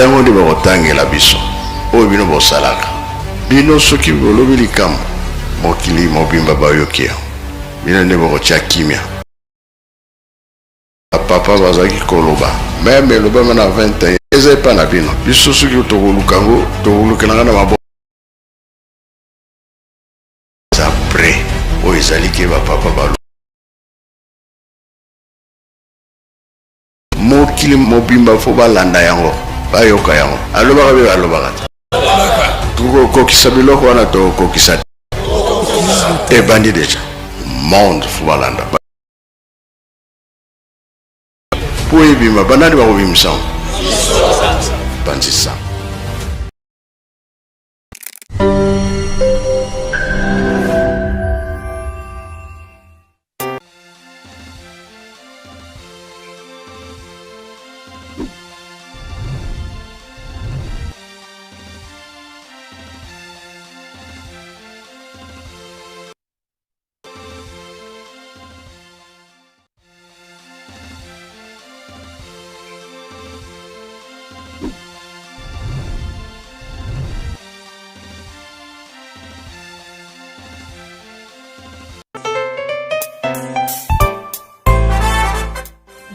Yango nde bakotangela biso oyo bino bosalaka. Bino soki bolobi likambo, mokili mobimba bayoki yango. Bino nde bokotia kimia. Ba papa bazalaki koloba meme elobama na 21 eza epa na bino. Biso soki tokoluka yango, tokolukela nga na maboko. Eza près oyo ezali ke ba papa balo. Mokili mobimba fo balanda yango, bayoka yango. Alobaka be alobaka te. Tokokokisa biloko wana, tokokokisa te. Ebandi deja. Monde fo balanda. Po ebima, banani bakobimisa yango? Panzisa.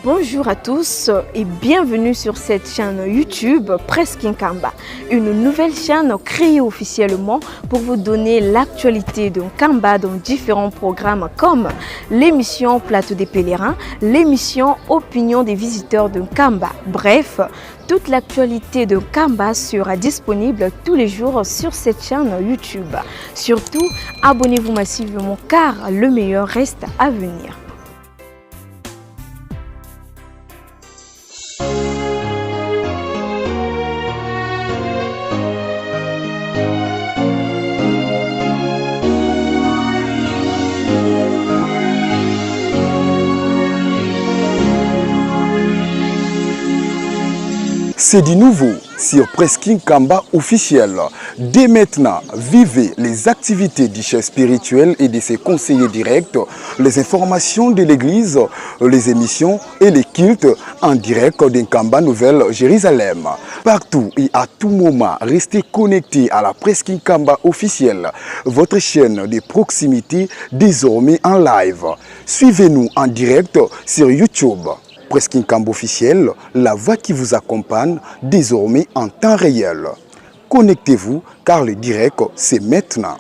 Bonjour à tous et bienvenue sur cette chaîne YouTube Presse Nkamba, une nouvelle chaîne créée officiellement pour vous donner l'actualité de Nkamba dans différents programmes comme l'émission Plateau des pèlerins, l'émission Opinion des visiteurs de Nkamba. Bref, toute l'actualité de Nkamba sera disponible tous les jours sur cette chaîne YouTube. Surtout, abonnez-vous massivement car le meilleur reste à venir. C'est du nouveau sur Presking Kamba officiel. Dès maintenant, vivez les activités du chef spirituel et de ses conseillers directs, les informations de l'église, les émissions et les cultes en direct d'Nkamba Nouvelle Jérusalem. Partout et à tout moment, restez connectés à la Presking Kamba officielle, votre chaîne de proximité désormais en live. Suivez-nous en direct sur YouTube. Presking Kamba officiel, la voix qui vous accompagne désormais en temps réel. Connectez-vous car le direct, c'est maintenant.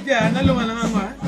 te nalonga na ngango.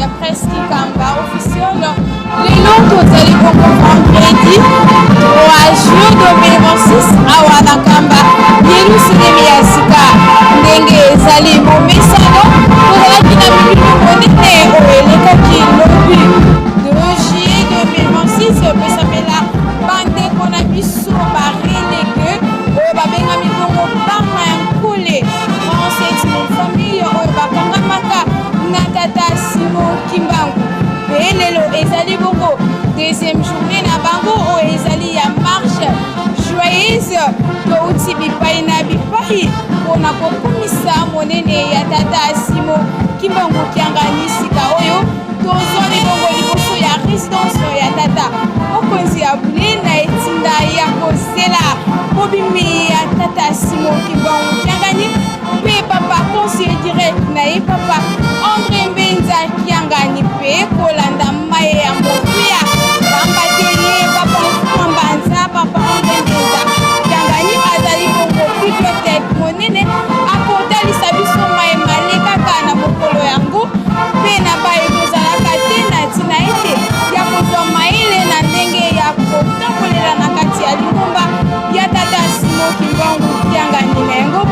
ya Presse Kikamba officiel. Lelo tozali bongo vendredi 3 juin 2026 awa na Nkamba, Yelusalemi ya sika. Ndenge ezali momesano, tozalaki na milulu monene oyo elekaki lobi 2 juillet 2026 epesamela bandeko na biso ba relégué oyo babengami bongo bana ya Nkole 37 famille oyo bakangamaka na tata Simon Kimbangu. Mpe lelo ezali bongo deuxième journée na bango oyo ezali ya marche joyeuse. Touti bipai na bipai mpona kokumisa monene ya tata Simon Kimbangu Kiangani. Sika oyo tozwami bongo liboso ya résidence ya tata mokonzi ya bule na etinda ya kozela bobimi ya tata Simon Kimbangu Kiangani mpe papa conseiller direct na ye, papa André Mbenza Kiangani, mpe kolanda maye ya motuya, pamba te ye papa Mbanza, papa André Mbenza Kiangani, azali bongo bibliothèque monene. Akotalisa biso maye malekaka na mokolo yango mpe na baye tozalaka te na ntina ete ya kozwa mayele na ndenge ya kotambolela na kati ya lingomba ya tata Simon Kimbangu Kiangani. Na yango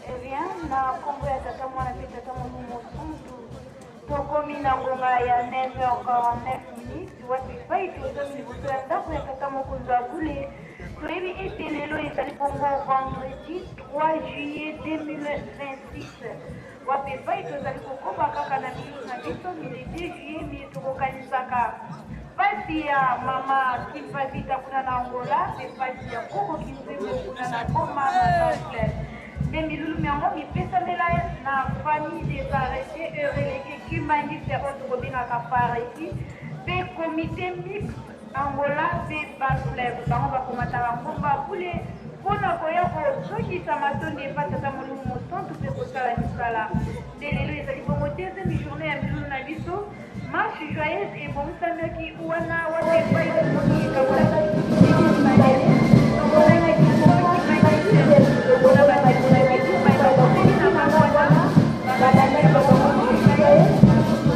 Eh bien, na nkombo ya Tata Mwana mpe Tata Molimo Mosantu, tokomi na ngonga ya 9h49 minutes, wapi epai tozali liboso ya ndako ya Tata Mokonzi wa Bule. Toyebi ete lelo ezali bongo vendredi 3 juillet 2026, wapi epai tozali kokoba kaka na milulu na biso mili 2 juillet miye tokokanisaka mpasi ya mama Kimpavita kuna na Angola mpe mpasi ya koko Kinzembo kuna na Goma na Bas-Fleuve. Nde milulu myango mipesamela na famille des arrêtés et relégués kimbanguiste oyo tokobengaka Fareki mpe comité mixte Angola mpe Bas-Fleuve. Bango bakomataka ngomba bule mpo na koya kozongisa matondi epa Tata Molimo Mosantu mpe kosala misala. Nde lelo ezali bongo deuxième journée ya milulu na biso. Marche joyeuse ebongisamaki wana wapi epai tomoni ekabolaki mibale tomonaki lokola bandeko na biso baye bakoteli na bango wana balandaki bango marche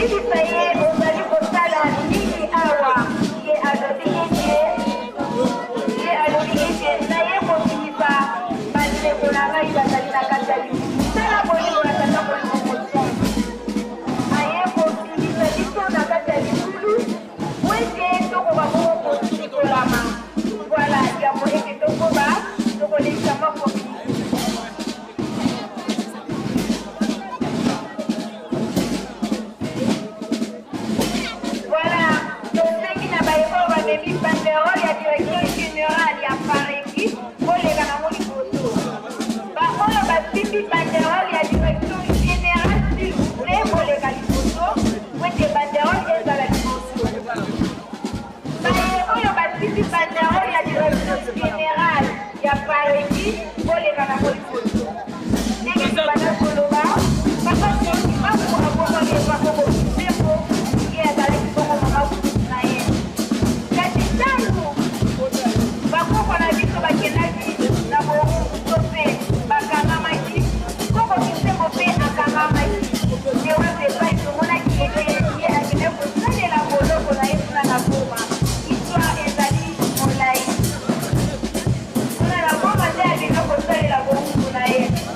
Koyebisa ye ozali kosala nini awa? Ye alobi ete ye alobi ete naye kobimisa bandeko na ngai bazali na kati ya libulu. Tala bolingo ya Tata Molimo Mosantu. Aye kobimisa biso na kati ya libulu po ete tokoka bongo kosikolama. Voilà, yambo ete tokoba, tokolekisa mwa Voilà, tosengi na baye oyo bamemi banderole ya direction générale ya Pareki boleka nango liboso. Baoyo basimbi banderole ya direction générale s'il vous plaît boleka liboso po ete banderole ezala liboso. Baye oyo basimbi banderole ya direction generale ya Pareki boleka na liboso. Ndenge tobanda koloba, Papa Simon Kimbangu abongwami epa koko Kisembo, ye azalaki bongo mama kulutu na ye. Kasi ntango bakoko na biso bakendaki na bowumbu to mpe bakangamaki, koko Kisembo mpe akangamaki. Nde wapi epai tomonaki ete ye akendaki kosalela boloko na ye kuna na Goma. Histoire ezali molai. Kuna na Goma nde akenda kosalela bowumbu na ye.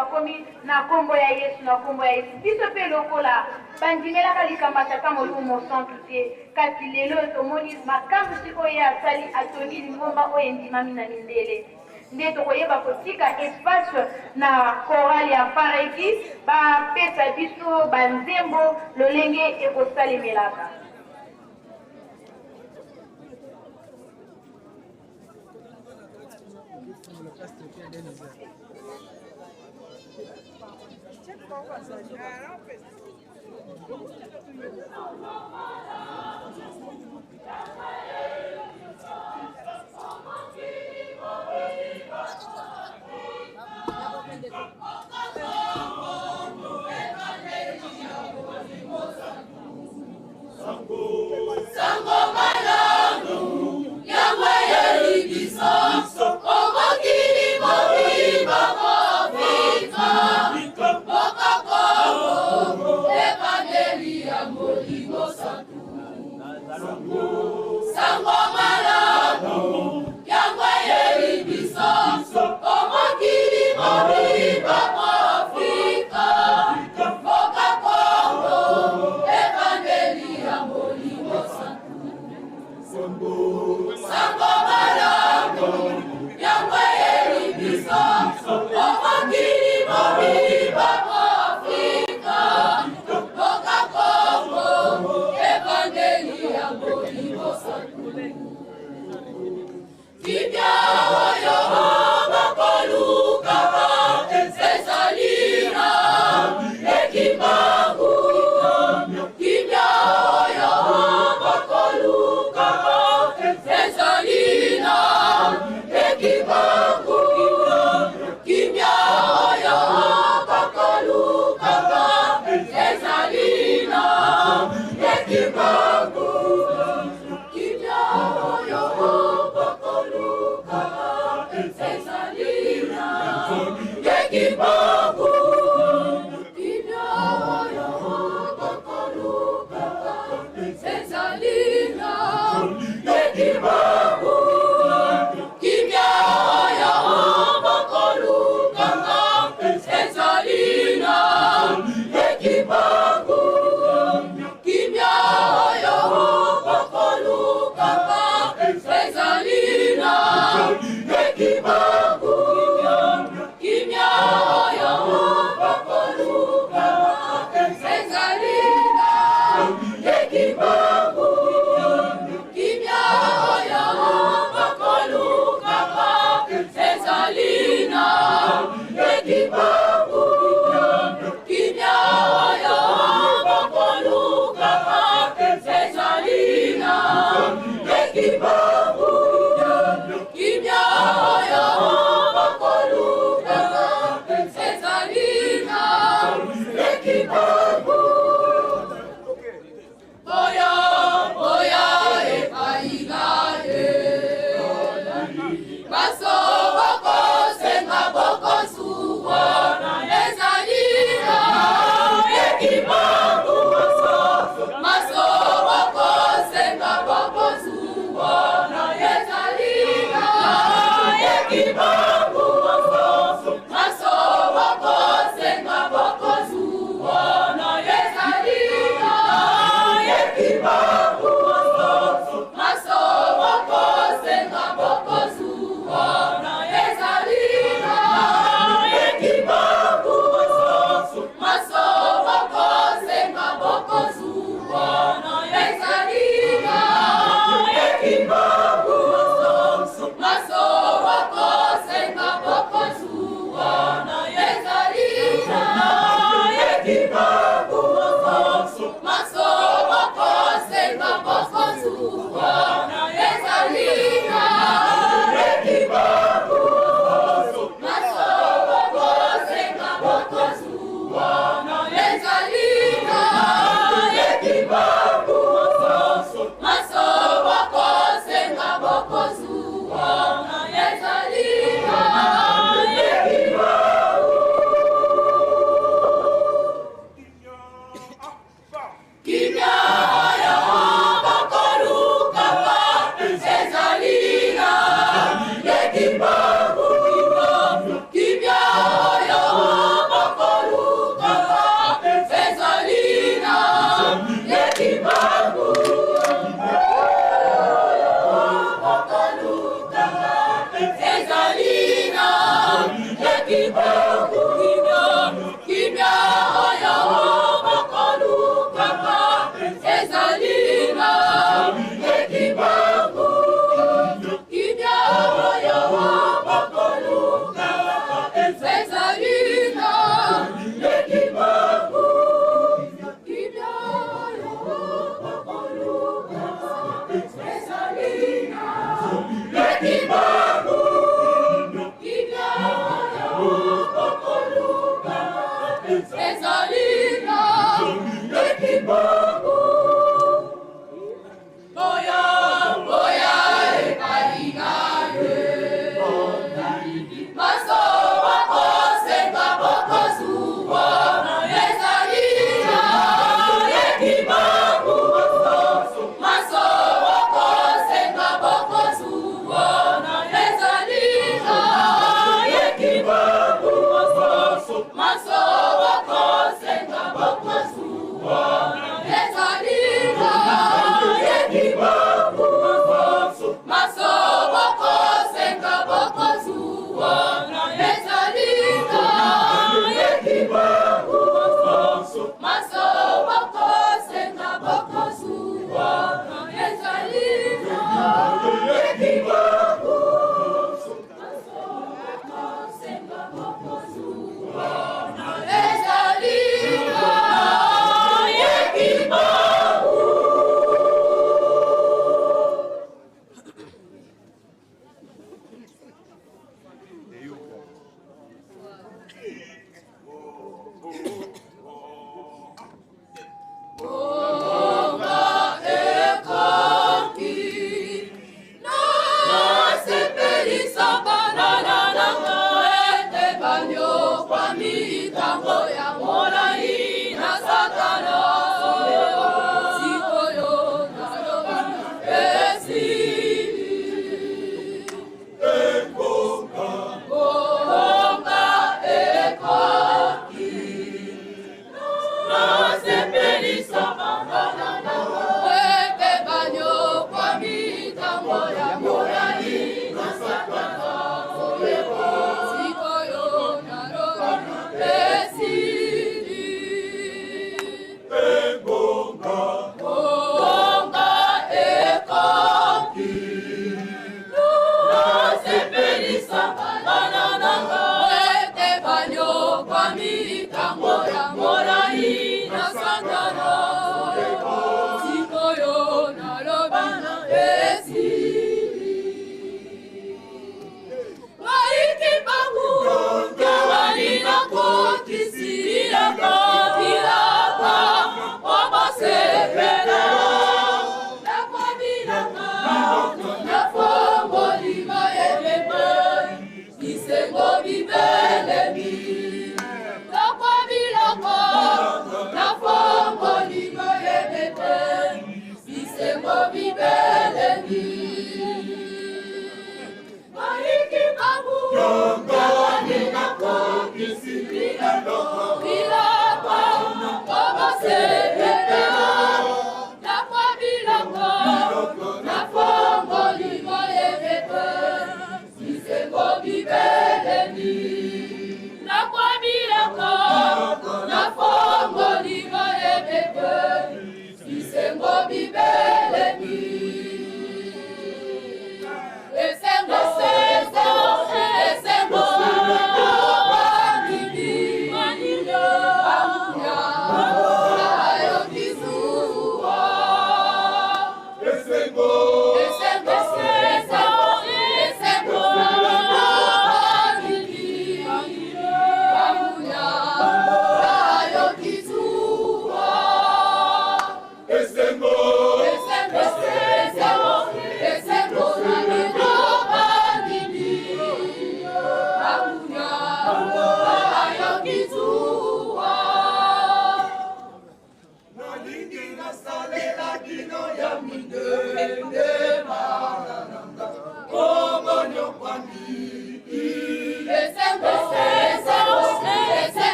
bakomi na nkombo ya Yesu, na nkombo ya Yesu. Biso mpe lokola bandimelaka likambo ya Tata Molimo Mosantu te, kasi lelo oyo tomoni makamwisi oyo ye asali, atongi lingomba oyo endimami na mindele. Nde tokoyeba kotika espace na chorale ya Fareki bapesa biso banzembo lolenge ekosalemelaka.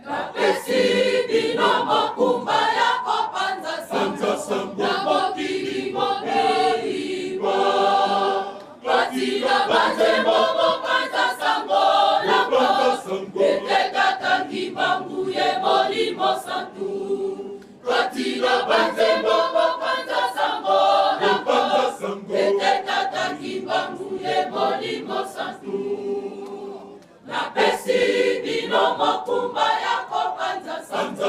Napesi bino mokumba ya kopanza sango na mokili mobimba. Kati na banzembo bopanza sango yango, ete Tata Kimbangu ye Molimo Santu. Kati na banzembo bopanza sango yango, ete Tata Kimbangu ye Molimo Santu. Napesi bino mokumba ya kopanza sango.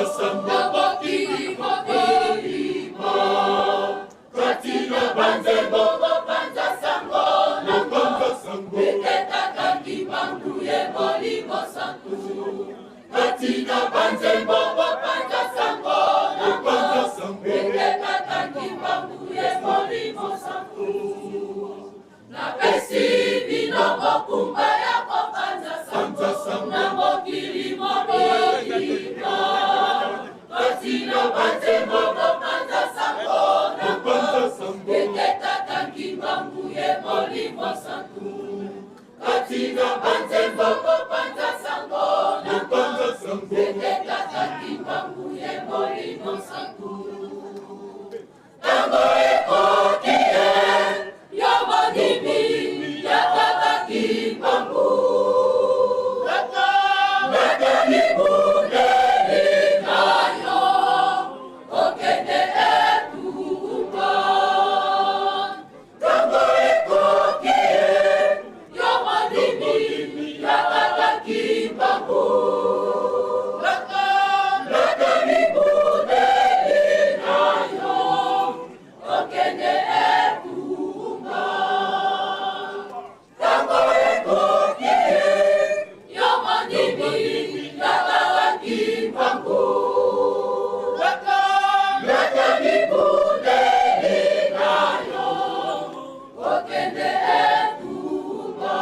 Kati na banzembo bopanza sango nango ete Tata Kimbangu ye Molimo Santu. Napesi bino mokumba ya kopanza sango na mokili mobimba. Kati na banzembo bopanza sango nango ete Tata Kimbangu ye Molimo Santu. Kati na banzembo bopanza sango nango ete Tata Kimbangu ye Molimo Santu. Tango ekoki ye yo mondimi ya Tata Kimbangu. Lata bibundeli na yo okende etumba. Tango ekoki ye yo mondimi ya Tata Kimbangu. Lata bibundeli na yo okende etumba. Tango ekoki ye yo mondimi ya Tata Kimbangu. Lata bibundeli na yo okende etumba.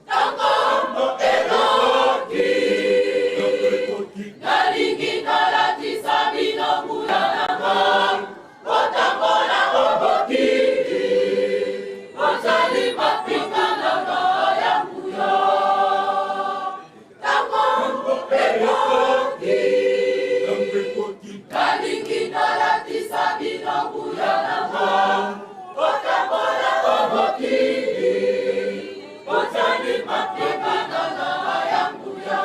Tango ekoki nalingi nalatisa bino nguya na ngai kotambola o mokili bozali mapinga na ngai ya nguya. Tango ekoki nalingi nalatisa bino nguya na ngai kotambola o mokili bozali mapinga na ngai ya nguya.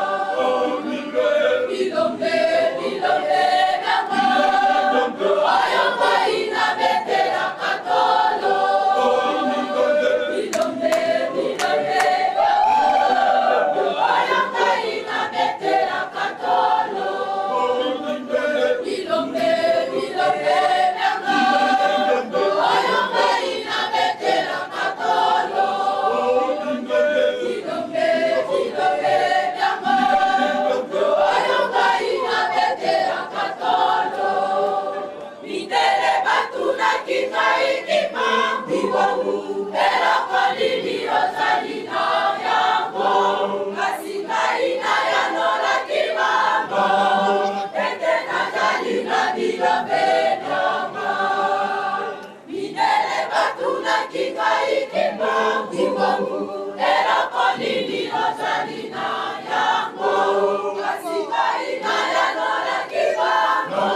Bilombe bilombe nanga oyo ngai nabetelaka tolo. Bilombe bilombe oyo ngai nabetelaka tolo. Bilombe bilombe nanga oyo ngai nabetelaka tolo. Bilombe bilombe nanga oyo ngai nabetelaka tolo. Mindele batunaki ngai Kimbangu eloko nini ozali na yango, kasi ngai nayanolaki bango ete nazali na bilombe nanga. Mindele batunaki ngai Kimbangu eloko nini ozali na yango, kasi ngai nayanolaki bango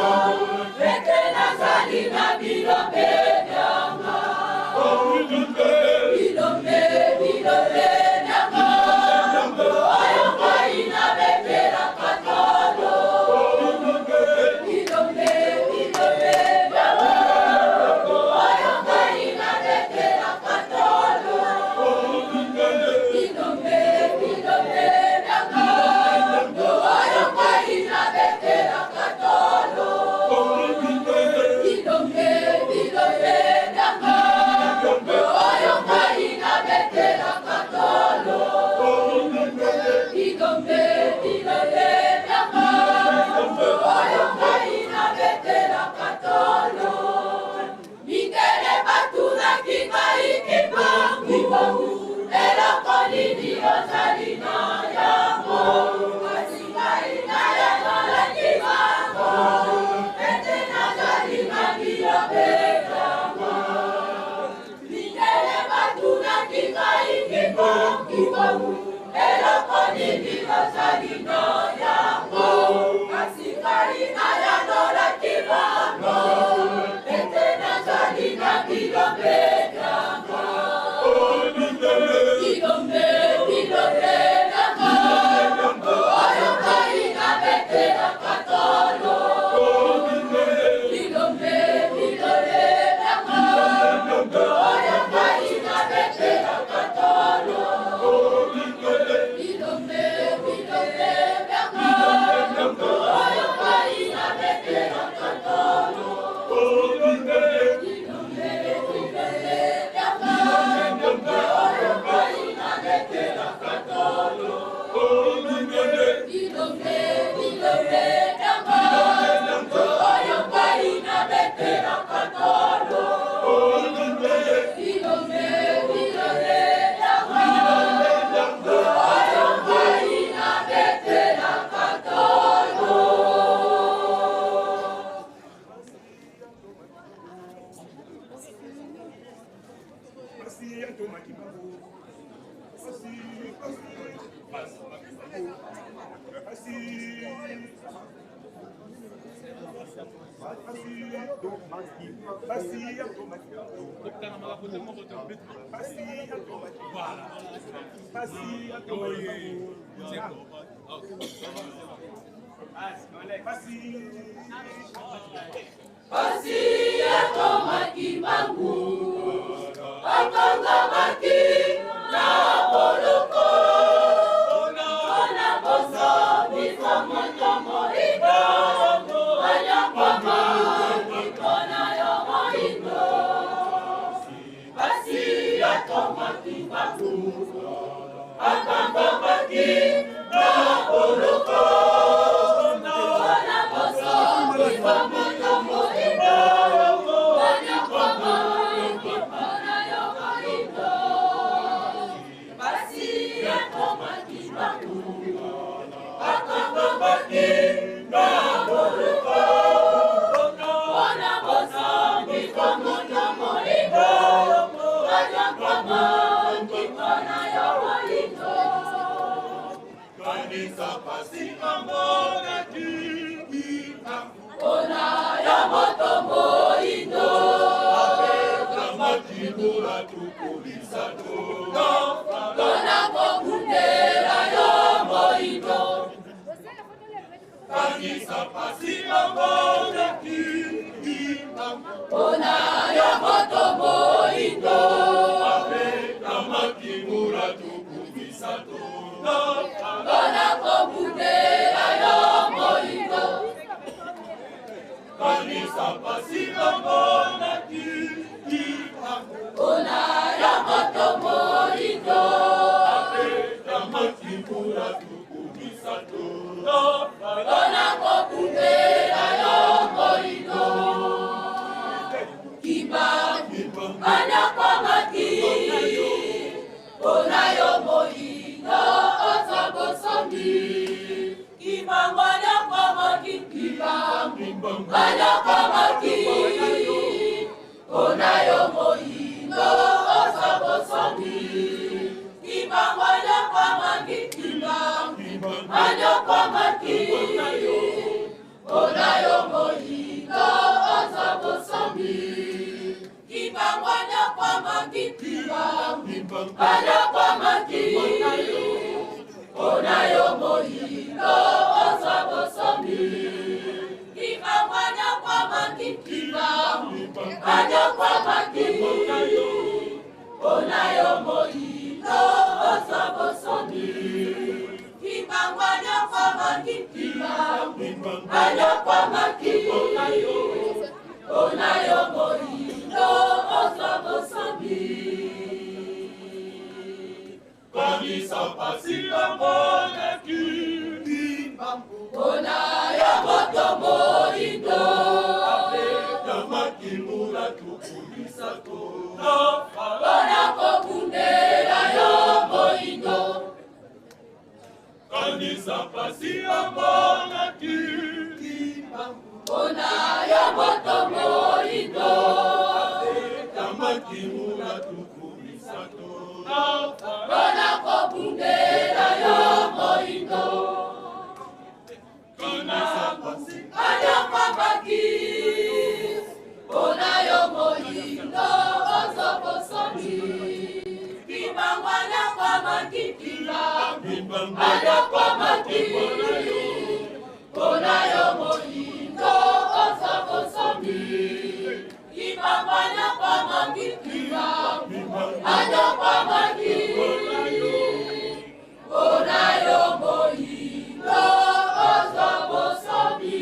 ete nazali na bilombe nanga. Bilombe bilombe nanga oyo ngai nabetelaka tolo. Bilombe bilombe nanga oyo ngai nabetelaka tolo. Bilombe bilombe nanga oyo ngai nabetelaka tolo. Bilombe bilombe nanga oyo ngai nabetelaka tolo. Bilombe bilombe nanga oyo ngai nabetelaka tolo. Mindele batunaki ngai Kimbangu eloko nini ozali na yango, kasi ngai nayanolaki bango ete nazali na bilombe nanga. Mindele batunaki ngai Kimbangu eloko nini ozali na yango, kasi ngai nayanolaki bango ete nazali na bilombe nanga. Bilombe bilombe nanga oyo ngai nabetelaka tolo. Bilombe bilombe nanga oyo ngai nabetelaka tolo. Bilombe bilombe nanga Pasi akomaki mbangu, akangamaki na boloko mpona bozongisa moto moindo, anyokwamaki mpona yo moindo. Pasi akomaki mbangu, akangamaki na boloko mpona bozongisa moto moindo, anyokwamaki mpona yo moindo. Pasi akomaki mbangu, akangamaki na boloko mpona bozongisa moto moindo, anyokwamaki mpona yo moindo. Mpona yo moto moindo, mpona kobundela yo moindo. Mpona yo moto moindo, mpona kobundela yo moindo. Mpona yo moto moindo, mpona kobundela yo moindo. Kimbangu anyokwamaki mpona yo moindo ozwa bosomi. Kimbangu anyokwamaki, Kimbangu anyokwamaki mpona yo moindo ozwa bosomi. Kimbangu anyokwamaki, Kimbangu anyokwamaki mpona yo moindo ozwa bosomi. Kimbangu anyokwamaki, Kimbangu anyokwamaki mpona yo moindo ozwa bosomi. Kimbangu anyokwamaki, Kimbangu anyokwamaki mpona yo moindo ozwa bosomi. Kimbangu anyokwamaki, Kimbangu anyokwamaki mpona yo moindo ozwa bosomi. Mpona yo moto moindo, mpona kobundela yo moindo. Mpona yo moto moindo, mpona kobundela yo moindo. Anyokwamaki mpona yo moindo ozwa bosomi. Kimbangu anyokwamaki, Kimbangu anyokwamaki mpona yo moindo ozwa bosomi. Kimbangu anyokwamaki, Kimbangu anyokwamaki mpona yo moindo ozwa bosomi.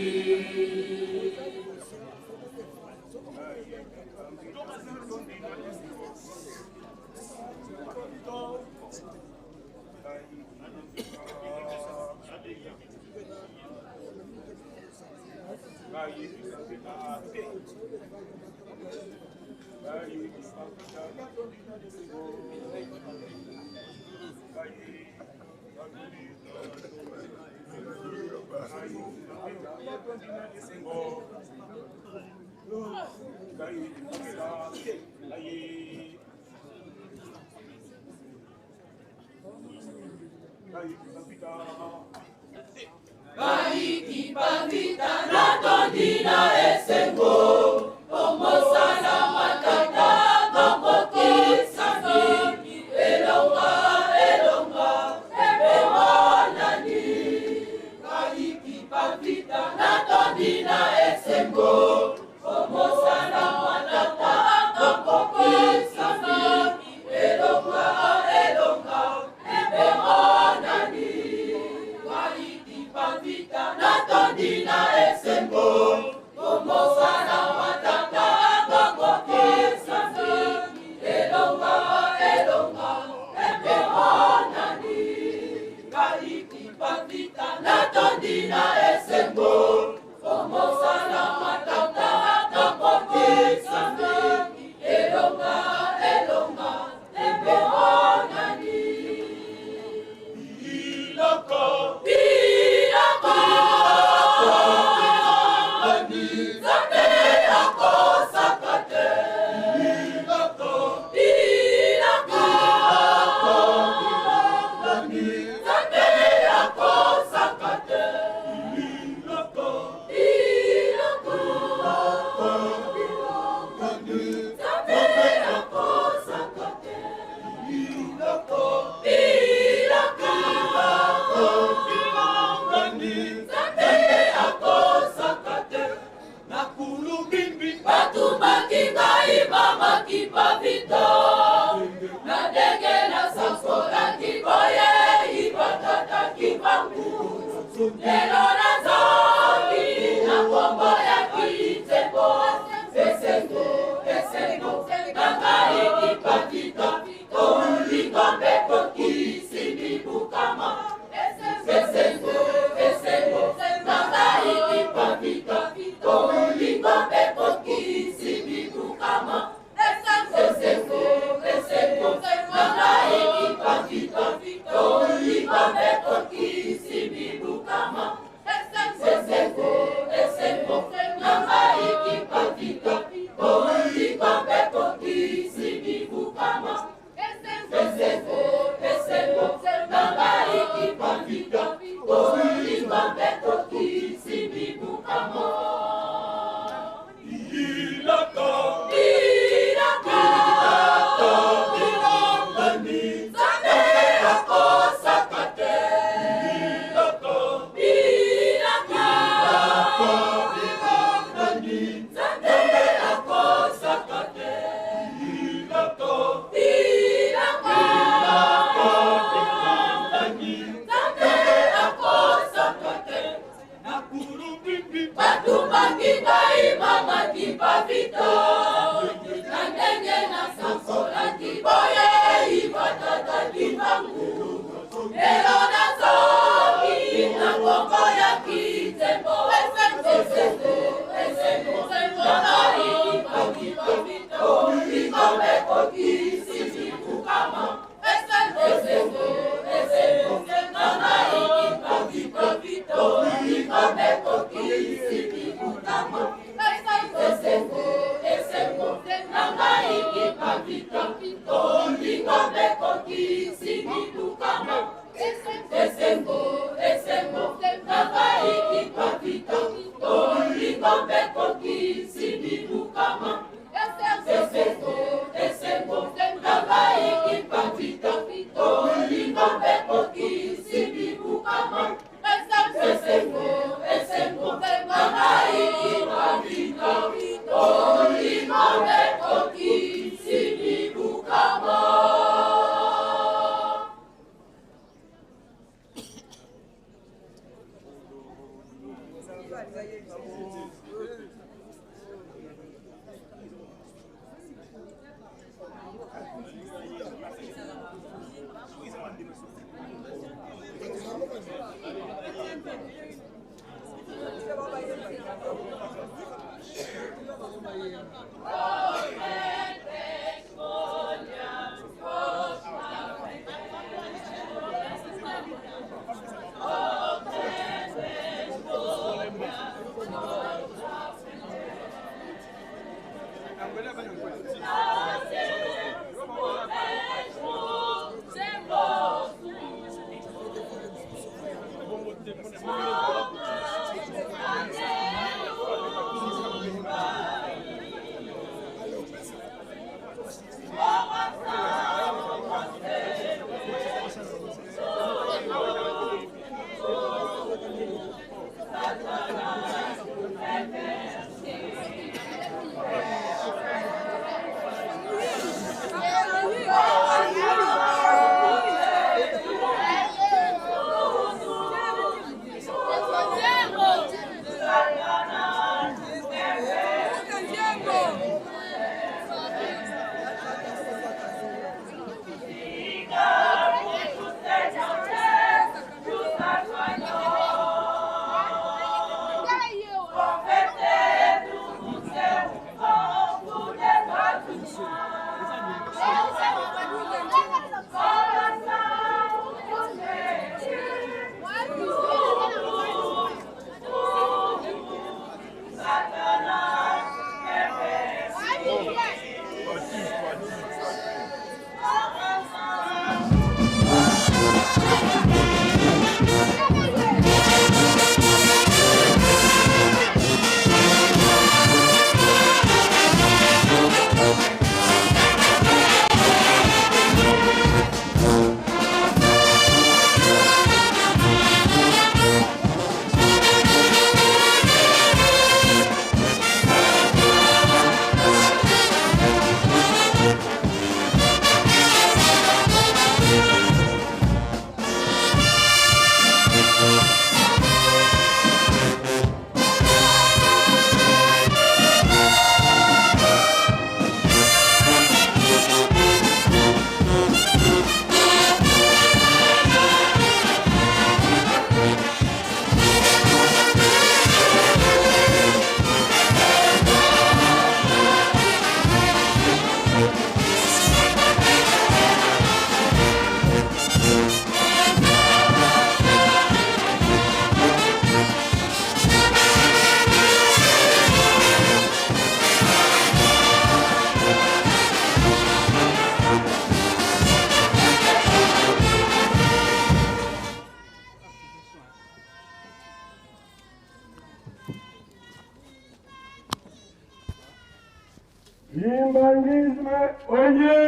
Kimbanguisme oye!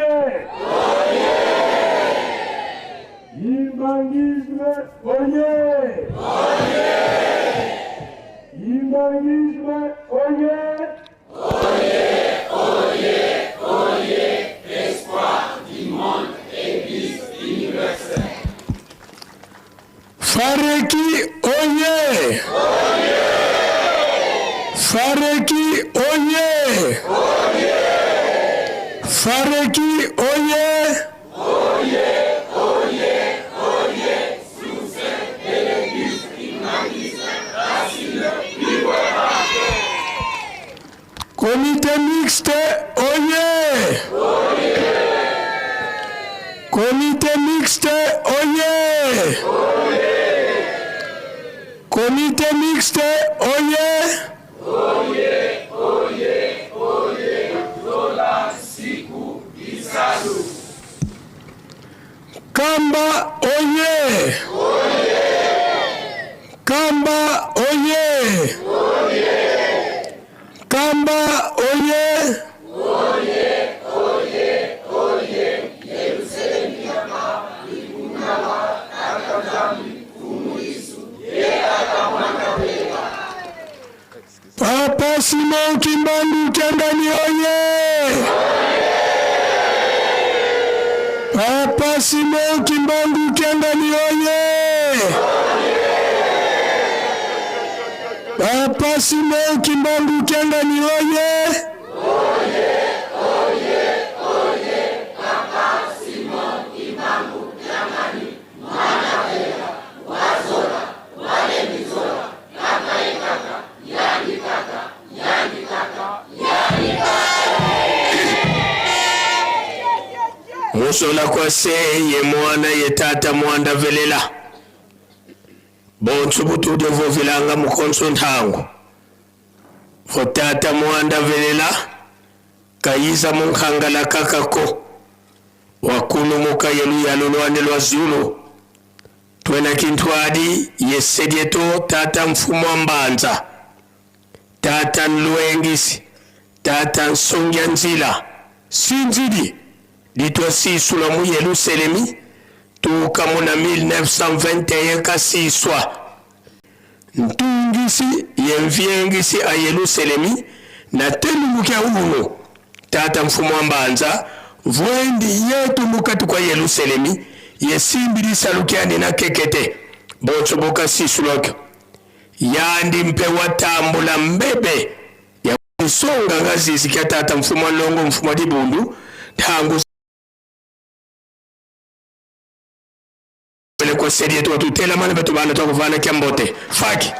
Kimbanguisme oye! Kimbanguisme oye! Fareki oye! Fareki oye! Fareki oye! Comité mixte oye! Comité mixte oye! Comité mixte oye! Kamba oye! Kamba oye! Kamba oye! Papa Simon Kimbangu Kiangani oye! Papa Simon Kimbangu Kiangani oye! Papa Simon Kimbangu Kiangani oye! Musola kwa se ye mwana ye tata mwanda velela. Bonso butude vovilanga mukonso ntangu. Vo tata mwanda velela kayiza munkhangala kakako. Wakulumuka ye luyalo lwane lwa Zulu. Twena kintwadi ye sedieto tata mfumu wa mbanza. Tata nlwengisi tata nsongia nzila sinzidi litwa sisula mu Yeluselemi tuka mu na 1921 kasiswa ntungisi ye mviengisi a Yeluselemi na telumukia unu tata mfumu wa mbanza vwendi yetu mukati kwa Yeluselemi ye simbi lisalukiani na kekete bonso bokasisulwakio Yandi mpe watambula mbebe ya nsonga nga zizi kya tata mfumu wa longo mfumu wa dibundu ntangu kwa seri yetu watutela mana betu bana twakuvana kya mbote faki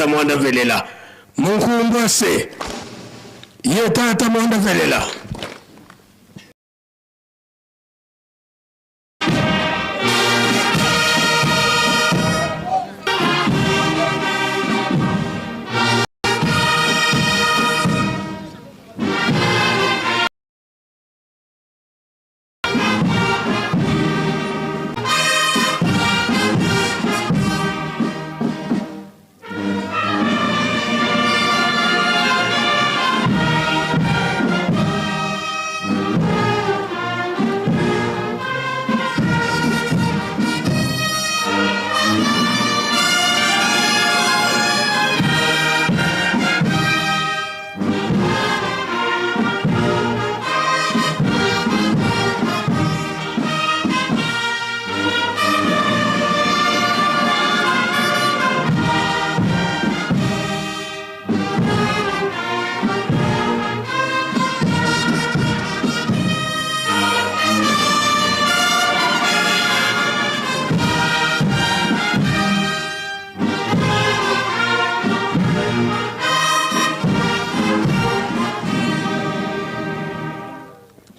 Mwanda velela munkumbwa se ye tata mwanda velela.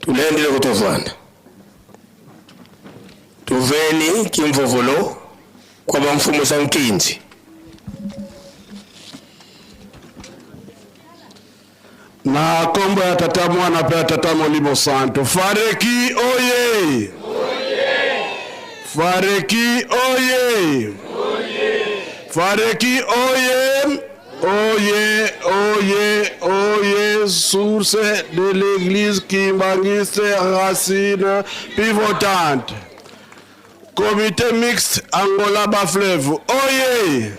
Tulendile kutovanda tuveni kimvovolo kwa bamfumu za nkinzi. Na kombo ya tata mwana pe ya tata molimo santo. Fareki oye! Fareki oye! Fareki oye! Oye, oye, oye, source de l'église kimbanguiste racine pivotante. Comité mixte Angola Bas-Fleuve, oye!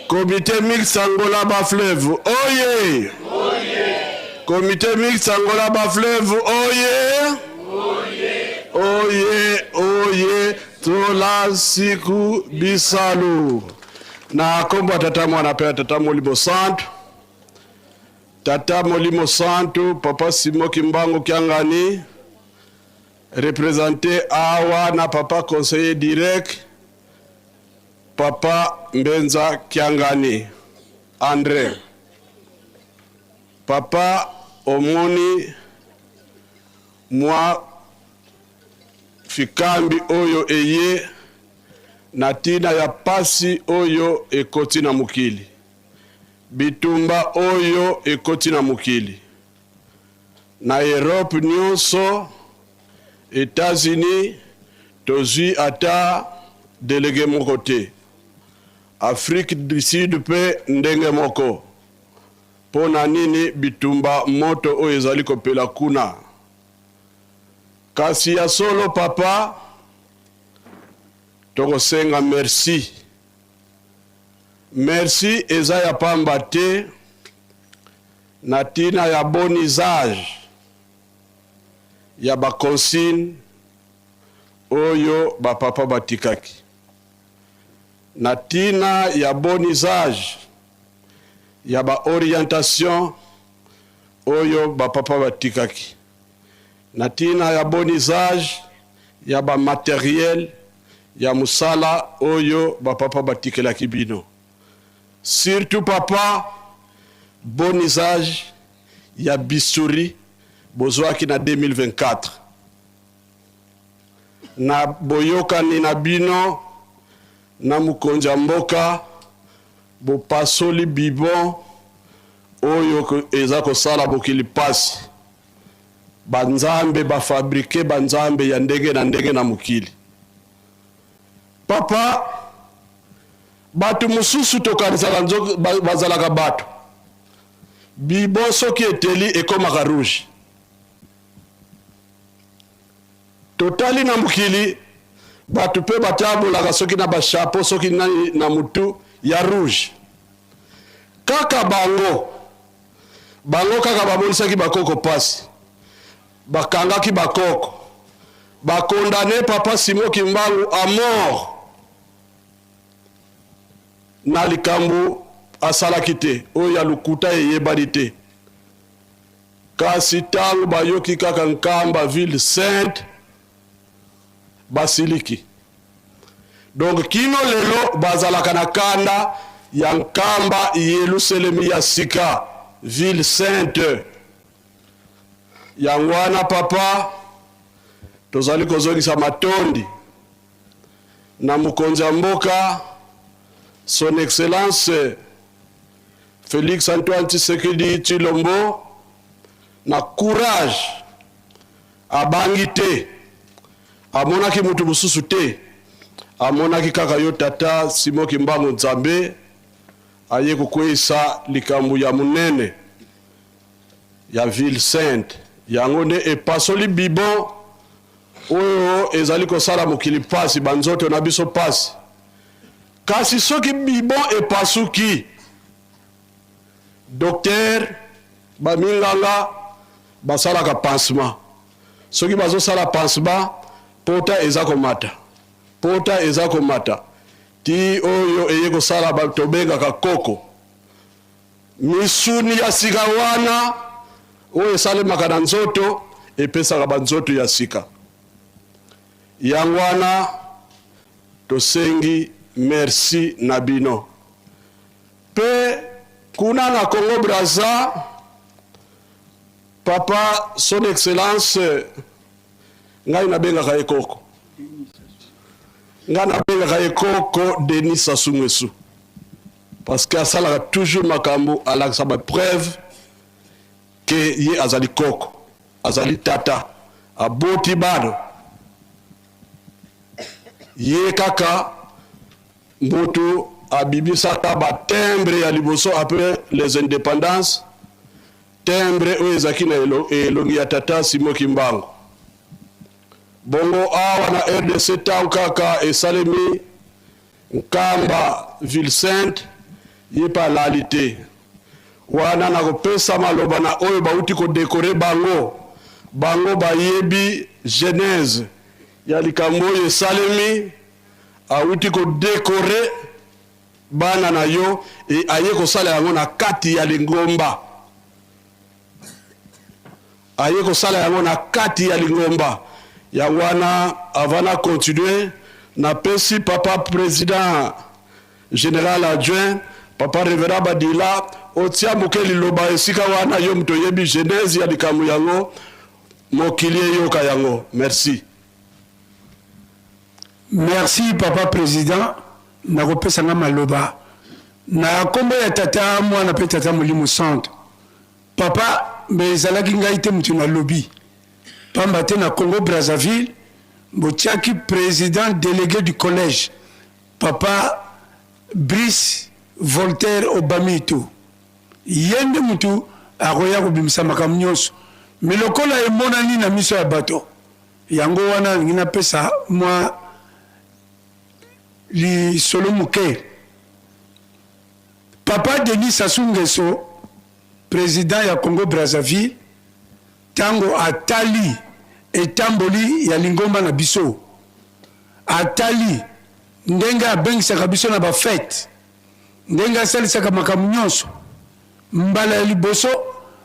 Comité mixte Angola Bas-Fleuve, oye! Comité mixte Angola Bafleuve oye! Oye! Oye! Tola siku bisalu. Na kombo ya Tata Mwana pe ya Tata Molimo Santu. Tata Molimo Santu, Papa Simon Kimbangu Kiangani, represente awa na Papa conseiller direct Papa Mbenza Kiangani Andre. Papa omoni mwa fikambi oyo eye na tina ya pasi oyo ekoti na mokili, bitumba oyo ekoti na mokili, na Europe nionso, Etats-Unis tozui ata delegue moko te, Afrique du Sud pe ndenge moko. Po na nini bitumba moto oyo ezali kopela kuna? Kasi ya solo papa tokosenga merci. Merci eza ya pamba te na tina ya bon usage ya ba consignes oyo ba papa batikaki. Na tina ya bon usage ya ba orientation oyo ba papa batikaki. Na tina ya bon usage ya ba materiel ya musala oyo ba papa batikelaki bino. Surtout papa, bon usage ya bistouri bozuaki na 2024. Na boyokani na bino na mokonzi ya mboka, bopasoli bibon oyo eza kosala mokili pasi. Ba nzambe ba fabriquer ba nzambe ya ndenge na ndenge na mokili. Papa, bato mosusu tokanisaka bazalaka bato. Bibon soki eteli ekomaka rouge. Totali na mokili bato pe batambolaka soki na ba chapeau soki nani na mutu ya rouge. Kaka bango. Bango kaka bamonisaki bakoko pasi. Bakangaki bakoko. Ba condamne papa Simon Kimbangu à mort na likambo asalaki te, oyo ya lokuta eyebani te. Kasi tango bayoki kaka Nkamba ville sainte, basiliki. Donc kino lelo bazalaka na kanda ya Nkamba Yeluselemi ya sika, ville sainte. Yango wana papa, tozali kozongisa matondi na mokonzi ya mboka son excellence Felix Antoine Tshisekedi Tshilombo na courage abangi te, amonaki mutu mosusu te, amonaki kaka yo tata Simon Kimbangu Nzambe aye kokweyisa likambo ya monene ya ville sainte, yango nde epasoli bibon oyo ezali kosala mokili pasi, ba nzoto na biso pasi. Kasi soki bibon epasuki, docteur, ba minganga basalaka pansement. Soki bazosala pansement, pota eza komata, pota eza komata ti oyo eye kosala tobengaka koko. Misuni ya sika wana oyo esalemaka na nzoto epesaka ba nzoto ya sika. Yango wana tosengi merci na bino. Pe kuna na Congo Brazza, papa son excellence, ngai nabengaka ye koko, ngai nabengaka ye koko Denis Sassou Nguesso, parce que asalaka toujours makambo, alakisa ba preuve ke ye azali koko, azali tata, aboti bana. Ye kaka mutu abimisaka ba timbre ya liboso après les independances, timbre oyo ezalaki na elongi ya tata Simon Kimbangu. Bongo awa na rdc tango kaka esalemi Nkamba ville sainte, ye pe alali te. Wana nakopesa maloba na oyo bauti ko decorer bango, bango bayebi genèse ya likambo oyo esalemi, awuti ko decorer bana na yo et aye kosala yango na kati ya lingomba. Aye kosala yango na kati ya lingomba. Yango wana avant na continuer, napesi papa president General adjoint, papa reverend Badila, otia moke liloba esika wana, yo moto oyebi genèse ya likambo yango, mokili eyoka yango. Merci. Merci papa president na kopesa nga maloba na kombo ya tata mwana pe tata molimo santu. Papa mais ezalaki ngai te mutu na lobi pamba te na Congo Brazzaville botiaki president delegue du collège Papa Brice Voltaire Obamito ye nde mutu akoya kobimisa makambo nionso mais lokola emonani na miso ya bato yango wana nalingi napesa mwa lisolo moke. Papa Denis Sassou Nguesso president ya Congo Brazzaville tango atali etamboli ya lingomba na biso Atali ndenge abengisaka biso na ba fetes, ndenge asalisaka makambo nionso. Mbala ya liboso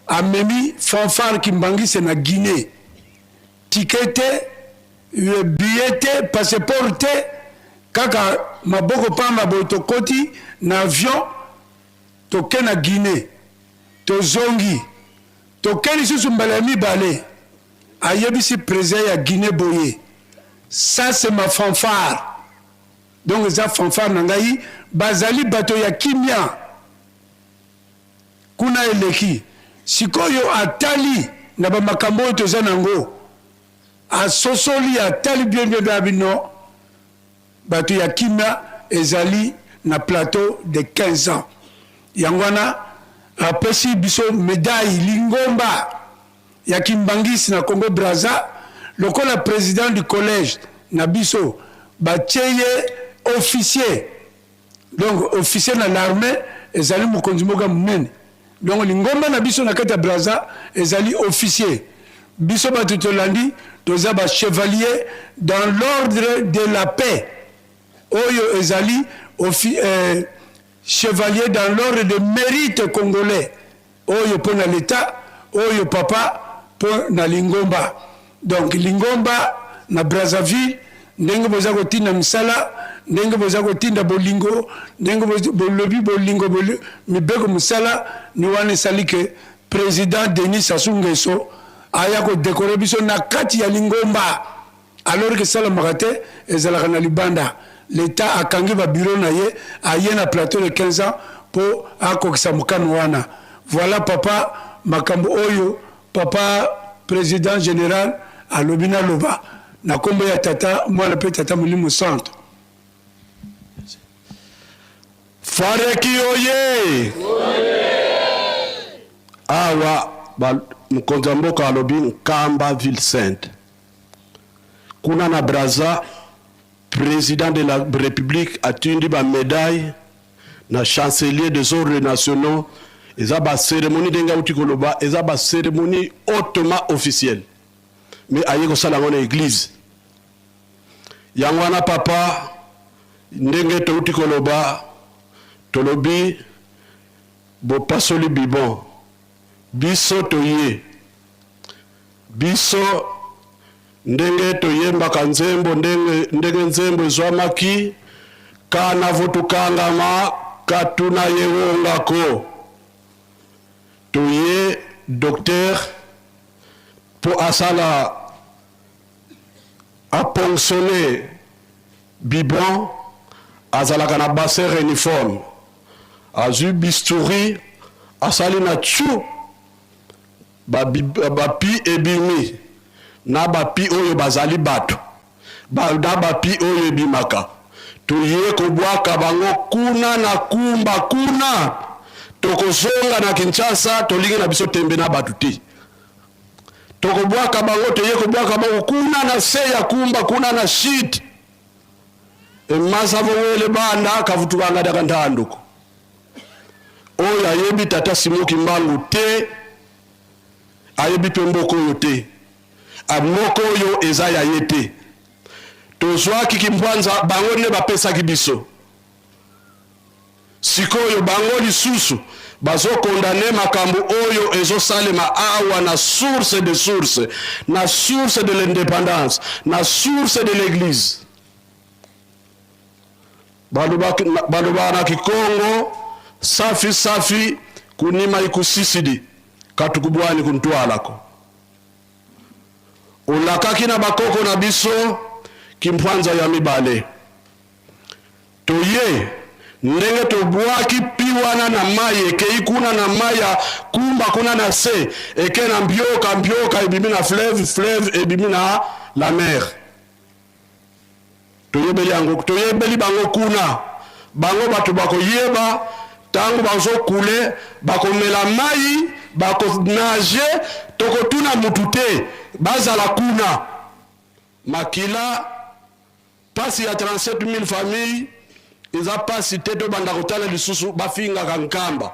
amemi fanfare Kimbanguiste na Guinee. Ticket te, billet te, passeport te, kaka maboko pamba boye tokoti na avion toke na Guinee. Tozongi, toke lisusu mbala ya mibale, ayebisi president ya Guinee boye, Ça c'est ma fanfare donc eza fanfare na ngai bazali bato ya kimia kuna eleki sikoyo atali na ba makambo oyo toza na yango asosoli atali bien bien bien bino bato ya kimia ezali na plateau de 15 ans yango wana apesi biso medaille lingomba ya kimbanguiste na Congo Brazza lokola president du collège na biso batie ye officier donc officier na l'armee ezali mokonzi moko ya monene donc lingomba na biso na kati ya Brazza ezali officier biso bato tolandi toza ba chevalier dans l'ordre de la paix oyo ezali ofi, eh, chevalier dans l'ordre de mérite congolais Oyo mpo na l'etat, oyo papa mpo na lingomba. Donc lingomba na Brazzaville ndenge boza kotinda misala, ndenge boza kotinda bolingo, ndenge bolobi bolingo mibeko mosala ni wana esali que president Denis Sassou Nguesso aya ko decorer biso na kati ya lingomba. Alors que esalamaka te, ezalaka na libanda. L'etat akangi ba bureaux na ye, aye na plateau de 15 ans po akokisa mokano wana. Voilà papa makambo oyo papa president general alobi naloba na kombo ya tata, mwana pe tata molimo santu. Fareki oye! Awa mokonzi ya mboka alobi Nkamba ville sainte. Kuna na Brazza, president de la republique atindi ba medailles na chancelier des ordres nationaux. Eza ba ceremonie ndenge auti koloba, eza ba ceremonie hautement officielle. Mais aye kosala yango na eglise. Yango wana papa, ndenge touti koloba, tolobi bopasoli bibon, biso toye. Biso, ndenge toyembaka nzembo, ndenge, ndenge nzembo ezwamaki, Kana votukangama katuna yewongako. Toye docteur po asala a ponctionner biberon, azalaka na bassin reniforme. Azwi bistouri, asali na tchou! Ba ba pi ebimi na ba pi oyo bazali bato ba na ba pi oyo ebimaka toye kobwaka bango kuna na kumba kuna tokozonga na Kinshasa tolingi na biso tembe na bato te tokobwaka bango toye kobwaka bango kuna na se ya kumba kuna na shit emasa bowele banda kavutukanga dakantanduko. Oyo ayebi tata Simon Kimbangu te, ayebi mpe mboka oyo te. Mboka oyo eza ya ye te. Tozwaki Kimpwanza, bango nde bapesaki biso. Sikoyo bango lisusu bazo condamner makambo oyo ezo salema awa na source de source, na source de l'independance, na source de l'eglise. Balobaka na kikongo safi safi kunima ikusisidi katukubwani kuntwalako. Olakaki na bakoko na biso kimpwanza ya mibale. Toye ndenge tobwaki pi wana na mai ekei kuna na mai ya kumba kuna na se eke na mbioka mbioka ebimi na fleuve fleuve ebimi na la mer. Toyebeli yango toyebeli bango kuna bango bato bakoyeba tango bazo kule bakomela mai bako nage tokotuna mutu te bazala kuna makila Pasi ya 37000 familles eza pasi te tobanda kotala lisusu bafingaka Nkamba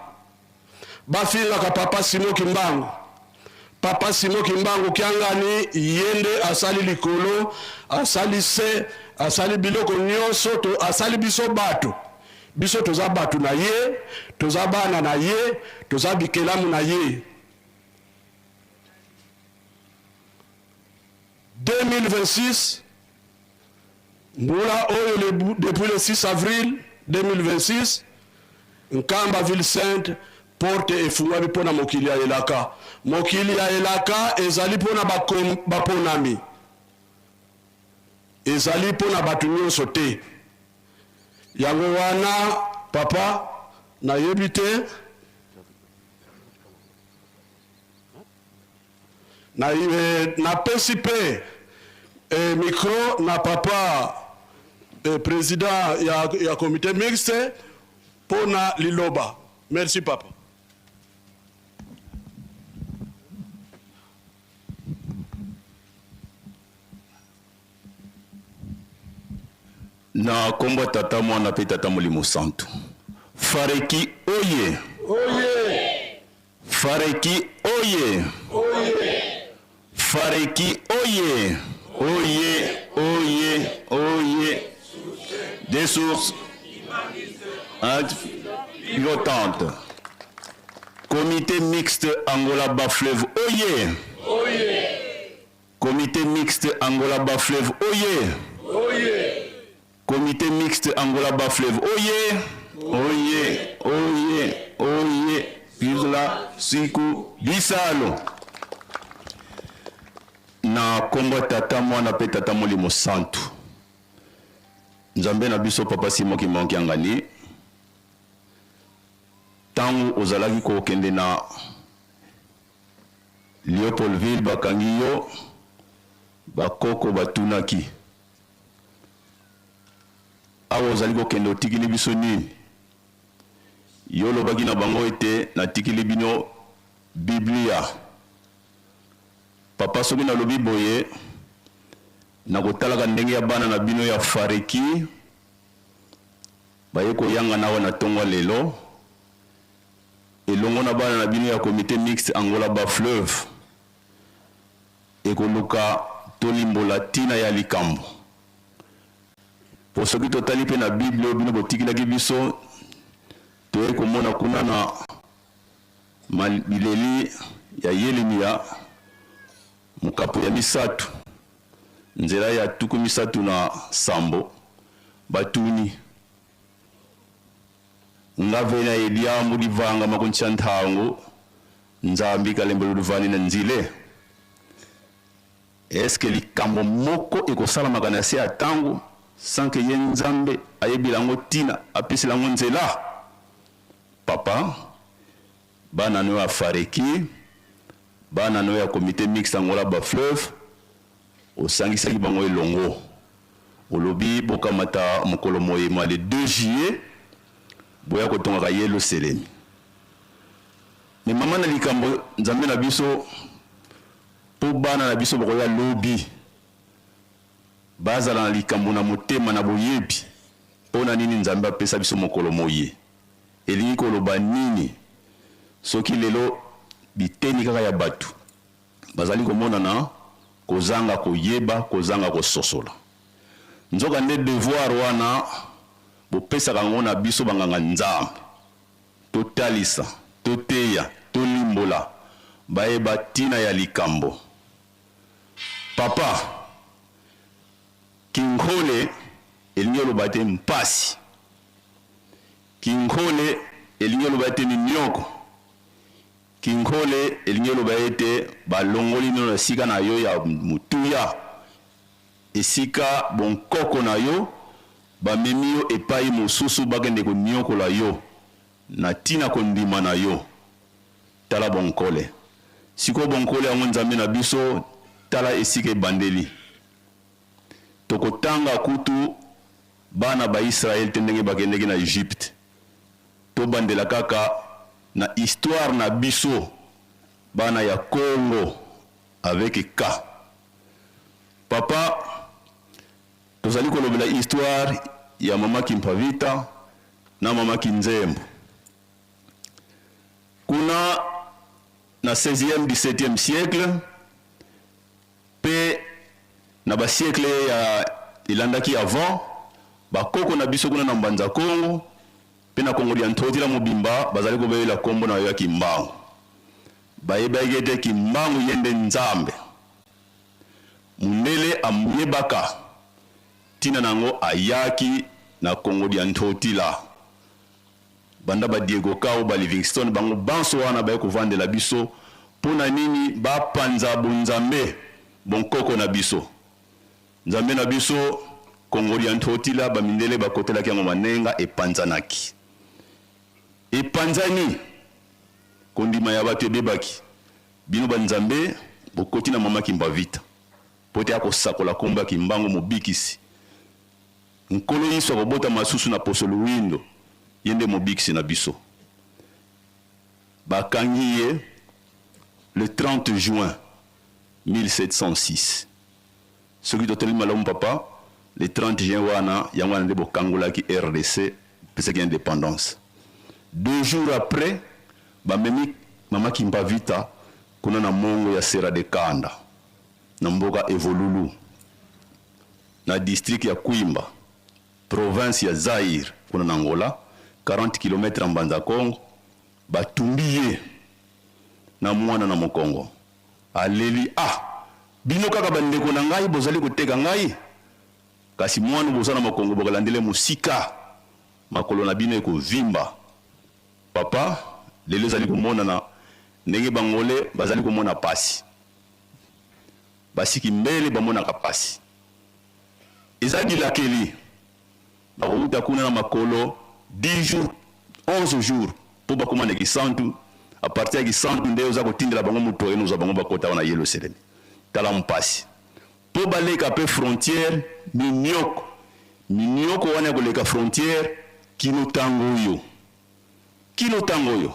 bafingaka papa Simon Kimbangu papa Simon Kimbangu Kiangani ye nde asali likolo asali se asali biloko nyonso to asali biso bato biso toza bato na ye toza bana na ye toza bikelamu na ye 2026 Mbula oyo le, depuis le 6 avril 2026, Nkamba ville sainte porte efungwami mpo na mokili ya elaka. Mokili ya elaka ezali mpo na baponami, ezali mpo na bato nyonso te. Yango wana papa, nayebi te Na eh, napesi pe eh, micro na papa eh, president ya, ya comité mixte pona liloba. Merci papa. Na kombo ya Tata, Mwana pe Tata Molimo Santu. Fareki oye! Oye! Fareki oye! Oye! Fareki oye! Oye! Oye! Oye! Des sources pivotantes. Comité mixte Angola Bas-Fleuve oye! Oye! Comité mixte Angola Bas-Fleuve oye! Oye! Comite mixte Angola Bas Fleuve oye! Oye! Oye! Oye! Pizla siku bisalo na kombo ya Tata, Mwana pe Tata Molimo Santu. Nzambe na biso Papa Simon Kimbangu Kiangani, tango ozalaki kokende na Leopoldville bakangi yo, bakoko batunaki Awa ozali kokende otikili biso nini? Yo olobaki na bango ete natikili bino Biblia. Papa, soki nalobi boye, nakotalaka ndenge ya bana na bino ya Fareki baye koyangana awa na tongo ya lelo, elongo na bana na bino ya Comite Mixte Angola Bas-Fleuve. Ekoluka tolimbola tina ya likambo. Po soki totali pe na Bible oyo bino botikelaki biso, toyei komona kuna na bileli ya Yelemiya, mokapo ya misatu, nzela ya 37, batuni, Nga vena ye liambu livanga makuntshia nthangu, Nzambi kalembelu luvani na nzile? Est-ce que likambo moko ekosalamaka na se ya tango sans que ye Nzambe ayebela yango tina, apesela yango nzela? Papa, bana no ya Fareki, bana no ya Comite Mixte Angola Bas-Fleuve, osangisaki bango elongo. Olobi bokamata mokolo moye mwa le 2 juillet, boya kotongaka Yeluselemi. Mais mama na likambo Nzambe na biso po bana na biso bakoya lobi bazala na likambo na motema na boyebi po na nini Nzambe apesa biso mokolo moye. Elingi koloba nini soki lelo biteni kaka ya bato bazali komonana kozanga koyeba, kozanga kososola? Nzokande devoir wana bopesaka yango na biso banganga Nzambe, totalisa, toteya, tolimbola, bayeba tina ya likambo. Papa, Kinkole elingi oloba te mpasi. Kinkole elingi oloba ete minioko. Kinkole elingi oloba ete balongoli no na esika na yo ya motuya, esika bonkoko na yo, bamemi yo epayi mosusu bakende koniokola yo na tina kondima na yo. Tala bonkole. Sikoyo bonkole yango Nzambe na biso, tala esika ebandeli. Tokotanga kutu bana ba Israël te ndenge bakendeki na Egypte. Tobandela kaka na histoire na biso bana ya Kongo avec K. Papa, tozali kolobela histoire ya mama Kimpavita na mama Kinzembo. Kuna na 16e 17e siècle Pe na ba siècles ya elandaki avant, ba koko na biso kuna na Mbanza Kongo pe na Kongo dia Ntotila mobimba bazali kobelela kombo na yo ya Kimbangu. Bayebaki ete Kimbangu ye nde Nzambe. Mundele amuyebaka, tina na yango ayaki na Kongo dia Ntotila. Banda ba Diego Cao, ba Livingstone, bango banso wana baye kovandela biso mpo na nini? Bapanza bonzambe, bonkoko na biso. Nzambe na biso Kongo dia Ntotila, ba mindele bakotelaki yango manenga, epanzanaki. Epanzani, kondima ya bato ebebaki. Bino ba nzambe bokoti na mama Kimpavita mpo te akosakola kombo ya Kimbangu mobikisi. Nkolo Yesu akobotama lisusu na poso luindo, ye nde mobikisi na biso. Bakangi ye le 30 juin 1706. Soki totali malamu papa, le 30 juin wana, yango wana nde bokangolaki rdc, bopesaki independance. Deux jours après, bamemi mama Kimpavita kuna na mongo ya Serra de Kanda, na mboka Evolulu. Na district ya Kwimba, province ya Zaïre, kuna na Angola, 40 kilomètres ya Mbanza Kongo, batumbi ye na mwana na mokongo. Aleli, Ah! Bino kaka ba ndeko na ngai bozali koteka ngai? Kasi mwana boza na mokongo bokolandela ye mosika, makolo na bino ekovimba. Papa, lelo ezali komonana ndenge b'Angolais bazali komona pasi. Basiki mbele bamonaka pasi. Eza bilakeli. Bakowuta kuna na makolo 10 jours, 11 jours po bakoma na Kisantu. A partir ya Kisantu nde oza kotindela bango moto ozwa bango bakota wana Yelusalemi. Tala mpasi. Po baleka pe frontière minioko. Minioko wana ya koleka frontière kino tango oyo. Kino tango oyo.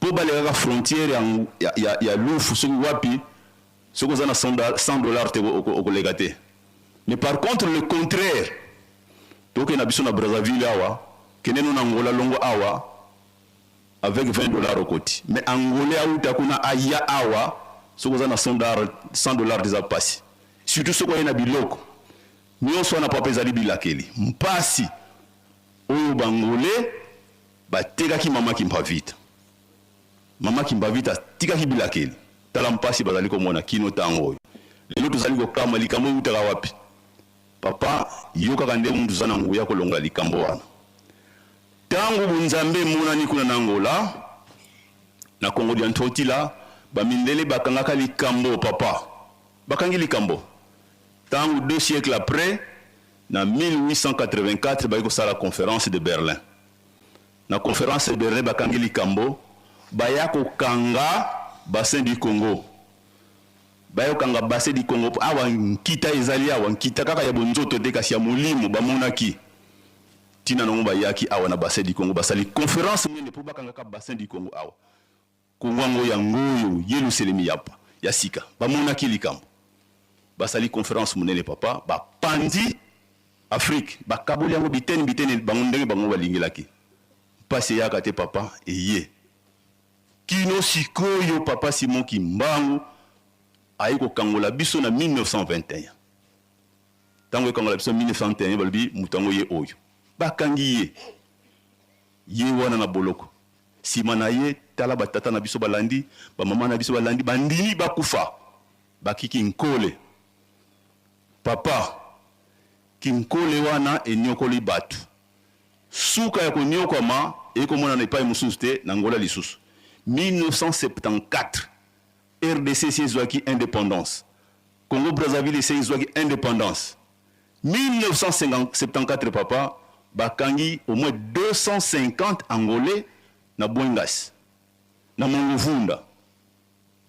Po balekaka frontière ya, ya, ya, ya Lufu soki wapi, soki oza na 100 dollars te okoleka te. Mais par contre le contraire, tokende na biso na Brazzaville awa, kende no na Angola longo awa avec 20 dollars okoti. Mais Angolais auta kuna aya awa, soki oza na 100 dollars eza pasi. Surtout soki oye na biloko. Nionso wana papa ezali bilakeli. Mpasi oyo b'Angolais Batekaki mama Kimpavita. Mama Kimpavita atikaki bilakeli. Tala mpasi bazali komona kino tango oyo. Lelo tozali kokamwa likambo ewutaka wapi? Papa, yo kaka nde mutu oza na nguya kolongola likambo wana. Tango bonzambe emonani kuna na Angola, na Kongo dia Ntotila, ba mindele bakangaka likambo papa. Bakangi likambo. Tango deux siècles après, na 1884 baye kosala conference de Berlin. Na conference de Berlin bakangi likambo, baya kokanga bassin du Congo. Baya kokanga bassin du Congo awa nkita ezali awa, nkita kaka ya bonzoto te kasi ya molimo bamonaki. Tina nango bayaki awa na bassin du Congo basali conference munene po bakangaka bassin du Congo awa. Congo yango yango oyo Yeluselemi ya ya sika. Bamonaki likambo. Basali conference munene papa, bapanzi Afrique, bakaboli yango biteni biteni bango ndenge bango balingelaki. Pasi eyaka te papa, eye. Kino sikoyo papa Simon Kimbangu aye kokangola biso na 1921. Tango ekangola biso 1921 balobi moto yango ye oyo. Bakangi ye. Ye wana na boloko. Sima na ye tala ba tata na biso balandi, ba mama na biso balandi, bandimi bakufa. Baki kinkole. Papa, kinkole wana eniokoli batu. Suka ya koniokwama ekomonana epai mosusu te, na Angola lisusu. 1974, rdc esi ezuaki independance. Congo Brazzaville esi ezuaki independance. 1974 papa, bakangi au moins 250 Angolais na Buengas, na Mongovunda.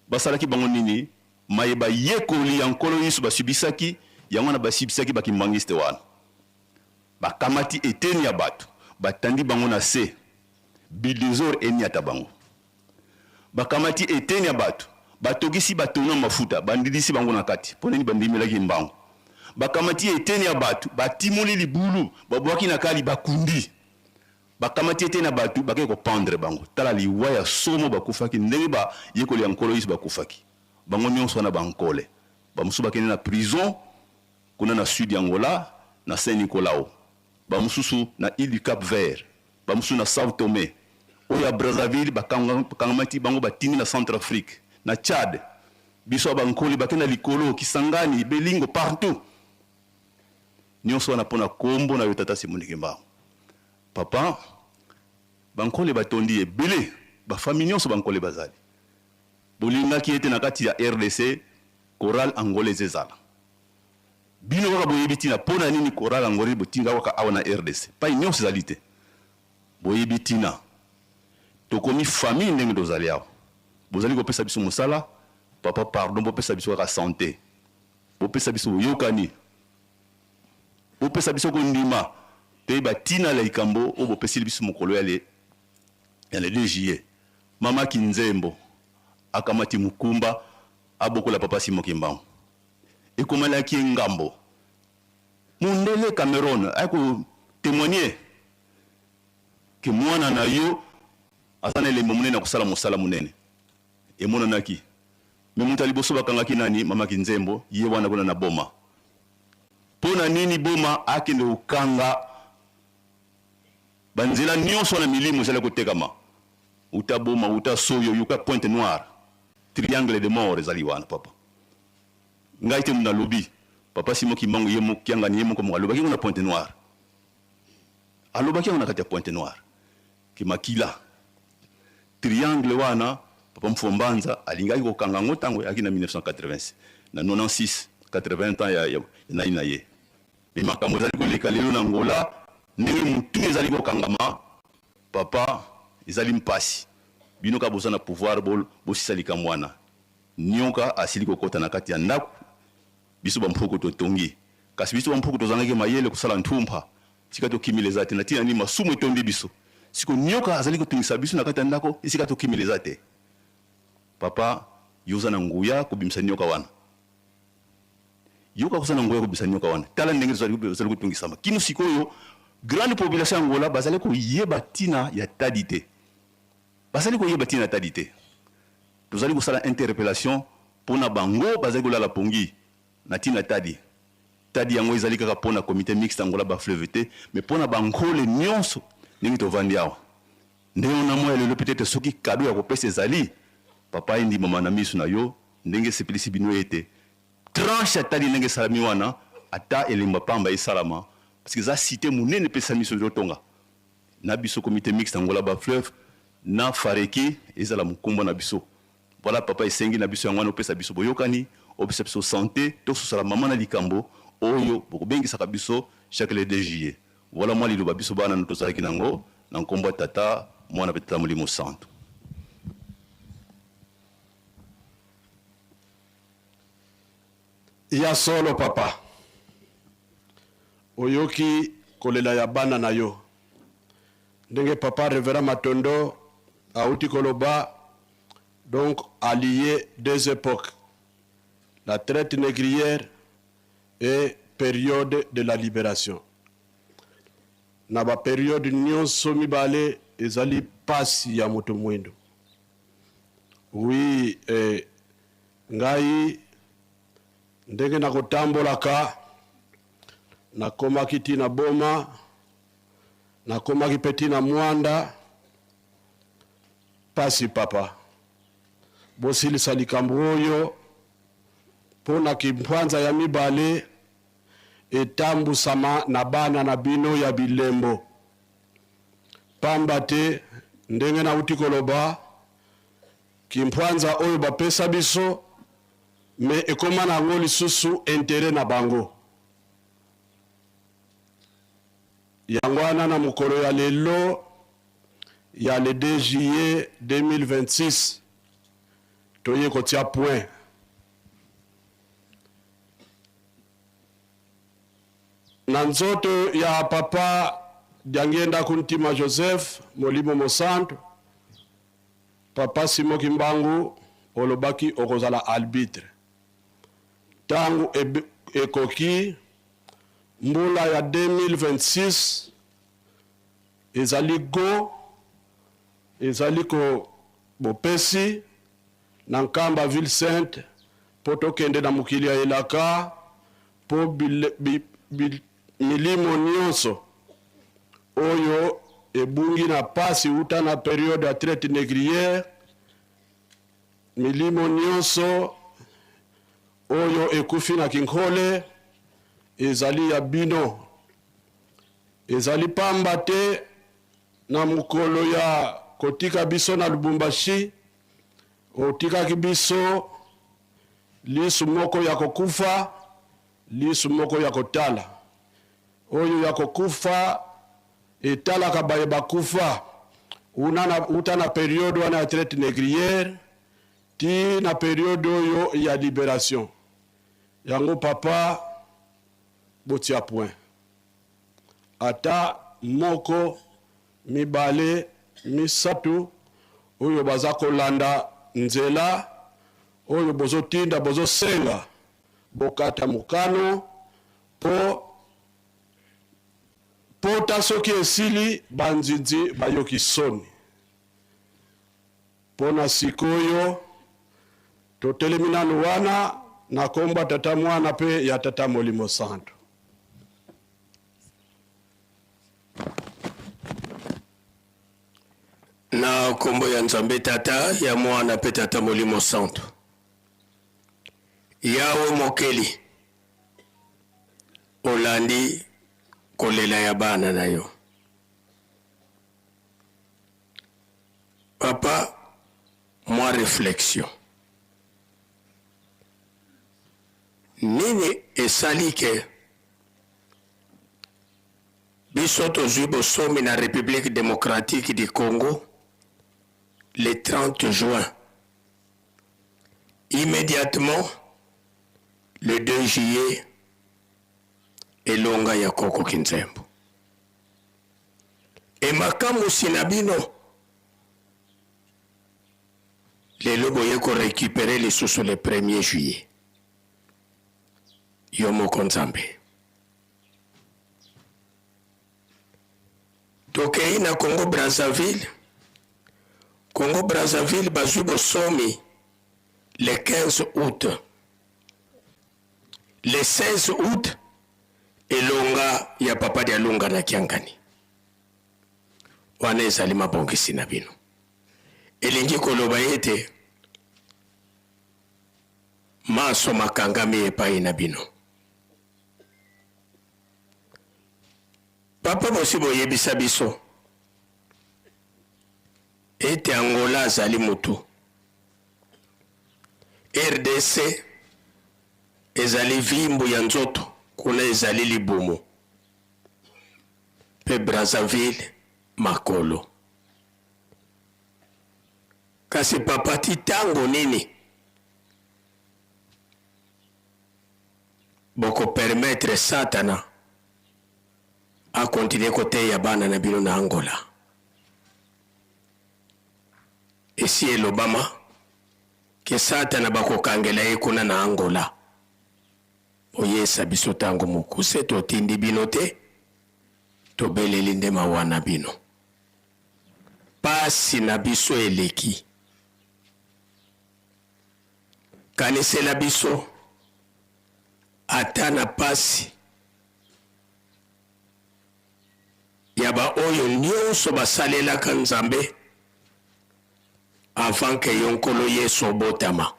Basalaki bango nini? Maye bayekoli ya Nkolo Yesu basubisaki, yango wana basubisaki ba kimbanguiste wana. Bakamati eteni ya bato, batandi bango na se, bulldozer eniata bango. Bakamati eteni ya bato, batokisi ba tonneaux ya mafuta, bandidisi bango na kati. Mpo nini bandimelaki mbango? Bakamati eteni ya bato, batimoli libulu, babwaki na kali, bakundi. Bakamati eteni ya bato, bakei ko pendre bango. Tala liwa ya somo bakufaki, ndenge bayekoli ya Nkolo Yesu bakufaki. Bango nionso wana ba nkole. Ba mosusu bakende na prison kuna na sud ya Angola, na Saint Nicolau. Ba mosusu na ile du Cap Vert, ba mosusu na Sao Tome. Oyo ya Brazzaville bakangamaki bango batindi na Centrafrique, na Tchad. Biso ya ba nkole bakenda likolo, Kisangani, Belingo, partout. Nionso wana pona kombo na yo tata Simon Kimbangu. Papa, ba nkole batondi ebele, ba famille nionso ba nkole bazali. Bolingaki ete na kati ya rdc chorale angolaise ezala. Bino kaka boyebi tina pona nini chorale angolaise botinda kaka awa na rdc. Epai nionso ezali te. Boyebi tina. Tokomi famille ndenge tozali awa. Bozali kopesa biso mosala, papa pardon bopesa biso kaka sante. Bopesa biso boyokani. Bopesa biso kondima toyeba tina ya likambo oyo bopesili biso mokolo ya le ya le 2 juillet. Mama Kinzembo akamati mokumba abokola papa Simon Kimbangu. Ekomelaki ye ngambo. Mundele Cameron aye ko temoigner que mwana na yo aza na elembo monene ya kosala mosala monene. Emonanaki. Mais moto ya liboso bakangaki nani? Mama Kinzembo, ye wana kuna na Boma. Mpo na nini Boma akende kokanga ba nzela nionso wana milimo ezali kotekama wuta Boma, wuta Soyo, yuka Pointe Noire, triangle de mort ezali wana papa. Ngai te moto nalobi, papa Simon Kimbangu ye moko, Kiangani ye moko moko alobaki yango na Pointe Noire. Alobaki yango na kati ya Pointe Noire que makila triangle wana papa Mfombanza alingaki kokanga yango tango ayaki na 1980 na 96 80 ans ya, ya nani na ye. Mais makambo ezali koleka lelo na Angola, ndenge mutu ezali kokangama, papa, ezali mpasi. Bino kaka boza na pouvoir bosisa likambo wana. Nioka asili kokota na kati ya ndako, biso ba mpuku totongi. Kasi biso ba mpuku tozangaki mayele kosala ntumpa. Esika tokimela eza te. Na tina nini masumu etondi biso? Siko nioka azali kotungisa biso na kati ya ndako, esika tokimela eza te. Papa, yo oza na nguya kobimisa nioka wana. Yoka koza na nguya kobimisa nioka wana. Tala ndenge tozali kotungisama. Kino sikoyo, grande population ya Angola bazali koyeba tina ya Tadi te. Bazali koyeba tina ya Tadi te. Tozali kosala interpellation pona bango bazali kolala pongi na tina Tadi. Tadi yango ezali kaka pona comite mixte Angola bas fleuve te, mais pona ba Nkole nionso ndenge tovandi awa. Ndenge na moya lelo peut-etre soki cadeau ya kopesa ezali, papa endimama na misu na yo ndenge esepelisi bino ete tranche ya tali ndenge esalami wana ata elembo ya pamba esalama parce que eza cite munene epesami soki totonga na biso comite mixte Angola bas fleuve na Fareki ezala mokumba na biso. Voilà papa esengi na biso yango wana opesa biso boyokani opesa biso sante tososala mama na likambo oyo bokobengisaka biso chaque le 2 juillet. Voilà mwa liloba biso bana no tozalaki na yango na nkombo ya Tata, Mwana mpe Tata Molimo Santu. Ya solo papa, oyoki kolela ya bana na yo ndenge papa Reverend Matondo awuti koloba, donc allie deux epoques, la traite negrière et periode de la liberation. Na ba periode nionso mibale ezali pasi ya moto mwindo. Oui, eh, ngai ndenge nakotambolaka nakomaki ti na Boma, nakomaki pe ti na Mwanda. Pasi papa, bosilisa likambo oyo po na kimpwanza ya mibale etambusama na bana na bino ya bilembo. Pamba te, ndenge nawuti koloba, kimpwanza oyo bapesa biso, mais ekoma na yango lisusu interet na bango. Yango wana na mokolo ya lelo ya le 2 juillet 2026, toye kotia point. Na nzoto ya papa Diangienda Kuntima Joseph Molimo Mosantu, papa Simon Kimbangu olobaki okozala albitre. Tango ekoki, mbula ya 2026 ezali go, ezali ko bopesi na Nkamba ville sainte mpo tokende na mokili ya elaka mpo milimo nionso oyo ebungi na pasi wuta na periode ya traite negrière, milimo nionso oyo ekufi na kinkole ezali ya bino. Ezali pamba te na mokolo ya kotika biso na Lubumbashi, otikaki biso lisu moko ya kokufa, lisu moko ya kotala. Oyo ya kokufa etalaka baye bakufa uta na periode wana ya traite negrière ti na periode oyo ya liberation. Yango papa, botia point. Ata moko, mibale, misatu oyo baza kolanda nzela oyo bozotinda, bozosenga bokata mokano po pota soki esili ba nzinzi bayoki soni. Pona sikoyo totelemi nanu wana na kombo ya Tata Mwana pe ya Tata Molimo Santu. Na kombo ya Nzambe Tata, ya Mwana pe Tata Molimo Santu. Yawe Mokeli, olandi kolela ya bana na yo. Papa, mwa reflexion. Nini esali ke biso tozwi bosomi na Republique democratique du Congo le 30 juin, immediatement le 2 juillet elonga ya Koko Kinzembo e makamwisi na bino lelo boye ko recuperer lisusu le 1er juillet yo moko Nzambe. Tokei na Congo Brazzaville, Congo Brazzaville bazwi bosomi le 15 août. Le 16 août elonga ya Papa Dialunga na Kiangani. Wana ezali mabongisi na bino. Elingi koloba ete manso makangami epai na bino. Papa bosi boyebisa biso ete Angola azali mutu, rdc ezali vimbu ya nzoto, kuna ezali libumu pe Brazzaville makolo. Kasi papa ti tango nini boko permettre satana a continuer koteya bana na bino na Angola? Esi elobama ke satana bakokangela ye kuna na Angola. Boyesa biso tango mokuse, totindi bino te, tobeleli nde mawa na bino. Pasi na biso eleki. Kanisela biso ata na pasi ya ba oyo nionso basalelaka Nzambe avant que yo Nkolo Yesu obotama.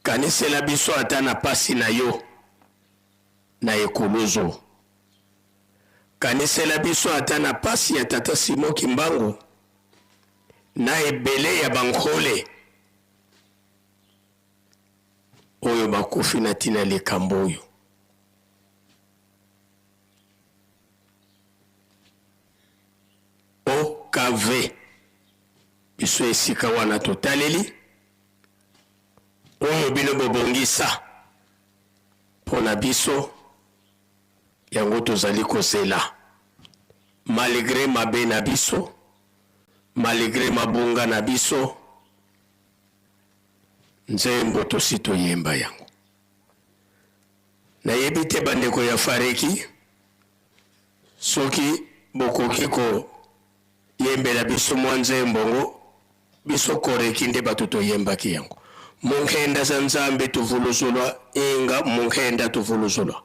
Kanisela biso ata na pasi na yo na ekuluzu. Kanisela biso ata na pasi ya tata Simon Kimbangu na ebele ya ba Nkole oyo bakufi na tina likambo oyo. OKV, biso esika wana totaleli oyo bino bobongisa mpo na biso, yango tozali kozela malgre mabe na biso, malgre mabunga na biso, nzembo tosi toyemba yango. Nayebi te bandeko ya Fareki soki bokoki ko yembela biso mwa nzembo ngo, biso Koreki nde bato toyembaki yango. Munkenda za Nzambe tuvuluzulwa inga munkenda tuvuluzulwa.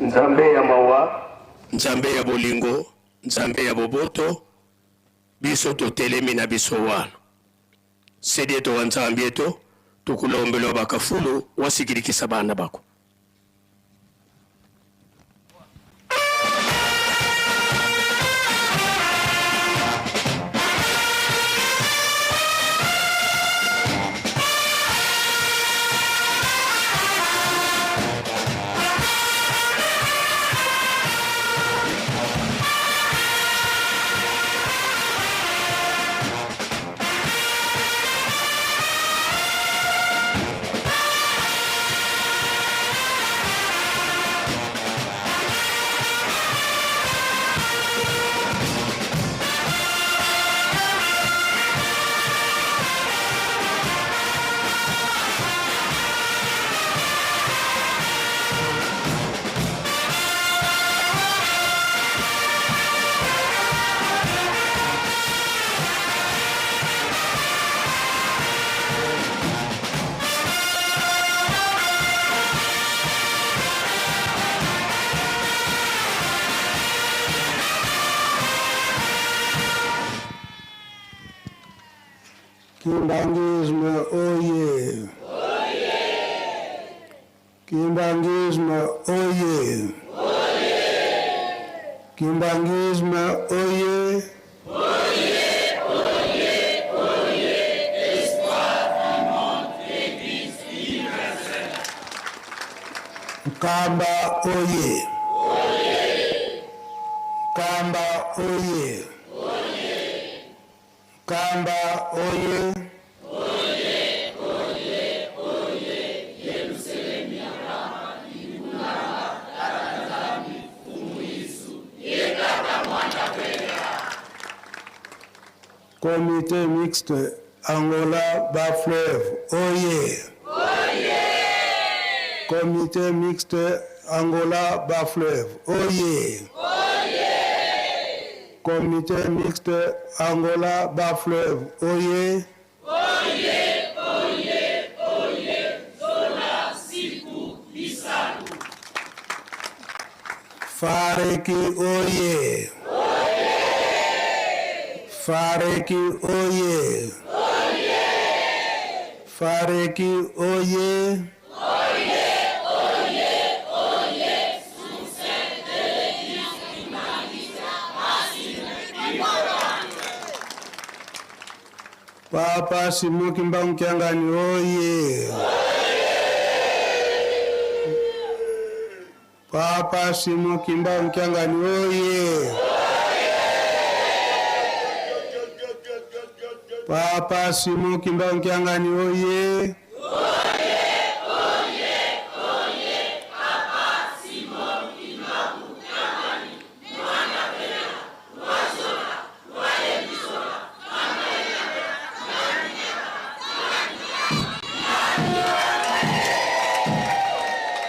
Nzambe ya mawa, Nzambe ya bolingo, Nzambe ya boboto, biso totelemi na biso wana. Sedi eto wa Nzambi eto, tukulombelwa bakafulu wasikilikisa bana bako. Kimbanguisme oye! Kimbanguisme oye! Kimbanguisme oye! Nkamba oye! Nkamba oye! Nkamba oye! Comité mixte Angola bas fleuve oye! Comité mixte Angola bas fleuve oye! Comité mixte Angola bas fleuve oye! Oye, oye, oye, Zola Siku Bisalu. Fareki oye! Fareki oye! Fareki oye! Oye, oye, oye, succès de l'église humaniste Racine Papa Simon Kimbangu Kiangani oye! Papa Simon Kimbangu Kiangani oye! Papa Simon Kimbangu Kiangani oye!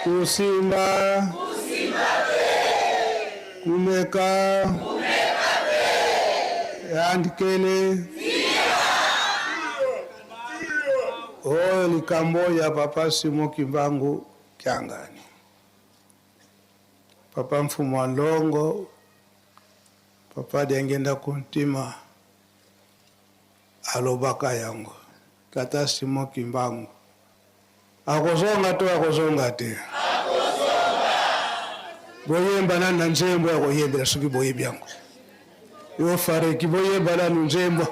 Kusimba, kumeka, yandikele oyo likambo ya papa Simon Kimbangu Kiangani, papa Mfumu wa Longo, papa Diangienda Kuntima alobaka yango. Tata Simon Kimbangu akozonga to akozonga te? Boyemba nanu na nzembo ya koyembela soki boyebi yango. Yo Fareki, boyemba nanu nzembo.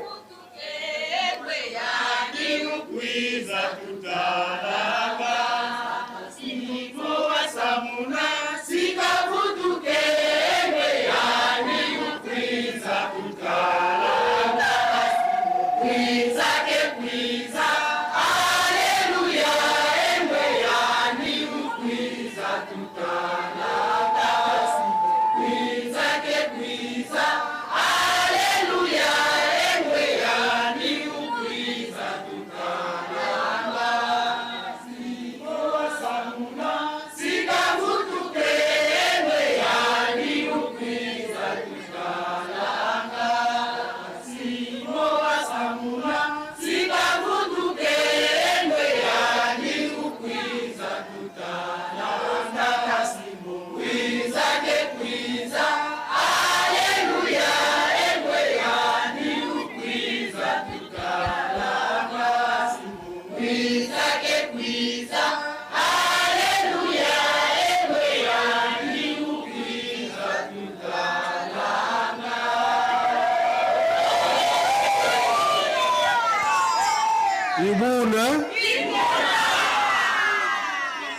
Ibuna.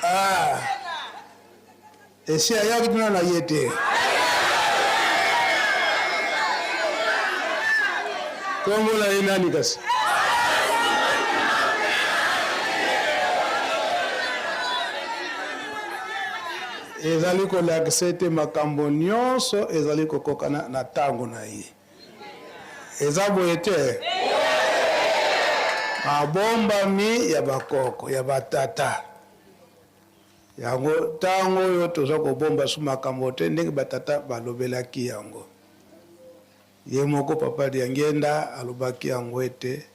Ah. Esi ayaki tuna na ye te. Kombo na ye nani kasi? Ezali kolakisa ete makambo nyonso ezali kokokana na ntango na ye. Eza boye te? Mabombami ya bakoko, ya batata. Yango ntango oyo toza kobomba su makambo te ndenge batata balobelaki yango. Ye moko Papa Diangienda alobaki yango ete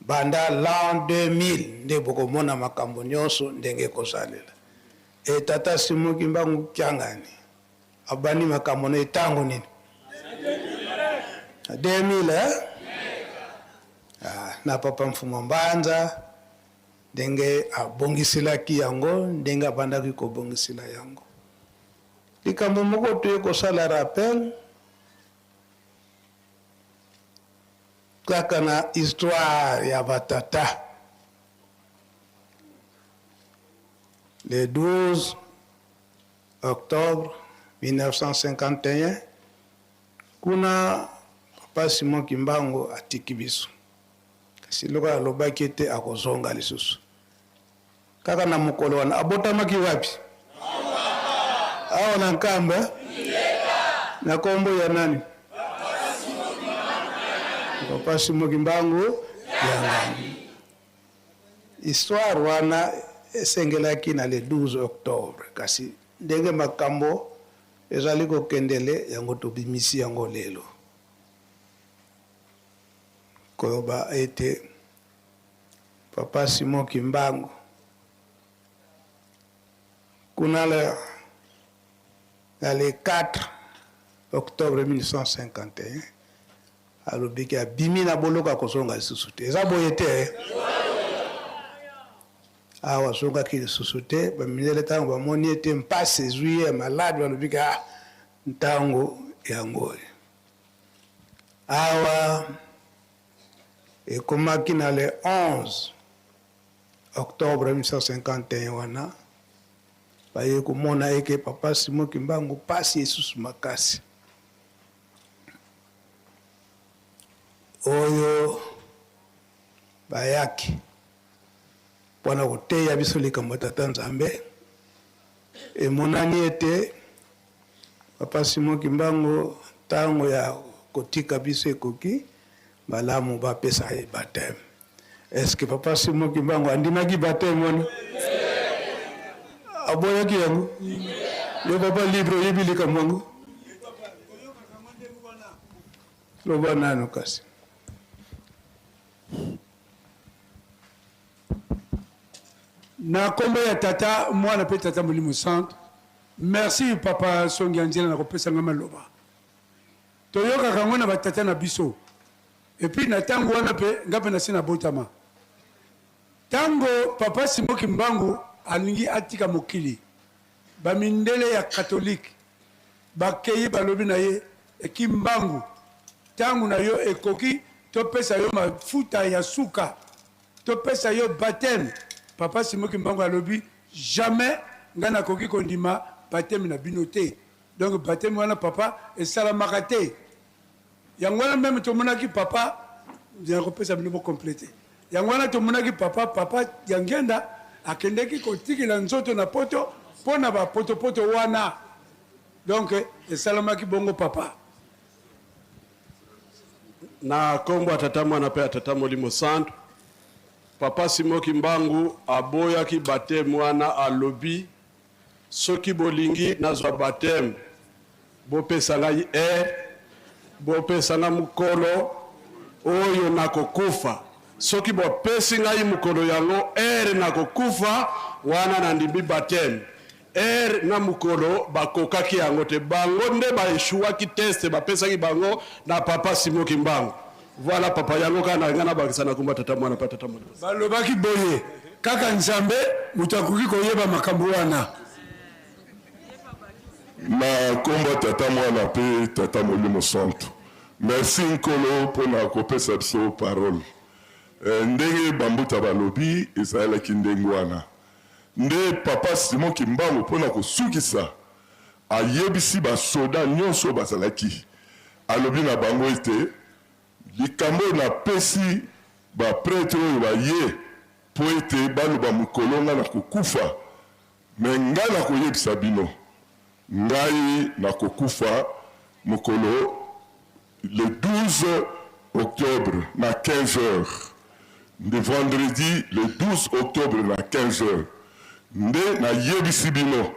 banda l'an 2000 nde bokomona makambo nyonso ndenge ekozalela. E Tata Simon Kimbangu Kiangani abandi makambo na ye tango nini? 2000 eh? Ah. na Papa Mfumu Mbanza ndenge abongiselaki yango, ndenge abandaki kobongisela yango. Likambo moko toye kosala rappel kaka na histoire ya batata. Le 12 octobre 1951 kuna Papa Simon Kimbangu atiki biso, kasi lokola alobaki ete akozonga lisusu kaka na mokolo wana. Abotamaki wapi? Awa na Nkamba, na kombo ya nani? Papa Simon Kimbangu Kiangani. Histoire wana esengelaki na le 12 octobre, kasi ndenge makambo ezali kokendele yango tobimisi yango lelo koloba ete Papa Simon Kimbangu kuna le, na le 4 octobre 1951 Alobi ke abimi na boloko akozonga lisusu te. Eza boye te eh? Awa azongaki lisusu te. Bamindele ntango bamoni ete mpasi ezwi ye ya malade, balobi ke ah, ntango yango oyo. Awa ekomaki na le 11 octobre 1951 wana baye komona eke Papa Simon Kimbangu mpasi esusu makasi. Oyo bayaki mpo na koteya biso likambo ya Tata Nzambe, emonani ete Papa Simon Kimbangu ntango ya kotika biso ekoki, malamu bapesa ye bapteme. Est-ce que Papa Simon Kimbangu andimaki bapteme wana? Aboyaki yango? Yo papa libre oyebi likambo yango? Loba nanu kasi. Na kombo ya Tata, Mwana pe Tata Molimo Santu. Merci papa Songi Angela na kopesa nga maloba. Toyokaka yango na ba tata na biso. Et puis na tango wana pe nga pe nasi nabotama. Tango papa Simon Kimbangu alingi atika mokili, ba mindele ya catholique bakeyi balobi na ye Kimbangu tango na yo ekoki topesa yo mafuta ya suka, topesa yo bapteme. Papa Simon Kimbangu alobi jamais nga nakoki kondima bapteme na bino te. Donc bapteme wana papa esalamaka te. Yango wana meme tomonaki papa nakopesa bino bo complete. Yango wana tomonaki papa papa Diangienda akendeki kotikela nzoto na poto mpo na ba potopoto wana. Donc esalamaki bongo papa. Na kombo ya Tata Mwana pe ya Tata Molimo Santu, Papa Simon Kimbangu aboyaki bapteme wana alobi Soki bolingi nazwa bapteme, bopesa ngai heure, bopesa nga mokolo oyo nakokufa. Soki bopesi ngai mokolo yango, heure nakokufa, wana nandimi bapteme. Heure na mokolo bakokaki yango te. Bango nde ba echouaki test bapesaki bango na Papa Simon Kimbangu. Voilà papa, yango kaka nalinga nabakisa na kombo ya Tata Mwana pe Tata Molimo. Balobaki boye, Kaka Nzambe moto akoki koyeba makambo wana. Na kombo ya Tata Mwana pe Tata Molimo Santu. Merci Nkolo pona kopesa biso parole. Ndenge ba mbuta balobi ezalaki ndenge wana. Nde Papa Simon Kimbangu pona kosukisa ayebisi ba soda nionso oyo bazalaki, alobi na bango ete, Likambo oyo napesi ba pretres oyo baye mpo ete baloba mokolo ngai nakokufa, mais ngai nakoyebisa bino, ngai nakokufa mokolo le 12 octobre na 15 heures, nde vendredi le 12 octobre na 15 heures nde nayebisi bino.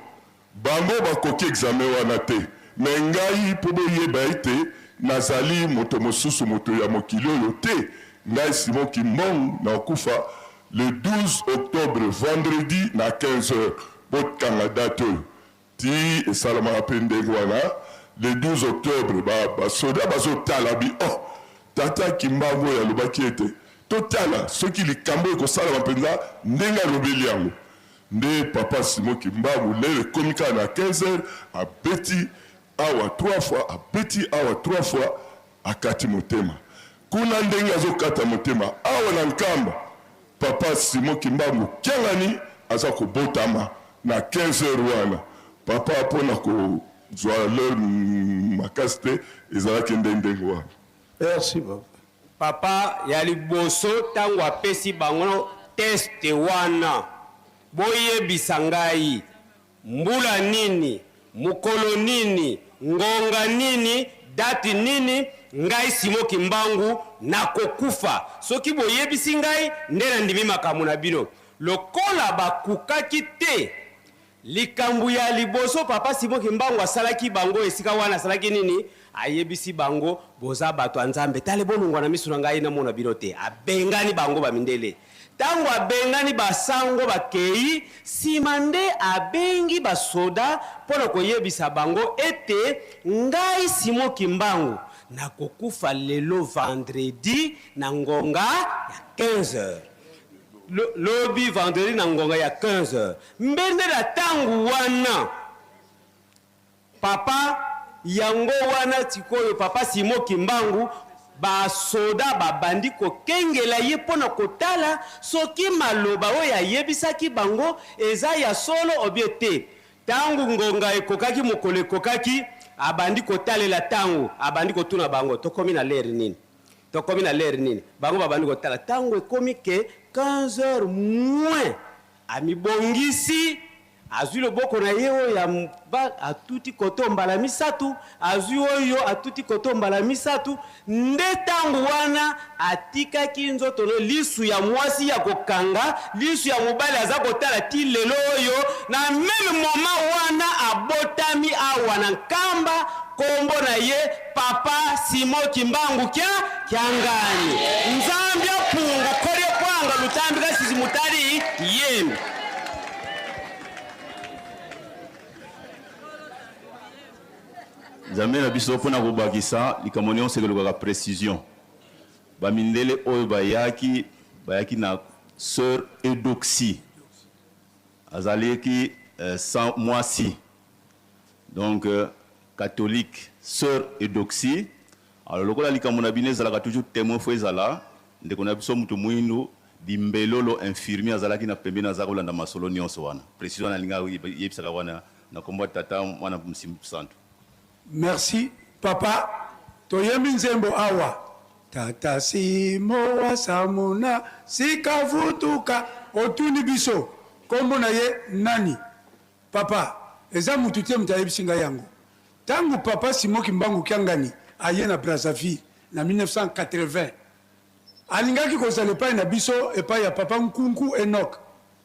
Bango bakoki examen wana te, mais ngai mpo boyeba ete nazali moto mosusu, moto ya mokili oyo te, ngai Simon Kimbong nakokufa le 12 octobre vendredi na 15 heures, bokanga date oyo. Tii esalamaka mpe ndenge wana, le 12 octobre ba basoda bazotala bi oh tata Kimbangu oyo alobaki ete. Totala soki likambo ekosalama mpenza ndenge alobeli yango. Nde papa Simon Kimbangu lelo ekomi kaka na 15 heures abeti awa 3 fois, abeti awa 3 fois, akati motema. Kuna ndenge azokata motema, awa na Nkamba papa Simon Kimbangu Kiangani aza kobotama na 15 heures wana. Papa pona kozwa l'heure makasi te, ezalaki nde ndenge wana. Merci papa. Papa ya liboso tango apesi bango test wana boyebisa ngai mbula nini, mokolo nini, ngonga nini, date nini ngai Simon Kimbangu nakokufa? Soki boyebisi ngai nde nandimi makambo na bino. Lokola bakukaki te Likambo ya liboso papa Simon kimbangu asalaki bango esika wana asalaki nini? Ayebisi bango boza bato ya Nzambe tale bolongwa na misu na ngai namona bino te. Abengani bango ba mindele. Tango abengani ba sango bakeyi, sima nde abengi ba soda pona koyebisa bango ete ngai Simon kimbangu nakokufa lelo vendredi na ngonga ya 15 heures. Lobi vendredi na ngonga ya 15 heures. Mbe nde na tango wana papa yango wana sikoyo papa Simon Kimbangu ba soda babandi kokengela ye mpo na kotala soki maloba oyo ayebisaki bango eza ya solo obie te. Tango ngonga ekokaki, mokolo ekokaki, abandi kotalela tango, abandi kotuna bango, tokomi na lere nini? Tokomi na lere nini? Bango babandi kotala tango ekomi ke 15 heures moins Amibongisi, azwi loboko na ye oyo ya mobali, atuti koto mbala misatu, azwi oyo, atuti koto mbala misatu, nde tango wana atikaki nzoto no lisu ya mwasi ya kokanga, lisu ya mobali aza kotala ti lelo oyo, na meme moment wana abotami awa na Nkamba, Kombo na ye Papa Simon Kimbangu kia Kiangani. Nzambi apungu kolye kwanga lutambi kasizi mutali yembi. Nzambe na biso mpo na kobakisa likambo nyonso ekolukaka precision. Ba mindele oyo bayaki, bayaki na soeur Eudoxie. Azalaki sans mwasi. Donc catholique soeur Eudoxie alors lokola likambo na bino ezalaka toujours temoin faut ezala ndeko na biso mutu muindu Dimbelolo infirmier azalaki na pembeni aza kolanda masolo nionso wana precision wana nalingi yebisaka wana na kombo ya tata muana santu. Merci papa toyembi nzembo awa tata simo wa samuna sika vutuka otuni biso kombo na ye nani Papa, eza mutu te mutu ayebisi ngai yango. Tango papa Simon Kimbangu Kiangani aye na Brazzaville na 1980, alingaki kozala epai na biso, epai ya papa Nkunku Enoch,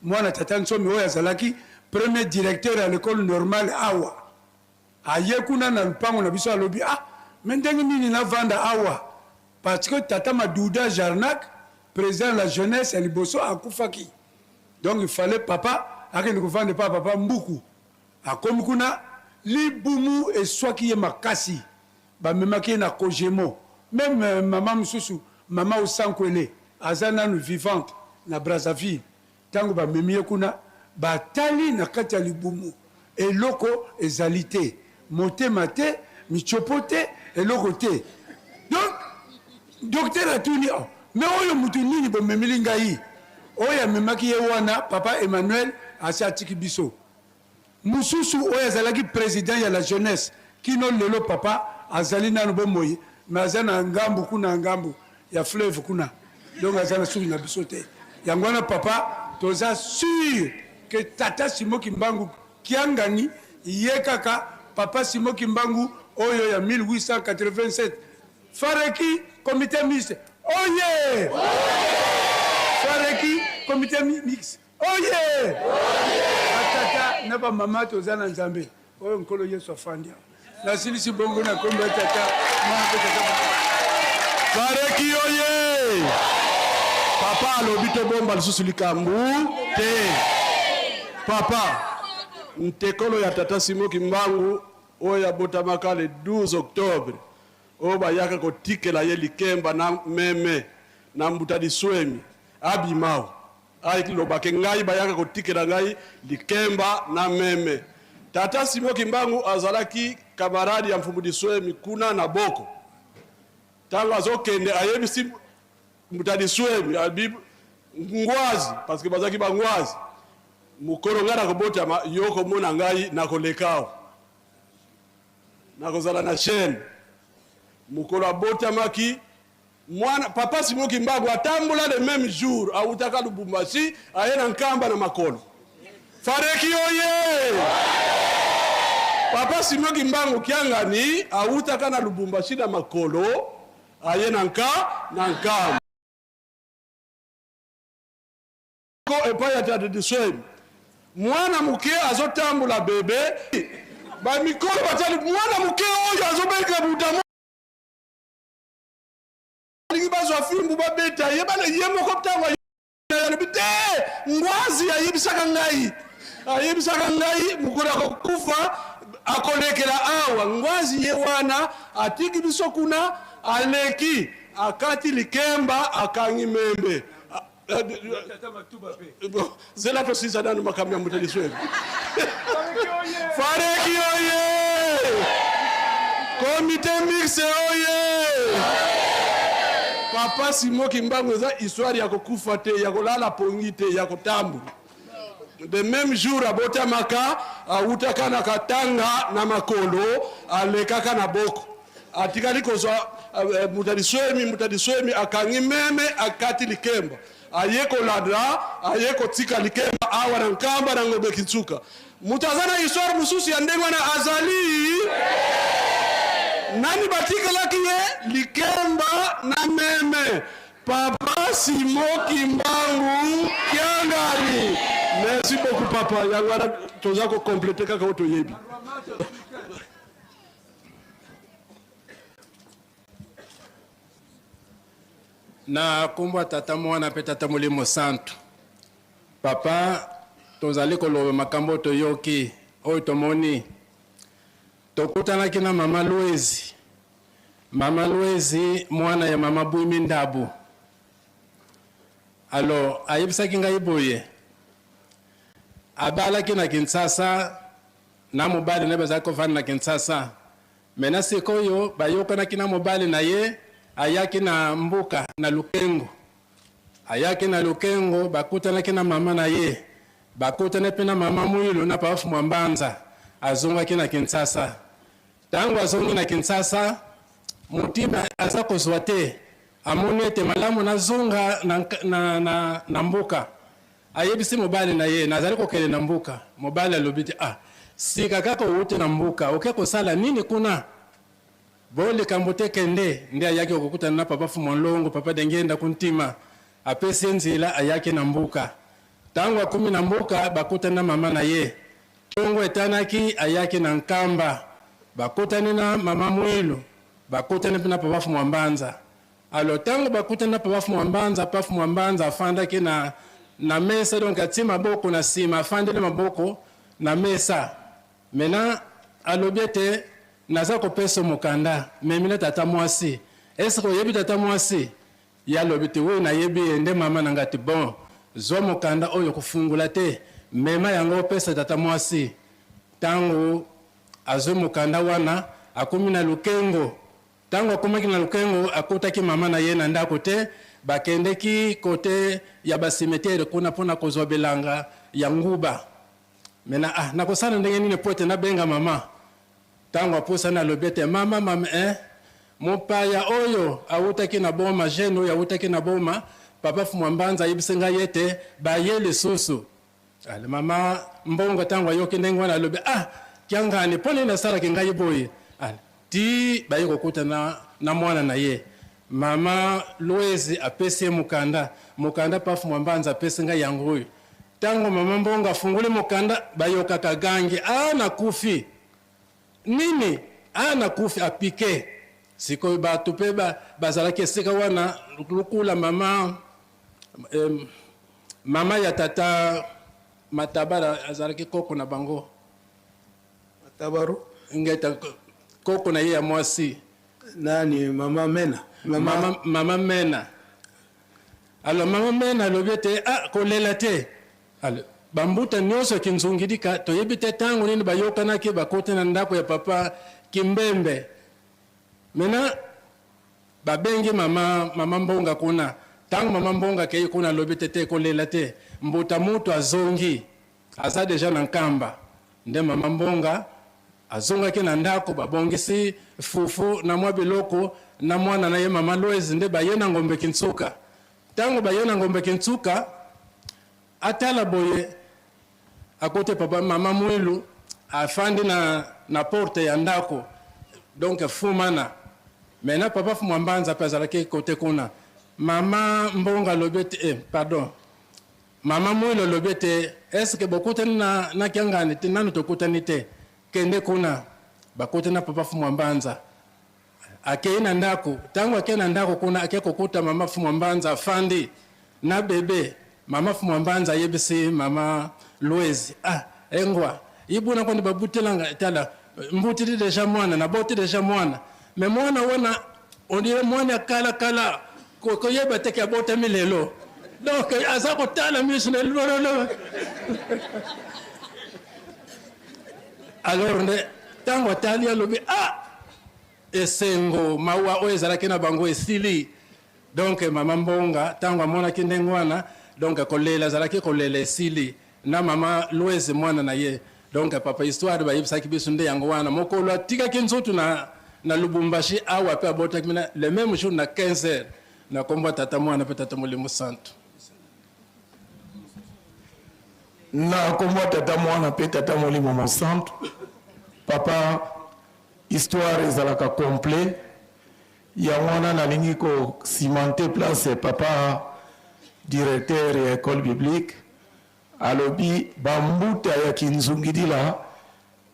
mwana tata Nsomi oyo azalaki premier directeur ya l'ecole normale awa. Aye kuna na lupango na biso alobi, ah, mais ndenge nini navanda awa? Parce que tata Maduda Jarnac, president ya la jeunesse ya liboso akufaki. Donc il fallait papa akende kovanda epa papa Mbuku. Akomi kuna libumu eswaki ye makasi. Bamemaki ye na Kojemo. Meme mama mosusu, mama Osankwele aza nanu vivante na Brazzaville. Tango bamemi ye kuna, batali na kati ya libumu eloko ezali te. Motema te, mitshopo te, eloko te. Donc docteur atuni, oh, mais oyo mutu nini bomemeli ngai? Oyo amemaki ye wana papa Emmanuel asi atiki biso. Mususu oyo azalaki president ya la jeunesse kino lelo papa azali nanu bomoi mais aza na ngambu kuna ngambu ya fleuve kuna donc aza na suki na biso te. Yango wana papa toza sur que tata Simon Kimbangu Kiangani ye kaka papa Simon Kimbangu oyo ya 1887 Fareki comite mixte oye! Fareki comite mixte oye! Ba tata na ba mama toza na Nzambe oyo Nkolo Yesu afandi awa. Nasilisi bongo na kombo ya tata mwana mpe tata Fareki oye! Papa alobi tobomba lisusu likambo te. Papa ntekolo ya tata Simon Kimbangu oyo abotamaka le 12 octobre oyo bayaka kotikela ye likemba na meme. na Mbuta Lisuemi abima aloba ke ngai bayaka kotikela ngai likemba na meme. Tata Simon Kimbangu azalaki camarade ya Mfumu Lisuemi kuna na Boko. Tango azokende ayebisi Mbuta Lisuemi abi Ngwazi, parce que bazalaki ba Ngwazi, mokolo ngai nakobotama yo okomona ngai nakoleka awa, nakozala na chaine. Mokolo abotamaki mwana papa Simon Kimbangu atambola le meme jour, awutaka Lubumbashi aye na Nkamba na makolo. Fareki oye! Papa Simon Kimbangu Kiangani awutaka na Lubumbashi na makolo aye na nka na Nkamba. Ko epai ya Tata Diswemi, mwana moke azotambola bebe, ba mikolo batali mwana moke oyo azobenga buta balingi bazwa fimbu babeta ye bana ye moko ntango alobi te ngwazi ayebisaka ngai ayebisaka ngai mokolo akokufa akolekela awa ngwazi ye wana atiki biso kuna aleki akati likemba akangi membe zela tosilisa nanu makambo ya moto lisweli fareki oye komite mixe oye papa simo kimbangu eza histoire ya kokufa te ya kolala pongi te ya kotambola the même jour abotamaka awutaka na katanga na makolo alekaka na boko atikali kozwa eh, moto ya liswemi moto ya liswemi akangi meme akati likemba aye kolanda aye kotika likemba awa na nkamba na ngombe kinsuka moto aza na histoire mosusu ya ndenge wana azali nani batikelaki ye likemba na meme Papa Simon Kimbangu Kiangani. Merci beaucoup papa. Yango wana toza ko completer kaka oyo toyebi. Na nkombo ya Tata, Mwana mpe Tata Molimo Santu. Papa, tozali koloba makambo oyo toyoki, oyo tomoni. Tokutanaki na mama Luezi Mama Luezi mwana ya mama Buimi Ndabu. Alors ayebisaki ngai boye, abalaki na Kinshasa na mobali na ye bazalaki kovanda na Kinshasa. Maintenant sikoyo bayokanaki na mobali na ye ayaki na mboka na Lukengo. Ayaki na Lukengo bakutanaki na mama na ye, bakutani pe na mama Muilu na papa Fumua Mbanza, azongaki na Kinshasa. Tango azongi na Kinshasa, Mutima aza kozua te, amoni ete malamu nazonga na, na, na, na mboka. Ayebisi mobali na ye, nazali kokende na mboka. Mobali alobi te, ah, sika kaka owuti na mboka, oke kosala nini kuna? Bo likambo te, kende. Nde ayaki kokutana na Papa Fumua Nlongo, Papa Diangienda Kuntima. Apesi ye nzela, ayaki na mboka. Tango akomi na mboka, bakutani na mama na ye. Tongo etanaki, ayaki na Nkamba. Bakutani na mama Muilu, bakutani mpe na Papa Fumua Mbanza. Alors tango bakutani na Papa Fumua Mbanza, Papa Fumua Mbanza afandaki na na mesa, donc atie maboko na sima, afandeli maboko na mesa. Maintenant alobi ete naza kopesa yo mokanda, memela tata mwasi. Est ce que oyebi tata mwasi? Ye alobi te, oui nayebi ye nde mama na nga te. Bon, zwa mokanda oyo kofungola te, mema yango opesa tata mwasi. Tango azwi mokanda wana, akomi na Lukengo. Tango akomaki na Lukengo, akutaki mama na ye na ndako te, bakendeki cote ya ba cimetière kuna pona kozwa bilanga ya nguba. Maintenant, ah, nakosala ndenge nini po ete nabenga mama? Tango apusani alobi ete mama mama eh, mopaya oyo awutaki na Boma, jeune oyo awutaki na Boma, papa Fumua Mbanza ayebisi ngai ete baye lisusu. Ale mama Mbongo tango ayoki ndenge wana alobi ah, Kiangani mpo nini asalaki ngai boye? Ale ti baye kokutana na mwana na ye mama Luezi apesi ye mokanda, mokanda papa Fumua Mbanza apesi ngai yango oyo. Tango mama Mbongo afungoli mokanda, bayokaka agangi, Ah, nakufi! Nini? Ah, nakufi! Apike. Sikoyo bato pe bazalaki esika wana, lukula mama, eh, mama ya tata Matabala azalaki koko na bango. Matabaru? Ngeta, koko na ye ya mwasi. Nani? Mama Mena? Mama, mama Mena. Alors mama Mene alobi ete ah, kolela te. Alors, bambuta nyonso ya Kinzungidika toyebi te ntango nini bayokanaki bakoti na ndako ya papa Kimbembe. Maintenant babengi mama, mama Mbonga kuna. Ntango mama Mbonga akei kuna alobi te te kolela te, mbuta mutu azongi aza deja na Nkamba. Nde mama Mbonga azongaki na ndako, babongisi fufu na mwa biloko na mwana na ye mama Louise, nde baye na Ngombe Kinsuka. Ntango baye na Ngombe Kinsuka, atala boye akote papa mama Mwilu afandi na, na porte ya ndako donc fumana maintenant papa Fumwa Mbanza mpe azalaki kote kuna. Mama Mbonga alobi ete eh, pardon Mama Mwilu alobi ete est ce que bokutani na, na Kiangani te? Nanu tokutani te, kende kuna. Bakutani na papa Fumwa Mbanza, akei na ndako. Tango akei na ndako kuna, akei kokuta mama Fumwa Mbanza afandi na bebe. Mama Fumwa Mbanza ayebisi mama Louise, ah engwa ibuna kwani babutelanga tala mbutili deja mwana naboti deja mwana mais mwana wana on dirait mwana ya kala kala koyeba te ke abotami lelo donc aza kotala miso na lololo alors nde ntango atali alobi ah esengo mawa oyo ezalaki na bango esili donc mama Mbonga ntango amonaki ndenge wana donc kolela azalaki kolela esili na mama Louise mwana na ye donc papa histoire bayebisaki biso nde yango wana mokolo atikaki nzoto na, na Lubumbashi awa pe abotaki mina le même jour na 15 heures na kombo ya tata mwana pe tata molimo santu. Na kombo ya tata mwana pe tata molimo mosantu. Papa histoire ezalaka complet yango wana nalingi ko cimenter place papa directeur ya ecole biblique Alobi ba mbuta ya kinzungidila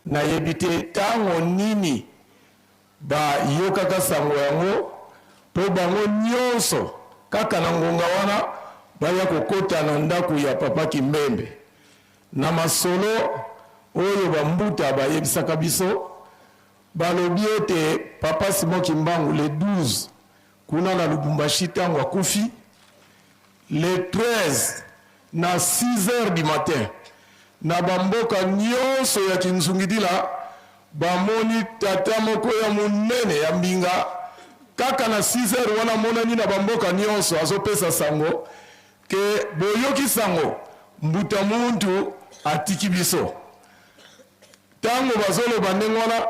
nayebi te tango nini ba yokaka sango yango po bango nionso kaka na ngonga wana baya kokota na ndaku ya papa Kimbembe. Na masolo oyo ba mbuta bayebisaka biso balobi ete papa Simon Kimbangu le 12 kuna na Lubumbashi tango akufi le 13 na 6 heures du matin na ba mboka nionso ya Kinzungidila bamoni tata moko ya munene ya mbinga kaka na 6 heures wana amonani na ba mboka nionso azopesa sango ke boyoki sango mbuta muntu atiki biso. Tango bazoloba ndenge wana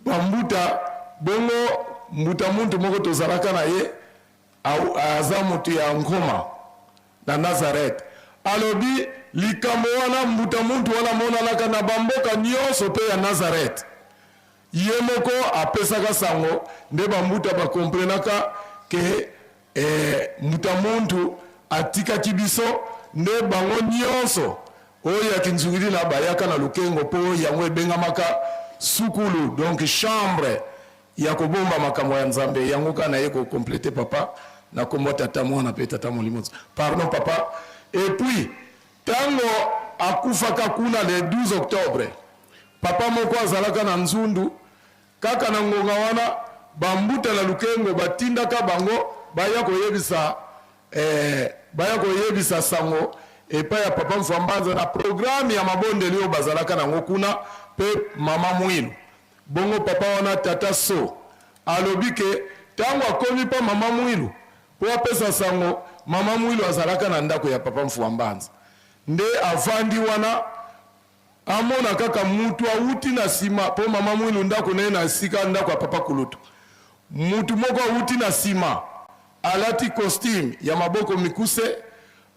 ba mbuta bongo mbuta muntu moko tozalaka na ye aza mutu ya Nkoma na Nazareth alobi likambo wana mbuta muntu wana amonanaka na ba mboka nionso pe ya Nazareth ye moko apesaka sango nde ba mbuta ba comprenaka ke Eh mbuta muntu atikaki biso nde bango nionso oyo ya kinzungidila bayaka na lukengo po yango ebengamaka sukulu donc chambre ya kobomba makambo ya nzambe yango kaka naye ko complete papa na kombo ya tata mwana pe tata molimo pardon papa et puis tango akufaka kuna le 12 octobre papa moko azalaka na nzundu Kaka na ngonga wana, ba mbuta na Lukengo batindaka bango baya koyebisa eh, baya koyebisa sango epai ya Papa Mfuambanza na programme ya mabondeli oyo bazalaka na yango kuna pe Mama Muilu. Bongo papa wana Tata So alobi ke tango akomi pa Mama Muilu po apesa sango, Mama Muilu azalaka na ndako ya Papa Mfuambanza nde avandi wana. Amona kaka mutu awuti na sima po mama Muilu ndako naye na esika ndako ya papa kulutu. Mutu moko awuti na sima alati costume ya maboko mikuse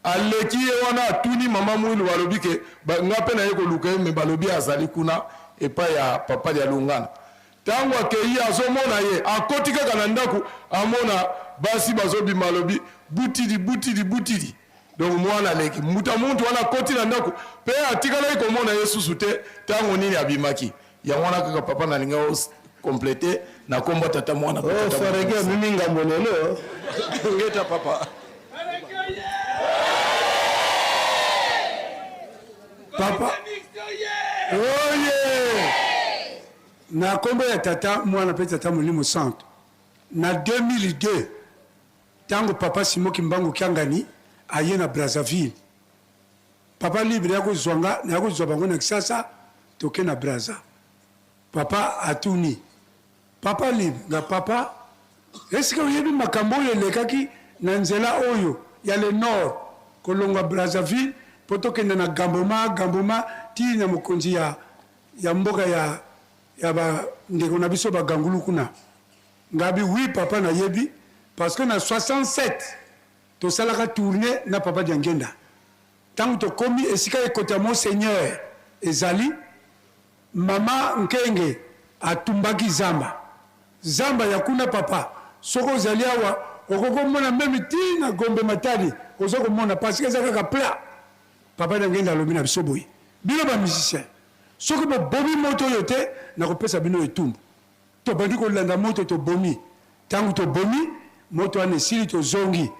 aleki ye wana atuni mama Muilu alobi ke nga pe naye koluka ye mais balobi azali kuna epai ya papa Dialungana. Tango akeyi azomona ye akoti kaka na ndaku amona basi bazobima alobi butidi butidi butidi. Donc mwana aleki mbuta muntu wana akoti na ndako pe atikalaki komona ye susu te tango nini abimaki. Yango wana kaka papa nalinga o completer na kombo ya tata mwana pe Oh, tata Farege molimo. amemi ngambo lelo. Ngeta papa. Papa. Oye! Na kombo ya tata mwana pe tata molimo santo. Na 2002. Tango papa Simon Kimbangu Kiangani aye na Brazzaville, papa Libre ya kozwa nga, naya kozwa bango na Kisasa, toke na Brazza. Papa atuni, Papa Libre, nga papa, est-ce que oyebi makambo oyo elekaki na nzela oyo ya le nord, kolongwa Brazzaville po tokende na Gamboma, Gamboma ti na mokonzi ya ya mboka ya ya ba ndeko na biso ba Gangulu kuna? Ngabi oui papa nayebi parce que na 67 tosalaka tournee na papa Diangienda tango tokomi esika ekoti ya mon seigneur ezali mama Nkenge atumbaki zamba zamba ya kuna papa soki ozali awa okoki komona meme ti na Gombe Matadi oza komona parce que eza kaka plat papa Diangienda alobi na biso boye bino ba musiciens soki bobomi moto oyo te nakopesa bino etumbu Tobandi kolanda moto tobomi tangu tobomi moto wana esili tozongi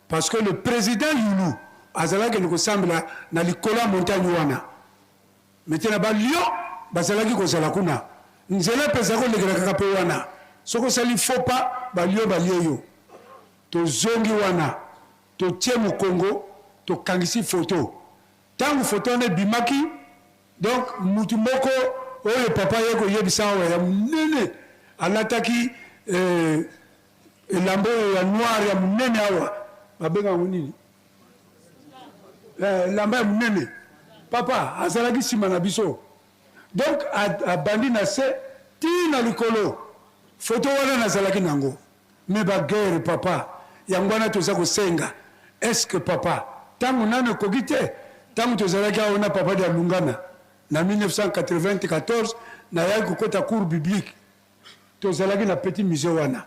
parce que le president Youlou azalaki kende kosambela na likolo ya montagne wana metena ba lion bazalaki kozala kuna nzela pe ezalaki kolekela kaka pe wana soki osali faux pas ba lion balie yo tozongi wana totie mokongo tokangisi photo tangu photo wana ebimaki Donc mutu moko oyo papa aye koyebisa awa ya munene alataki eh, elamba oyo ya noir ya munene awa babenga yango nini eh, elamba ya munene papa azalaki nsima na biso donc abandi na se ti na likolo foto wana nazalaki nango Mais ba guerre papa yango wana toza kosenga est ce que papa tango nanu ekoki te tango tozalaki awa na papa dialungana na 1994 nayaki kokota cours biblique tozalaki na petit musee wana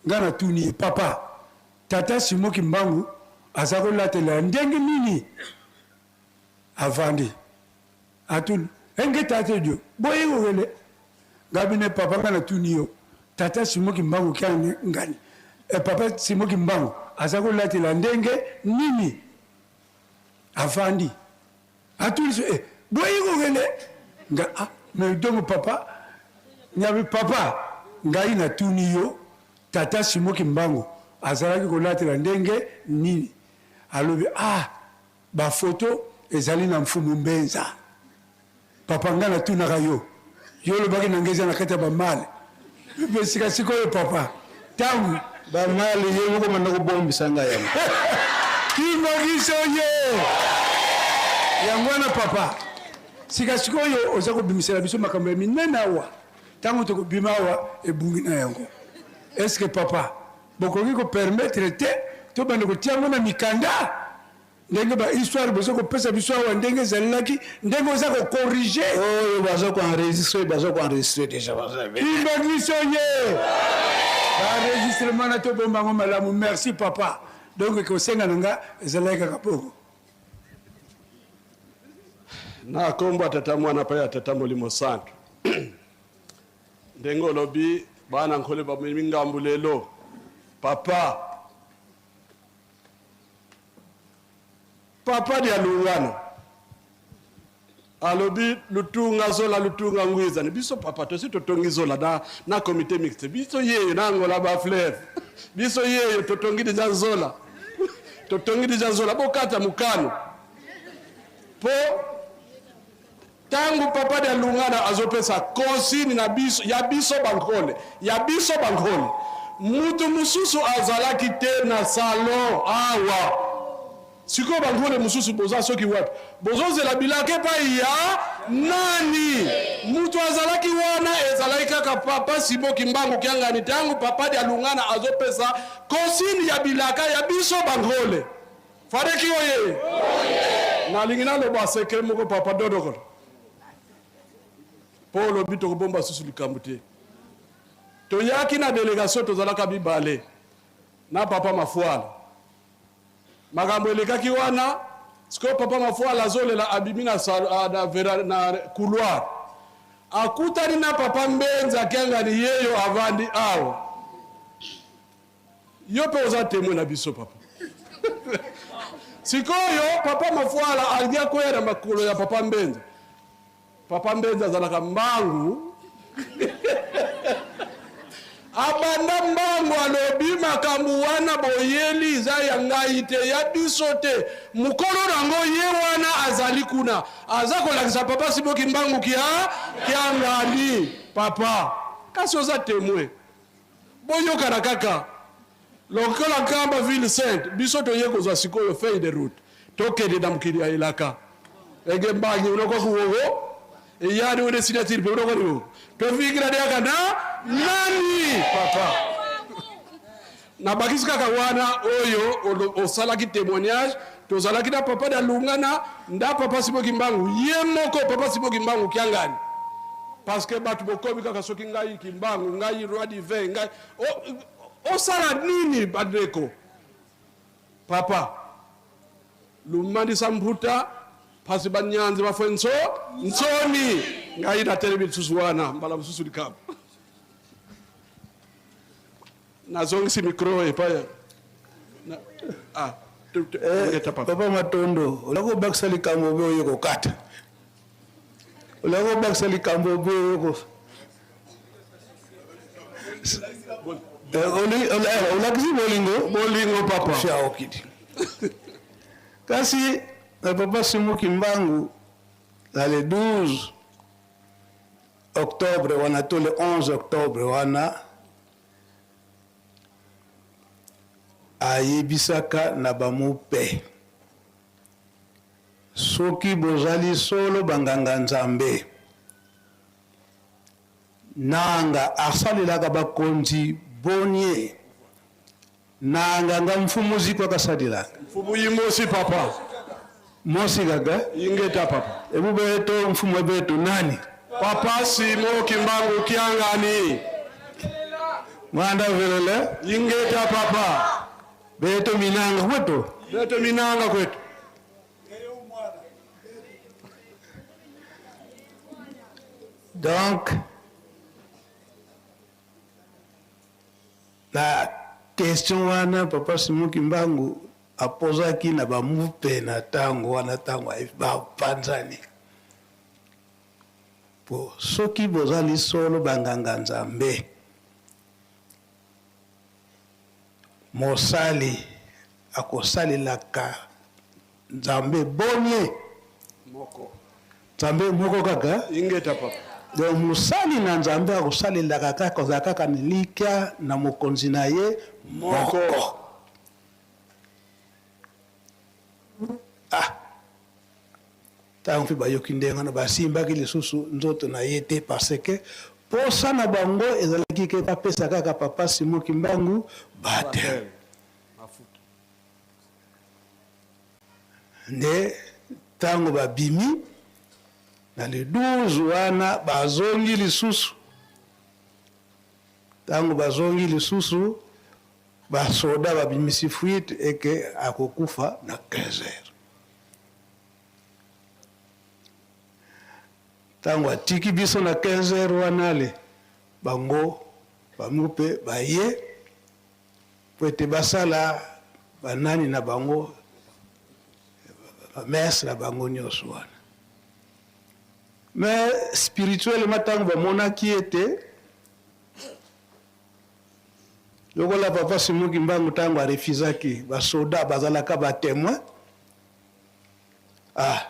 nga natuni ye papa tata Simon Kimbangu aza kolatela ya ndenge nini avandi atuni enge tata edio boye kokende ngabi ne papa nga natuni yo tata Simon Kimbangu kiangani ngani e papa Simon Kimbangu aza kolatela ndenge nini avandi atuni so e boye kokende nga ah mais donc papa ngabi papa ngai natuni yo tata Simon Kimbangu azalaki kolatela ndenge nini alobi ah Ba photo ezali na mfumu mbenza papa nga na tunaka yo yo olobaki na nga eza na kati ya ba male mais sika sikoyo papa tangu Ba male yo moko banda kobombisa nga yango. Kingokiso ye yango wana papa sika sikoyo oza kobimisela biso makambo ya minene awa tango tokobima awa ebungi na yango est ce que papa Bokoki ko permettre te tobanda kotia yango na mikanda ndenge ba histoire bozo kopesa biso awa ndenge ezalelaki ndenge oza ko corriger. Oyo bazo ko enregistrer bazo ko enregistrer dejà baza ebele. Kimbangiso ye! Ba enregistrement na tobomba yango malamu merci papa donc kosenga na nga ezalaki kaka bongo. Na kombo ya Tata Mwana pe ya Tata Molimo Santu. Ndenge olobi bana nkole bamemi ngambu lelo papa papa dialungana alobi lutunga zola lutunga ngwiza ni biso papa tosi totongi zola na, na comité mixte biso yeyo na angola ba fleuve biso yeyo totongi deja zola totongi deja zola bokata mokano po Tangu papa Dialungana azopesa consigne na biso ya biso ba nkole ya biso ba nkole mutu mususu azalaki te na salon awa sikoyo ba nkole mususu boza soki wapi bozozela bilaka epai ya nani mutu azalaki wana ezalaki kaka papa Simon Kimbangu Kiangani tangu papa Dialungana azopesa consigne ya bilaka ya biso ba nkole Fadeki oye! Nalingi naloba secret moko papa Dodokolo. Po olobi tokobomba susu likambo te. Toyaki na delegation tozalaka bibale na papa Mafuala. Makambo elekaki wana, sikoyo papa Mafuala azolela abimi na, na, vera, na couloir. Akutani na papa Mbenza Kiangani yeyo avandi awa. Yo pe oza temoin na biso papa. Sikoyo papa Mafuala alingi akwea na makolo ya papa Mbenza. Papa Mbenza azalaka mbangu. Abanda mbangu. Kimbangu alobi makambo wana boyeli eza ya ngai te, ya biso te. Mokolo nango ye wana azali kuna aza kolakisa papa Simon Kimbangu kia kiangani papa kasi oza temoin boyokana kaka lokola Nkamba ville sainte biso toye kozwa sikoyo feuille de route tokende na mokili ya elaka ege mbangi unoko kuwowo eyani une signature pe unoko niwo tofikira diaka na nani papa nabakisi kaka wana oyo osalaki témoignage tozalaki na papa Dalungana nda papa Simon Kimbangu ye moko papa Simon Kimbangu kiangani parce que bato bokomi kaka soki ngai Kimbangu ngai roi divin ngai osala nini bandeko papa lumandisa mputa pasi banyanzi bafwe nso nsoni ngai natelemi lisusu wana mbala mosusu likambo nazongisi micro epai ah, eh, papa Matondo olaki kobakisa likambo obe oye kokata olaki kobakisa likambo obe oye ko eh, eh, olakisi bolingo bolingo papa fia okidi kasi na papa Simon Kimbangu na le 12 octobre wana to le 11 octobre wana ayebisaka na bamupe soki bozali solo banganga Nzambe nanga asalelaka bakonzi bonie nanga nga mfumu ziko akasalelaka mfumu yimosi papa mosi kaka ingeta papa ebubeto mfumu ebeto nani papa Simon Kimbangu Kiangani mwanda velele ingeta papa beto minanga kwetu beto minanga kwetu donc na question wana papa Simon Kimbangu apozaki na bamupe na ntango wana ntango bapanzani po soki bozali solo banganga Nzambe mosali akosalelaka Nzambe bonie moko Nzambe moko kaka ingeta papa donc mosali na Nzambe akosalelaka kaka kozala kaka na elikya na mokonzi na ye moko, moko. Ah ntango mpe bayoki ndenge wana basimbaki lisusu nzoto na ye te parce que posa na bango ezalaki ke bapesa kaka papa Simon Kimbangu baptême nde ntango babimi na le 12 wana bazongi lisusu ntango bazongi lisusu basoda babimisi fuite eke akokufa na 15 heures ntango atiki biso na 15 heures wana ale bango bamupe baye po ete basala banani na bango bamese na bango nyonso wana mais spirituellement ntango bamonaki ete lokola papa Simon Kimbangu ntango arefusaki basoda bazalaka batemoin ah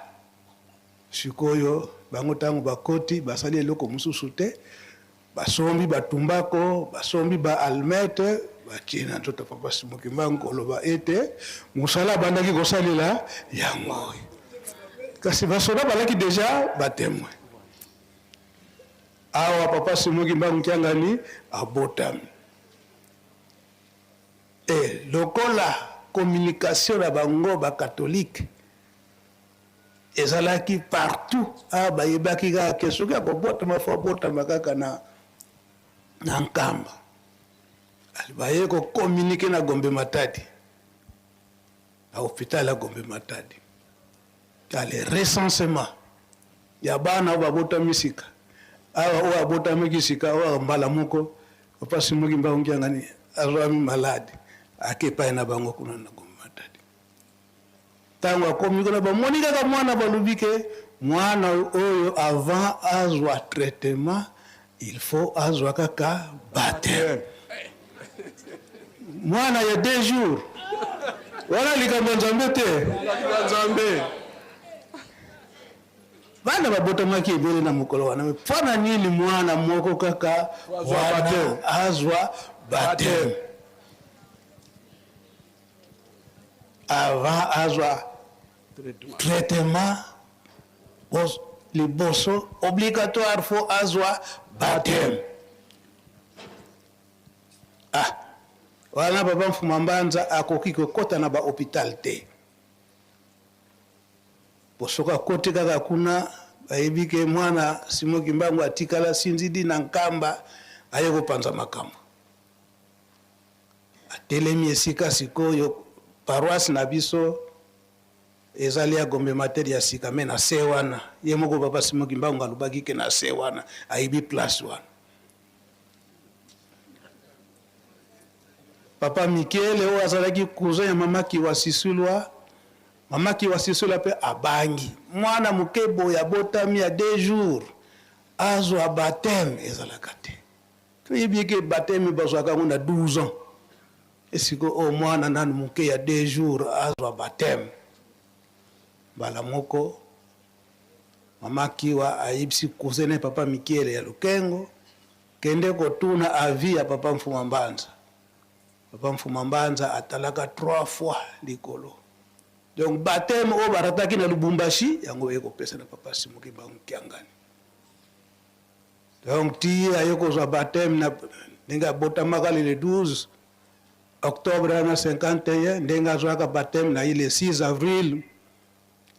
sikoyo bango ntango bakoti basali eloko mosusu te basombi batumbako basombi ba almete batie na nzoto papa Simon Kimbangu koloba ete mosala abandaki kosalela yango kasi basoda balaki deja batemoin awa papa Simon Kimbangu Kiangani abotami e lokola communication na bango bakatolike ezalaki partout awa bayebaki kaka ke soki akobotama fo abotama kaka na, na Nkamba baye kokommunike na Gombe Matadi na hôpital ya Gombe Matadi ale recensement ya bana oyo babotami sika awa oyo abotamaki sika oyo mbala moko papa Simon Kimbangu Kiangani azwami malade ake epai na bango kuna na Gombe Matadi ntango akomi kuna bamoni kaka mwana balobi ke mwana oyo avant azwa traitement il faut azwa kaka baptême. Mwana ya deux jours wana likambo ya Nzambe te. Nzambe. Bana babotamaki ebele na mokolo wana, mais mpo na nini mwana moko kaka wana azwa baptême? Avant azwa traitement liboso obligatoire faut azwa baptême. Ah, wana papa Mfuma Mbanza akoki kokota na ba hopital te. Po soki akoti kaka kuna bayebi ke mwana Simon Kimbangu atikala sinzidi na Nkamba aye kopanza makambo. Atelemi esika sikoyo paroisse na biso ezali ya Gombe Mater ya sika mais na se wana ye moko papa Simon Kimbangu alobaki ke na se wana ayebi place wana. Papa Michele oyo azalaki cousin ya mama Kiwa Sisulwa, mama Kiwa Sisulwa pe abangi mwana moke boye abotami ya deux jours azwa baptême ezalaka te. Toyebi ke baptême bazwaka yango na 12 ans. Esiko oyo mwana nanu moke ya deux jours azwa baptême. Mbala moko mama Kiwa ayebisi cousin na ye papa Michele ya Lukengo, Kende kotuna avis ya papa Mfuma Mbanza. Papa Mfuma Mbanza atalaka trois fois likolo. Donc baptême oyo barataki na Lubumbashi yango baye kopesa na papa Simon Kimbangu Kiangani. Donc ti ye aye kozwa baptême na ndenge abotamaka le 12 octobre wana 51, ndenge azwaka baptême na ye le 6 avril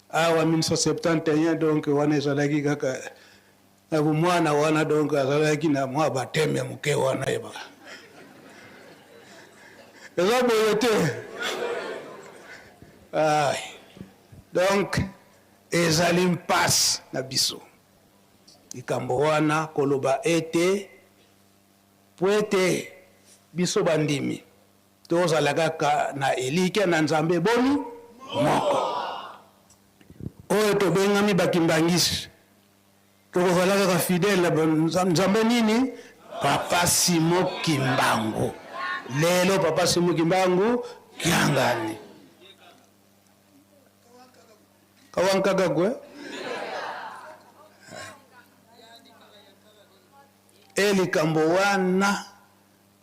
awa 1971, donc wana ezalaki kaka na bomwana wana, donc azalaki na mwa baptême ya moke wana yebaka eza boye te. Ay. Donc ezali mpasi na biso likambo wana koloba ete po ete biso bandimi tozala kaka na elikya na Nzambe boni moko oyo tobengami bakimbangisi, tokozala kaka fidèle na Nzambe nini? Papa Simon Kimbangu. Lelo Papa Simon Kimbangu Kiangani kawankaka kwe e likambo wana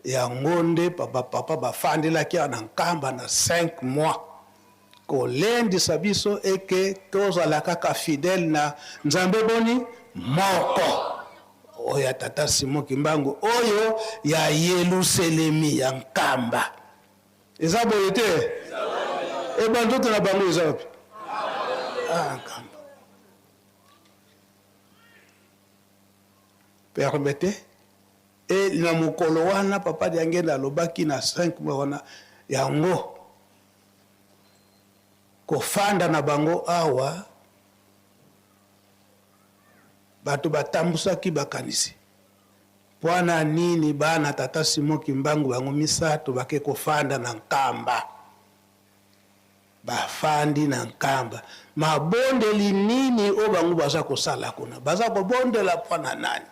yango nde papa papa bafandelaki awa na Nkamba na 5 mois kolendisa biso eke tozala kaka fidèle na Nzambe boni moko oyo ya tata Simon Kimbangu oyo ya Yelusalemi ya Nkamba. Eza boye te? E ba nzoto na bango eza wapi? Ah, Nkamba. Permettez. Et na mokolo wana papa Diangenda alobaki na 5 mois wana yango kofanda na bango awa bato batambusaki bakanisi pwana nini bana tata Simon Kimbangu bango misato bake kofanda na Nkamba. Bafandi na Nkamba mabondeli nini oyo bango baza kosala kuna? Baza kobondela pwana nani?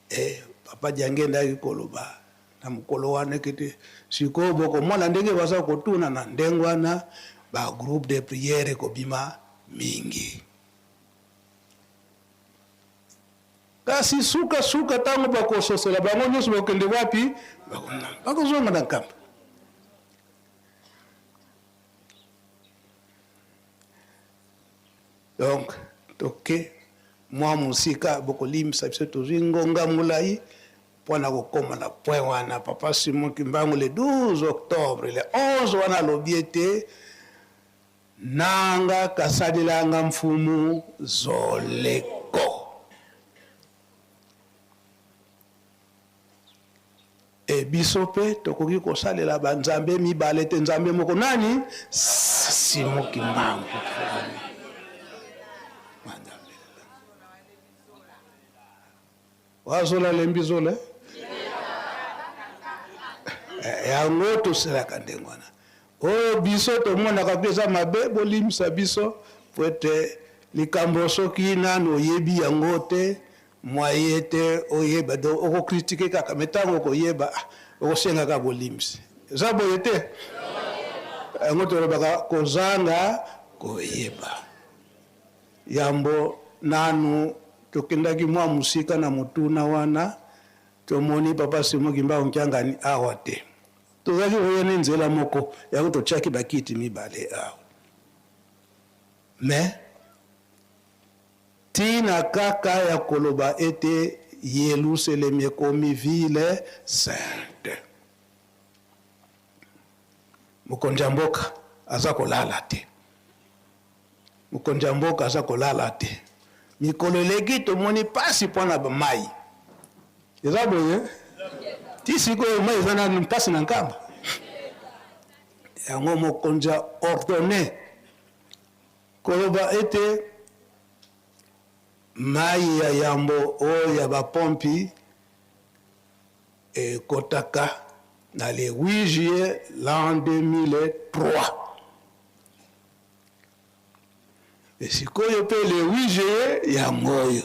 Eh, papa Diangenda ayaki koloba na mokolo wana ekete sikoyo bokomona ndenge baza kotuna na ndenge wana ba groupe de prière ekobima mingi. Kasi suka suka tango bakososola bango nyonso bakokende wapi? Bakozonga na Nkamba. Donc toke mwa mosika, bokolimbisa biso tozwi ngonga molai mpo na kokoma na point wana. Papa Simon Kimbangu le 12 octobre le 11 wana alobi ete nanga kasalelanga mfumu zoleko. E biso pe tokoki kosalela ba nzambe mibale te, nzambe moko nani? Simon Kimbangu. Wazola lembi zola eh? Yango tosalaka ndenge wana. Oyo biso tomonaka mpe eza mabe, bolimbisa biso po ete likambo soki nanu oyebi yango te. Moyen te oyeba donc oko critiquer kaka mais tango okoyeba ah, okosenga kaka bolimbisi. Eza boye te? Yango tolobaka kozanga koyeba. Yambo nanu tokendaki mwa mosika na motuna wana, tomoni Papa Simon Kimbangu Kiangani awa te. Tozalaki koya ne nzela moko, yango totiaki bakiti mibale awa. Mais Tina kaka ya koloba ete Yeluselemi ekomi ville sainte. Mokonzi ya mboka aza kolala te. Mokonzi ya mboka aza kolala te. Mikolo eleki tomoni pasi mpo na mai. Eza boye? Ti sikoyo mai eza nanu mpasi na Nkamba. Yango mokonzi a ordonne Koloba ete mayi ya yambo oyo ya ba pompi ekotaka na le 8 juillet l'an 2003. Et sikoyo pe le 8 juillet yango oyo.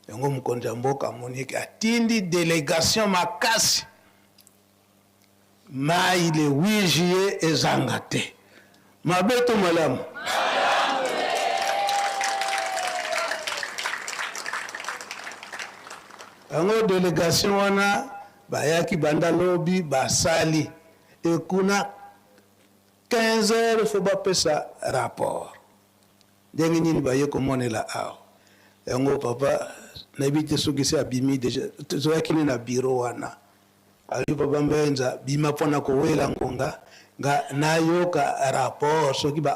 Yango mokonzi ya mboka amoni ke atindi delegation makasi Mayi le 8 juillet ezanga te. Mabe to malamu? Yango delegation wana bayaki banda lobi basali et kuna 15 heures faut bapesa rapport. Ndenge nini baye komonela awa? Yango papa nayebi te soki se abimi deja toyaki ne na bureau wana. Alobi papa Mbenza bima pona kowela ngonga nga nayoka rapport soki ba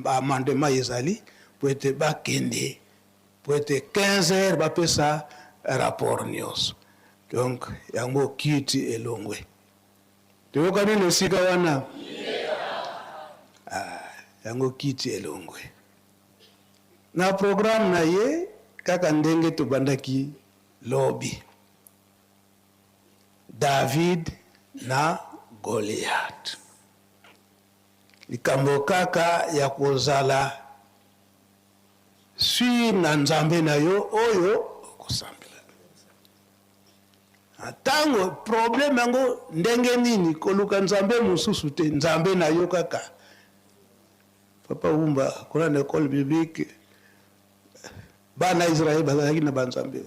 amendement ezali po ete bakende po ete 15 heures bapesa rapport nionso donc yango kiti elongwe toyokani na esika wana ah, yango kiti elongwe na programme na ye kaka ndenge tobandaki lobi David na Goliath. Likambo kaka ya kozala sur na Nzambe na yo oyo okosambela. Na ntango problème yango ndenge nini koluka Nzambe mosusu te, Nzambe na yo kaka. Papa Wumba kuna na ecole biblique Bana Israël bazalaki na banzambe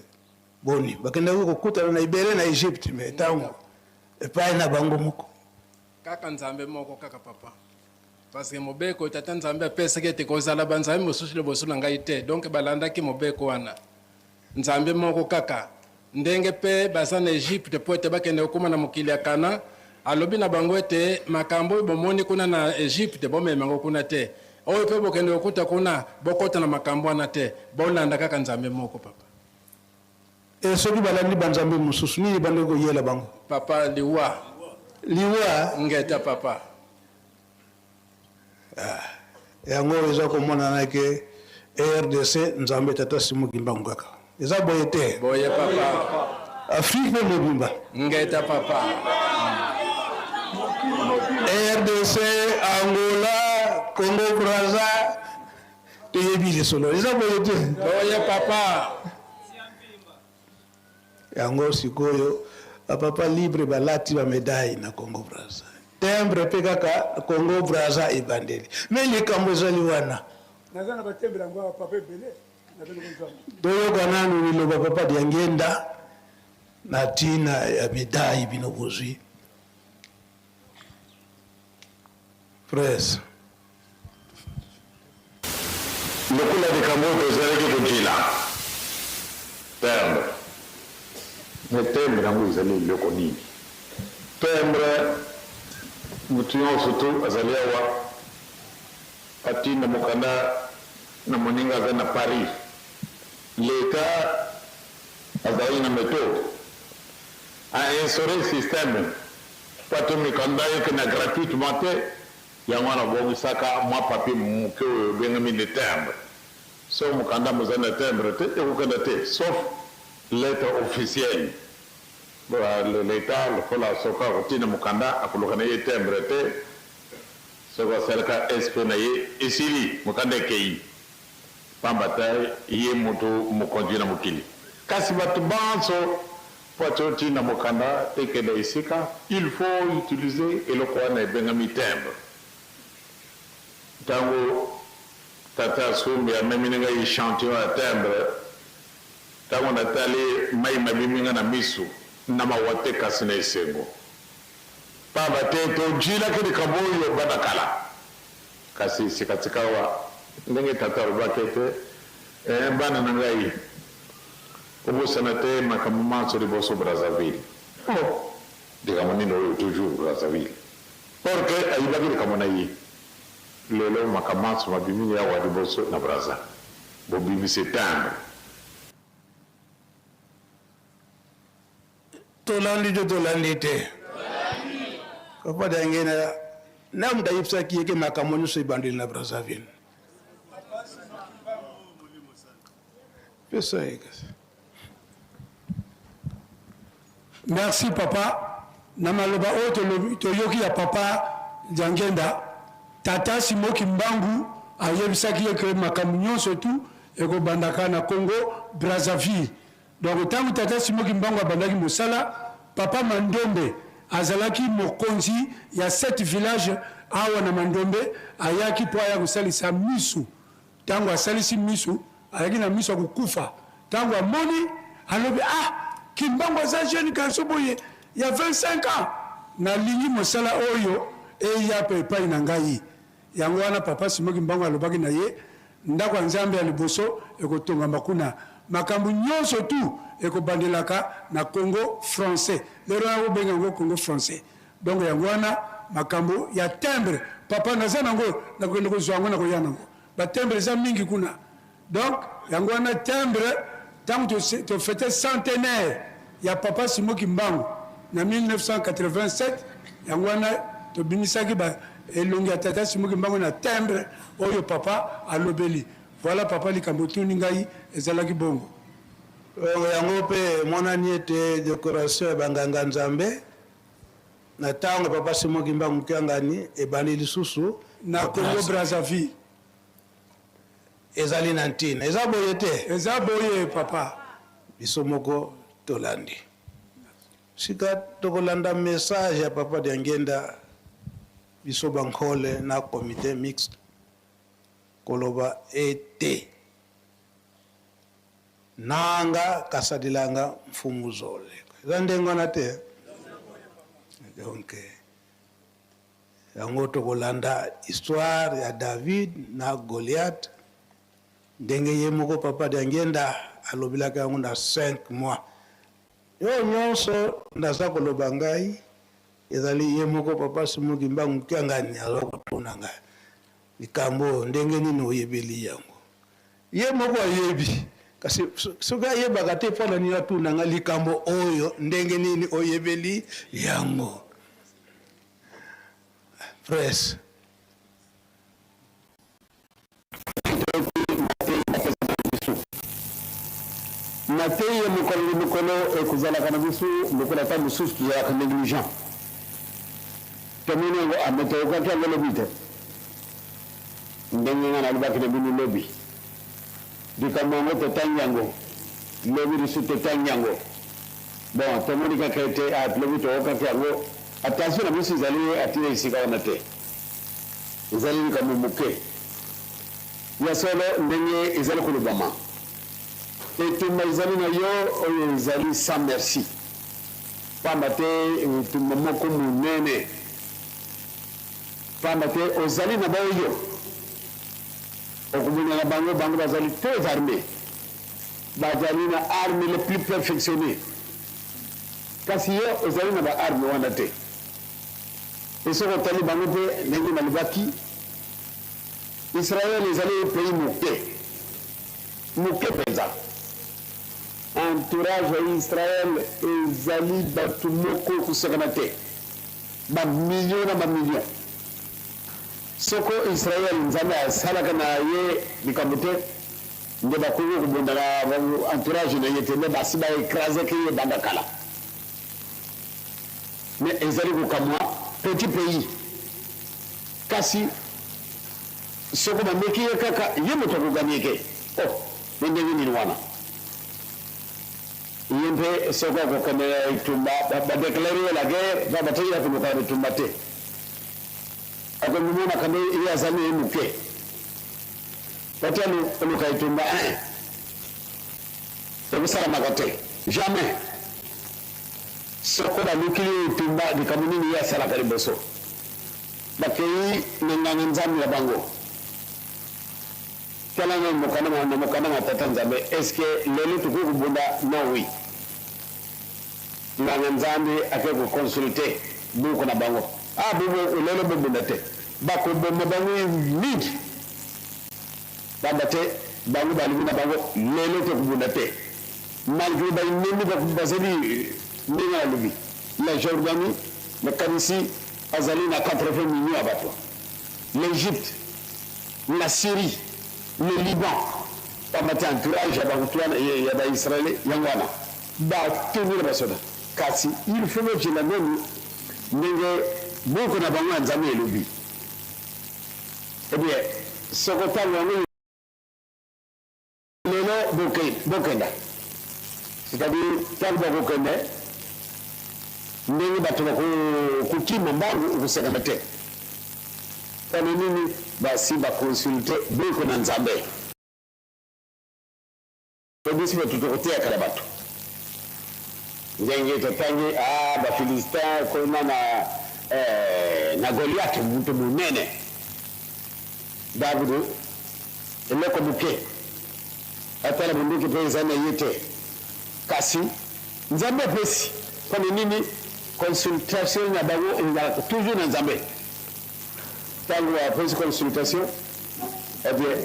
boni? Bakendaki kokutana na ebele na Egypte, mais tango epai na bango moko. Kaka Nzambe moko kaka papa. Parce que mobeko tata Nzambe apesaki ete kozala banzambe mosusu liboso na ngai te. Donc balandaki mobeko wana. Nzambe moko kaka. Ndenge pe baza na Egypte po ete bakende kokoma na mokili ya Canaan, alobi na bango ete makambo oyo bomoni kuna na Egypte, bomema yango kuna te. Oyo pe bokende kokuta kuna, bokota na makambo wana te. Bolanda kaka Nzambe moko, papa. Et soki balandi ba nzambe mosusu, nini ebandaki koyela bango? Papa, liwa. Liwa? Ingeta, papa. Ah, yango eza komonana ke rdc Nzambe Tata Simon Kimbangu kaka. Eza boye te? Boye papa. Afrique pe mobimba. Ngeta papa. Rdc, Angola, Congo Brazza, toyebi lisolo. Eza boye te? Boye papa. Yango sikoyo ba papa libre balati ba medaille na Congo Brazza. Timbre pe kaka Congo Brazza ebandeli. Mais likambo ezali wana. Naza na ba timbre yango awa papa ebele. Toyoka nanu liloba papa Diangienda na tina ya medaille bino bozwi. Presse. Lokola likambo oyo tozalaki kojela timbre. Mais timbre yango ezali eloko nini? Timbre, moto nyonso tu azali awa atinda mokanda na moninga aza na Paris. L'Etat azalaki na methode a instaurer système po ete mikanda ekenda gratuitement te. Yango wana bongisaka mwa papier moke oyo ebengami le timbre. Soki mokanda mozali na timbre te, ekokenda te, sauf lettre officielle. L'Etat lokola soki akotinda mokanda, akoluka na ye timbre te. Soki asalaka SP na ye, esili, mokanda ekeyi. Pamba te ye moto mokonzi na mokili. Kasi bato banso mpo ete otinda mokanda ekenda esika, il faut utiliser eloko wana ebengami timbre. Tango tata Sumbi amemeli ngai echantillon ya timbre, tango natali, mayi mabimi ngai na misu, na mawa te kasi na esengo. Pamba te tojilaki likambo oyo banda kala. Kasi sika-sikawa, ndenge tata alobaki ete, Ee, bana na ngai, bobosana te makambo manso liboso Brazzaville. Oh! Likambo nini oyo toujours Brazzaville? Or que ayibaki likambo na ye. Lelo makambo manso mabimi awa liboso na Brazza. Bobimisi timbre. Tolandi to tolandi te? Papa Diangienda na moto ayebisaki ye ke makambo nyonso ebandeli na Brazzaville. Pesa ye kasi. Merci papa na maloba oyo toyoki ya papa Diangienda. Tata Simon Kimbangu ayebisaki ye ke makambo nyonso tout ekobandaka na Congo Brazzaville. Donc tango tata Simon Kimbangu abandaki mosala, papa Mandombe azalaki mokonzi ya 7 villages awa na Mandombe, ayaki po aya kosalisa misu. Tango asalisi misu, ayaki na misu ya kokufa. Tango amoni, alobi ah Kimbangu aza jeune garçon boye ya 25 ans, nalingi mosala oyo eya pe epayi na ngai. Yango wana papa Simon Kimbangu alobaki na ye, Ndako ya Nzambe ya liboso ekotongama kuna. Makambo nionso tout ekobandelaka na Congo français. Lelo wana bobenga yango Congo français. Donc yango wana makambo ya timbre. Papa naza nango, nakokende kozua yango nakoya nango. Ba timbre eza mingi kuna. Donc yango wana timbre tango to fete centenaire ya papa Simon Kimbangu na 1987 yango wana tobimisaki ba elongi ya tata Simon Kimbangu na timbre oyo papa alobeli. Voilà papa likambo otuni ngai ezalaki bongo. Yango mpe emonani ete decoration ya ba nganga Nzambe na tango ya papa Simon Kimbangu Kiangani ebandi lisusu na Congo Brazzaville. Ezali na ntina. Eza boye te? Eza boye papa. Biso moko tolandi. Sika tokolanda message ya papa Diangienda biso ba Nkole na comite mixte koloba ete Nanga kasadilanga mfumu zole. Eza ndenge wana te? Donc Yango tokolanda histoire ya David na Goliath ndenge ye moko papa Diangienda alobelaki yango na 5 mois. Oyo nionso naza koloba ngai ezali ye moko papa Simon Kimbangu Kiangani aza kotuna ngai likambo oyo ndenge nini oyebeli yango. Ye moko ayebi kasi soki ayebaka te mpo na nini atuna ngai likambo oyo ndenge nini oyebeli yango. Presse. Mateyi ya mokolo na mokolo ekozalaka na biso lokola ntango mosusu tozalaka negligent. Tomoni yango, ah, mais toyokaki yango lobi te. Ndenge ngai nalobaki na bino lobi, likambo yango totangi yango lobi lisusu totangi yango. Bon, tomoni kaka ete ah, lobi toyokaki yango. Attention na biso ezali atie esika wana te. Ezali likambo moke. Ya solo, ndenge ezali kolobama, etumba ezali na yo oyo ezali sans merci, pamba te etumba moko monene, pamba te ozali na baoyo okobunda na bango, bango bazali très armes, bazali na arme le plus perfectionne, kasi yo ozali na ba arme wana te. Pe soki otali bango pe ndenge nalobaki, Israël ezali pays moke, moke penza. Entourage ya Israël ezali batu moko kosakana te, ba millions na ba millions. Soko Israël Nzambe asalaka na ye likambo te, nde bakoki kobunda na entourage na ye te, nde basi ba ecrasaki ye banda kala. Mais ezali kokamwa, petit pays kasi soko bameki ye kaka ye moto ako gagner ke oh mais ndenge nini wana? Ye mpe soko akokende na etumba, ba declarer ye la guerre, pamba te ye akoluka na bitumba te. Akomimonaka nde ye azali na ye moke. Pate aluka etumba, eh, ekosalamaka te, jamais. Soko balukili ye etumba, likambo nini ye asalaka liboso? Bakei na nganga Nzambe na bango. Tala nanu mokanda na mokanda ma Tata Nzambe, est ce que lelo tokoki kobunda? Non oui. Nganga Nzambe ake ko consulter buku na bango. Ah bobo lelo bobunda te. Bakoboma bango mingi. Pamba te bango balobi na bango lelo tokobunda te. Malgre ba ennemis bazali ndenge nalobi. La Jordanie nakanisi azali na 80 millions ya bato. L'Egypte, la Syrie, le Liban, pamba te entourage ya bato wana ya ba Israël yango wana batongi na basoda. Kasi il faut bokenda nanu ndenge buku na bango ya Nzambe elobi. Eh bien, soko tango yango Lelo bokenda, c'est-à-dire tango bakokende ndenge bato bakokima mbangu okosekana te. Pona nini? Basi ba consulter buku na Nzambe. Po biso bato tokoteyaka na bato ndenge totangi ah, ba Philistin kuna na eh, na Goliath moto monene David eloko moke atala bondoki mpe eza na ye te kasi Nzambe apesi mpo na nini consultation na bango ezalaka toujours na Nzambe ntango apesi consultation eh bien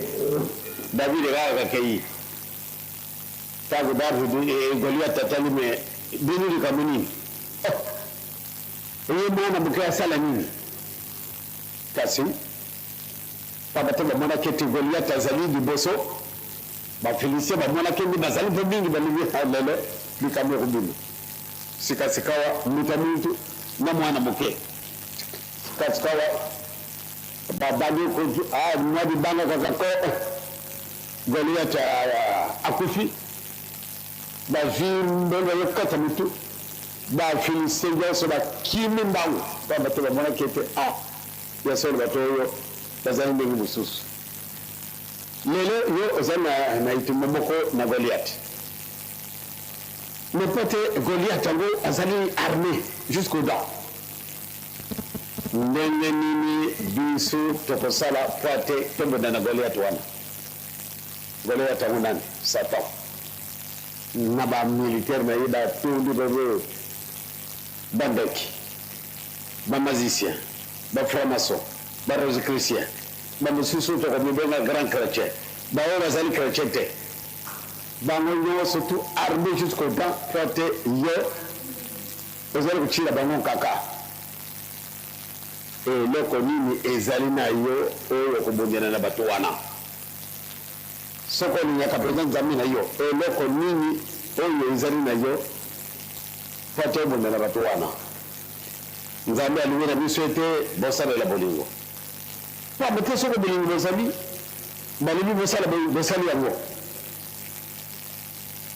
David kaka kakei ntango David eh, Goliath atali me bino likambo nini oh, ye mwana moke asala nini Kasi, pamba te bamonaki ete Goliate azali liboso, Bafilistia bamonaki nde bazali mpe mingi, balobi, Lelo likambo ekobima sikasikawa, moto ya mutu na mwana moke. Sikasikawa babandi mwa libanga kaka ko Goliate akufi, bazwi mbongo yokata mutu. Ba-Filistia nyonso bakimi mbangu, pamba te bamonaki ete, Ah, ya solo bato oyo bazali ndenge mosusu. Lelo yo ozali na, na etumba moko na Goliath. Mais mpo te Goliath yango azali arme jusqu'aux dents. Ndenge nini biso tokosala mpo ete tobunda na Goliath wana? Goliath yango nani? Satan. Na ba militaires na ye batondi bango ba ndoki, ba magiciens, ba franc-maçons, ba rosicruciens, ba mosusu tokomibenga grand chretien, ba oyo bazali chretien te, bango nionso tout armes jusqu'aux dents po ete yo ozali kotiela bango nkaka. Eloko nini ezali na yo oyo okobundela na bato wana? Soki olingaka mpenza Nzambe na yo, eloko nini oyo ezali na yo mpo ete obunda na bato wana? Nzambe alingi na biso ete bosalela bolingo. Pamba te soko bolingo bozali, balobi bosala boye, bosali yango.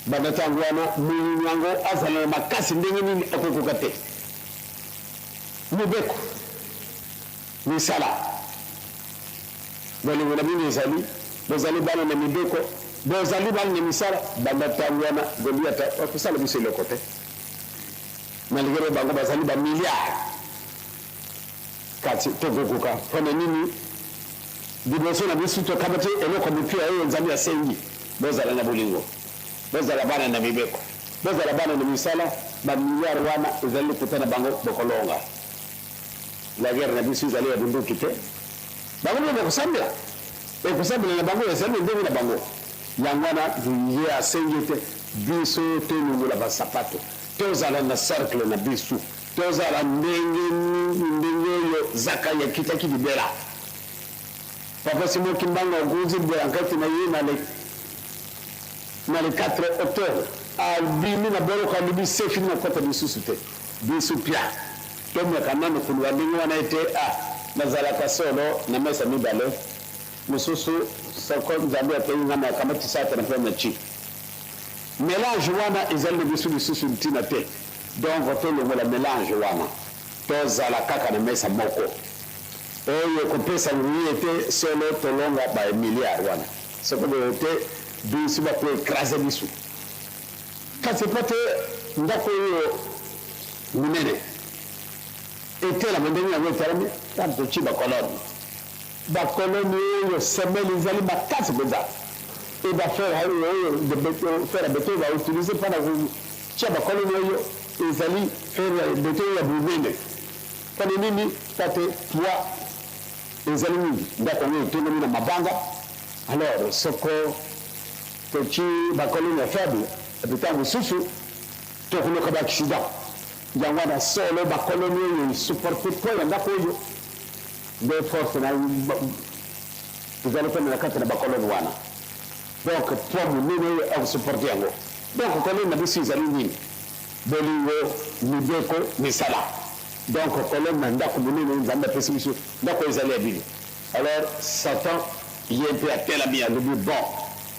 Banda ntango wana, moyini yango azala na makasi ndenge nini, akokoka te. Mibeko, misala. Bolingo na bino ezali, bozali bana na mibeko, bozali bana na misala. Banda ntango wana, Goliata akosala biso eloko te. Malgre bango bazali ba milliards, kasi tokokoka. Mpo na nini? Liboso na biso tokamati eloko moke oyo Nzambe asengi, bozala na bolingo, bozala bana na mibeko, bozala bana na misala. Ba milliards wana ezali lokuta na bango, bokolonga. La guerre na biso ezali ya bunduki te. Bango mpe bakosambela. E kosambela na bango ezali na ndenge na bango. Yango wana ye asengi ete biso tolongola basapato, tozala na cercle na biso, tozala ndenge ndenge oyo Zakai akitaki libela. Papa Simon Kimbangu akonzi blankete na ye na le na le 4 octobre abimi na boloko alobi c'est fini nakota lisusu te. Biso pia tomeka nanu koloba ndenge wana ete ah nazalaka solo na mesa mibale mosusu soko Nzambe ateyi nga nakamati satana mpe na ci. Melange wana ezali na biso lisusu ntina te. Donc tolongola melange wana, tozala kaka na mesa moko oyo ekopesa nguya ete solo tolonga ba milliards wana. Soko boye te, biso bako ecraser biso. Kasi mpo te ndako oyo monene etelama ndenge yango etelami, ntango totii ba colonnes, ba colonnes oyo semelle ezali makasi mpenza, et ba fer oyo fer à beton ba utiliser mpo na kotia ba colonnes oyo ezali fer ya beton ya monene. Mpo na nini? Mpo te poids ezali mingi, ndako yango etongami na mabanga, alors soko totii ba colonnes ya faible, ntango mosusu tokoluka ba accident. Yango wana solo ba colonnes oyo e supporter poids ya ndako oyo nde force na ezali kona na kati na ba colonnes wana. Donc poids monene oyo ako supporter yango. Donc colonne na biso ezali nini? Bolingo, mibeko, misala. Donc colonne na ndako monene oyo Nzambe apesi biso, ndako oyo ezali ya bino. Alors Satan ye mpe atelami alobi bon,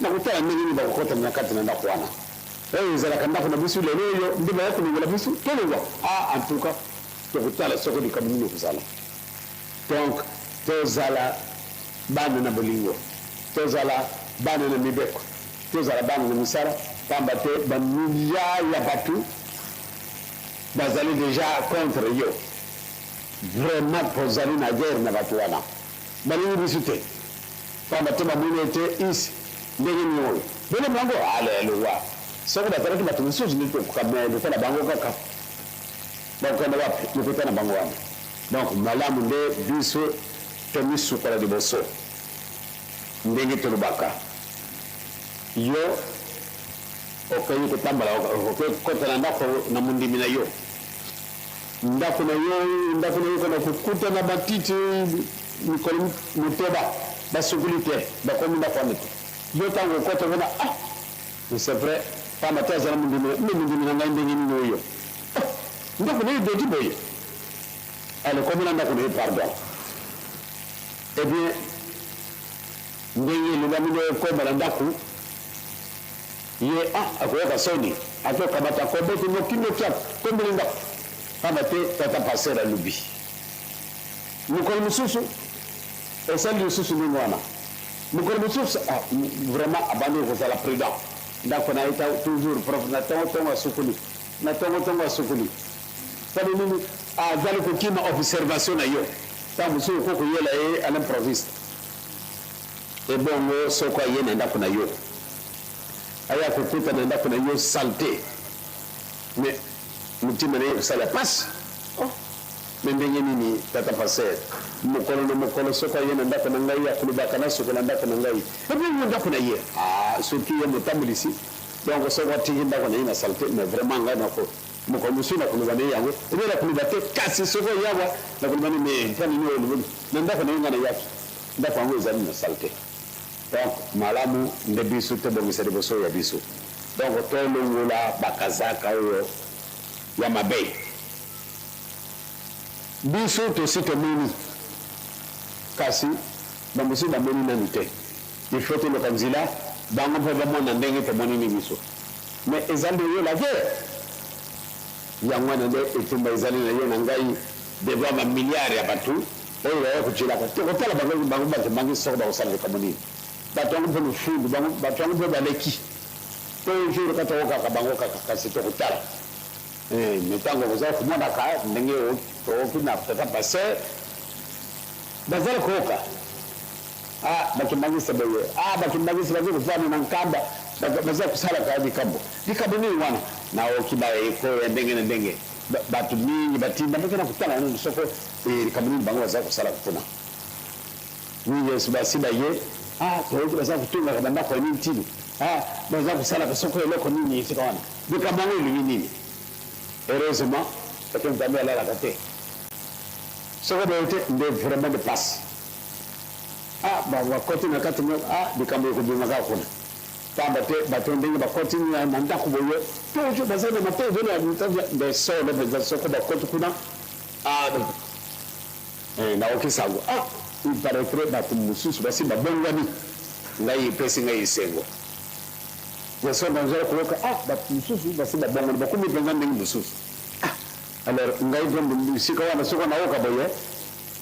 nakotala ndenge nini bakokota na kati na ndako wana. Oyo ezalaka ndako na biso lelo oyo nde baya kolongola biso tolongwa. Ah en tout cas tokotala soko likambo nini ekozala. Donc tozala bana na bolingo, tozala bana na mibeko, tozala bana na misala, pamba te ba milliards ya batu bazali dejà contre yo. Vraiment tozali na guerre na batu wana, balingi biso te. Pamba te bamoni ete is ndenge nini oyo bino bango aleluya soko bazalaki bato mosusu nde tokoka me lokola bango kaka bakokende wapi lokuta na bango wana donc malamu nde biso tomisukola liboso ndenge tolobaka yo okoki kotambola okoki kokota na ndako na mondimi na yo ndako na yo ndako na yo kona kokuta na batiti mikolo motoba basukuli te bakomi ndako wana te yo ntango okota kuna ah c'est vrai pamba te azala mondimi me mondimi na ngai ndenge nini oyo ah, ndako na ye edoti boye ale komona ndako na ye pardon eh bien ndenge elobami nde okoma na ndako Ye a akoyoka soni akokamata kobete noki noki akombeli ndako pamba te tata pasteur alobi. Mokolo mosusu osali lisusu ndenge wana, mokolo mosusu ah, vraiment abandi kozala prudent ndako na ye toujours propre na tongo tongo asukoli na tongo tongo asukoli pona nini azali kokima observation na yo ntango mosusu okoki koyela ye à l'improviste Ebongo soko aye na ndako na yo aya kokuta na ndako na yo salete mais motima na ye ekosala pasi oh mais ndenge nini tata pasteur mokolo na mokolo soko aye na ndako na ngai akolobaka nasukola ndako na ngai ebongo ndako na ye ah soki ye motambulisi donc soko atiki ndako na ye na salete mais vraiment ngai nako mokolo mosusu nakoloba na ye yango obe nakoloba te kasi soko yawa nakoloba ne mais mpo nini oyo olobi na ndako na ye ngai nayaki Ndako yango ezali na salete donc malamu nde biso tobongisa liboso ya biso donc tolongola ba kazaka oyo ya mabe biso tosi tomoni kasi ba mosusu bamoni nanu te il faut toluka nzela bango mpe bamona ndenge tomoni ni biso mais eza nde yo la guerre yango wana nde etumba ezali na yo na ngai devant ba milliards ya bato Oyo baya kotielaka tokotala bango bango bato bangi soko bakosala likambo nini bato yango mpe lofundu bango bato yango mpe baleki toujours kaka tokokaka bango kaka kasi tokotala eh, me ntango kozala komonaka ndenge tokoki na tata pasteur bazali koyoka ah, bakimbangisa boye ah, bakimbangisa baza kofanda na nkamba baza kosalaka likambo likambo nini wana naoki baeko ya ndenge na ndenge bato mingi batinda ndenge na kotala nini soko Eh, likambo nini bango baza kosala kuna? Mingi yesu basi baye ah, toyoki baza kotongaka bandako ya nini tini ah, baza kosalaka soko eloko nini esika wana likambo yango elingi nini? Heureusement ete Nzambe alalaka te, soko boye te nde vraiment de pasi ah, bakoti na kati ah, likambo ekobima kaka kuna pamba te bato ndenge bakoti na ndako boye toujours baza na matoi nde solo mpenza soko bakoti kuna Ah donc eh, naoki sango ah, il paraîtrait bato mosusu basi babongwani, ngai epesi ngai esengo. Ya solo nazali koyoka ah bato mosusu basi babongoli bakomi mpenza ndenge mosusu. Ah alors ngai mpe esika wana soko nayoka boye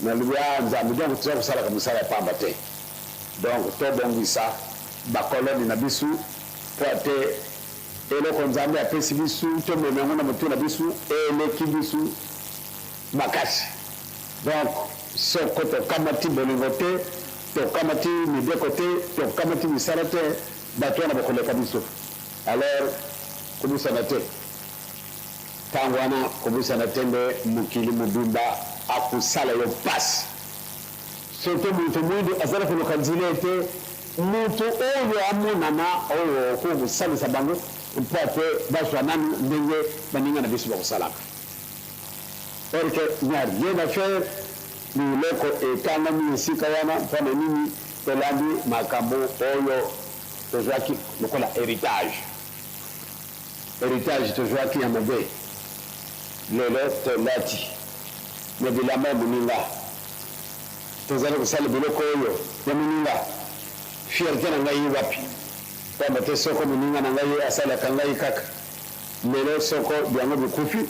nalobi ah Nzambe donc toza kosalaka mosala ya pamba te. Donc tobongisa bakoloni na biso mpo ate eloko Nzambe apesi biso tomema yango na motu na biso eleki biso makasi. Donc soko tokamati bolingo te, tokamati mibeko te, tokamati misala te, bato wana bakoleka biso. Alors kobosana te tango wana, kobosana te nde mokili mobimba akosala yo pasi. Surtout moto muindu azali koluka nzela ete moto oyo amonana oyo okoki kosalisa bango mpo ete bazwa nanu ndenge baninga na biso bakosalaka. Or que il n'y a rien à faire, biloko ekangami esika wana mpo na nini tolandi makambo oyo tozwaki lokola heritage. Heritage tozwaki ya mabe, lelo tolati na bilamba ya moninga, tozali kosala biloko oyo ya moninga. Fierte na ngai wapi? Pamba te soko moninga na ngai asalaka ngai kaka lelo, soko byango bikufi,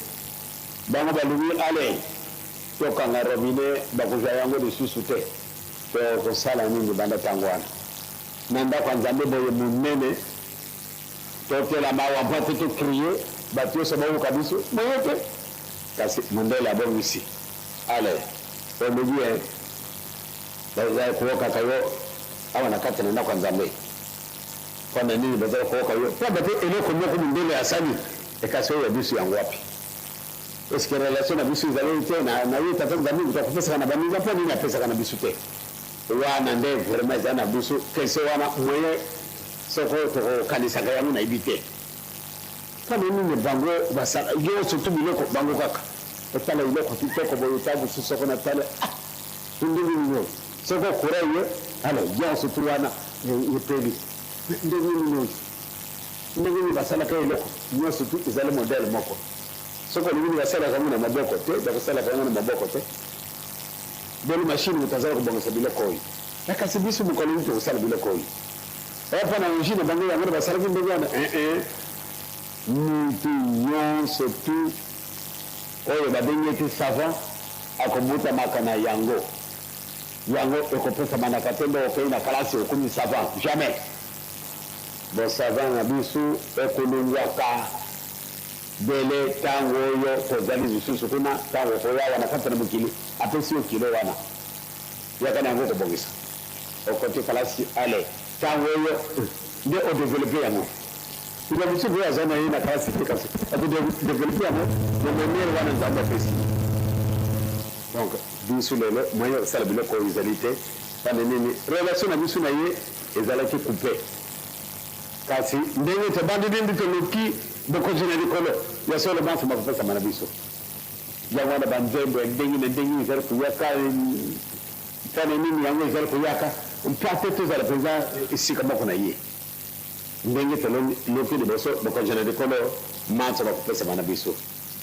bango balobi allez tokanga robinet, bakozwa yango lisusu te. Tokosala nini banda tango wana? Na ndako ya Nzambe boye monene, Totelama awa mpo te to crier bato nyonso bayoka biso, boye te? Kasi mondele abongisi. Allez, olobi hein, bazali koyokaka yo awa na kati na ndako ya Nzambe. Mpo na nini bazali koyoka yo? Pamba te eloko moko mondele asali, ekasi oyo ya biso yango wapi? Est-ce que relation na biso ezali te na, na ye tata Nzambe moto akopesaka na baninga, mpo nini apesaka na biso te? Wana nde vraiment eza na biso question wana moyen Soko tokokanisaka yango nayebi te. Pona nini bango basala yo surtout biloko bango kaka otala eloko kitoko boye ta mosusu soko na tala ah ndenge nini oyo soko courant ye alors bien surtout wana epeli ndenge nini oyo ndenge nini basalaka eloko nyonso tu ezali modèle moko soki olingi nini basalaka yango na maboko te bakosalaka yango na maboko te boni mashine moto azali kobongisa biloko oyo na kasi biso mokolo nini tokosala biloko oyo Oyo mpo na origine na bango yango nde basalaki ndenge wana eh mutu nyonso tout oyo babengi ete savant akobotamaka na yango yango ekopesamanaka te nde okei na kalasi okomi savant jamais bo savant na biso ekolongwaka bele ntango oyo tozali lisusu kuna ntango okoya wana kati na mokili apesi yo kilo wana yaka na yango kobongisa Okoti kalasi allez tango oyo nde o developper yango Ndeko mosusu oyo aza na ye na kalasi te kasi ako developper yango na manière wana Nzambe apesi ye. Donc biso lelo moyen ya kosala biloko oyo ezali te pona nini? Relation na biso na ye ezalaki coupe. Kasi ndenge tobandi nde toluki bokonzi na likolo ya solo banso bakopesama na biso. Yango wana ba nzembo ya ndenge na ndenge ezali koyaka. Mpo na nini yango ezali koyaka? Mpo ete tozala mpenza esika moko na Ye. Ndenge toluki liboso Bokonzi na Likolo, manso bakopesama na biso.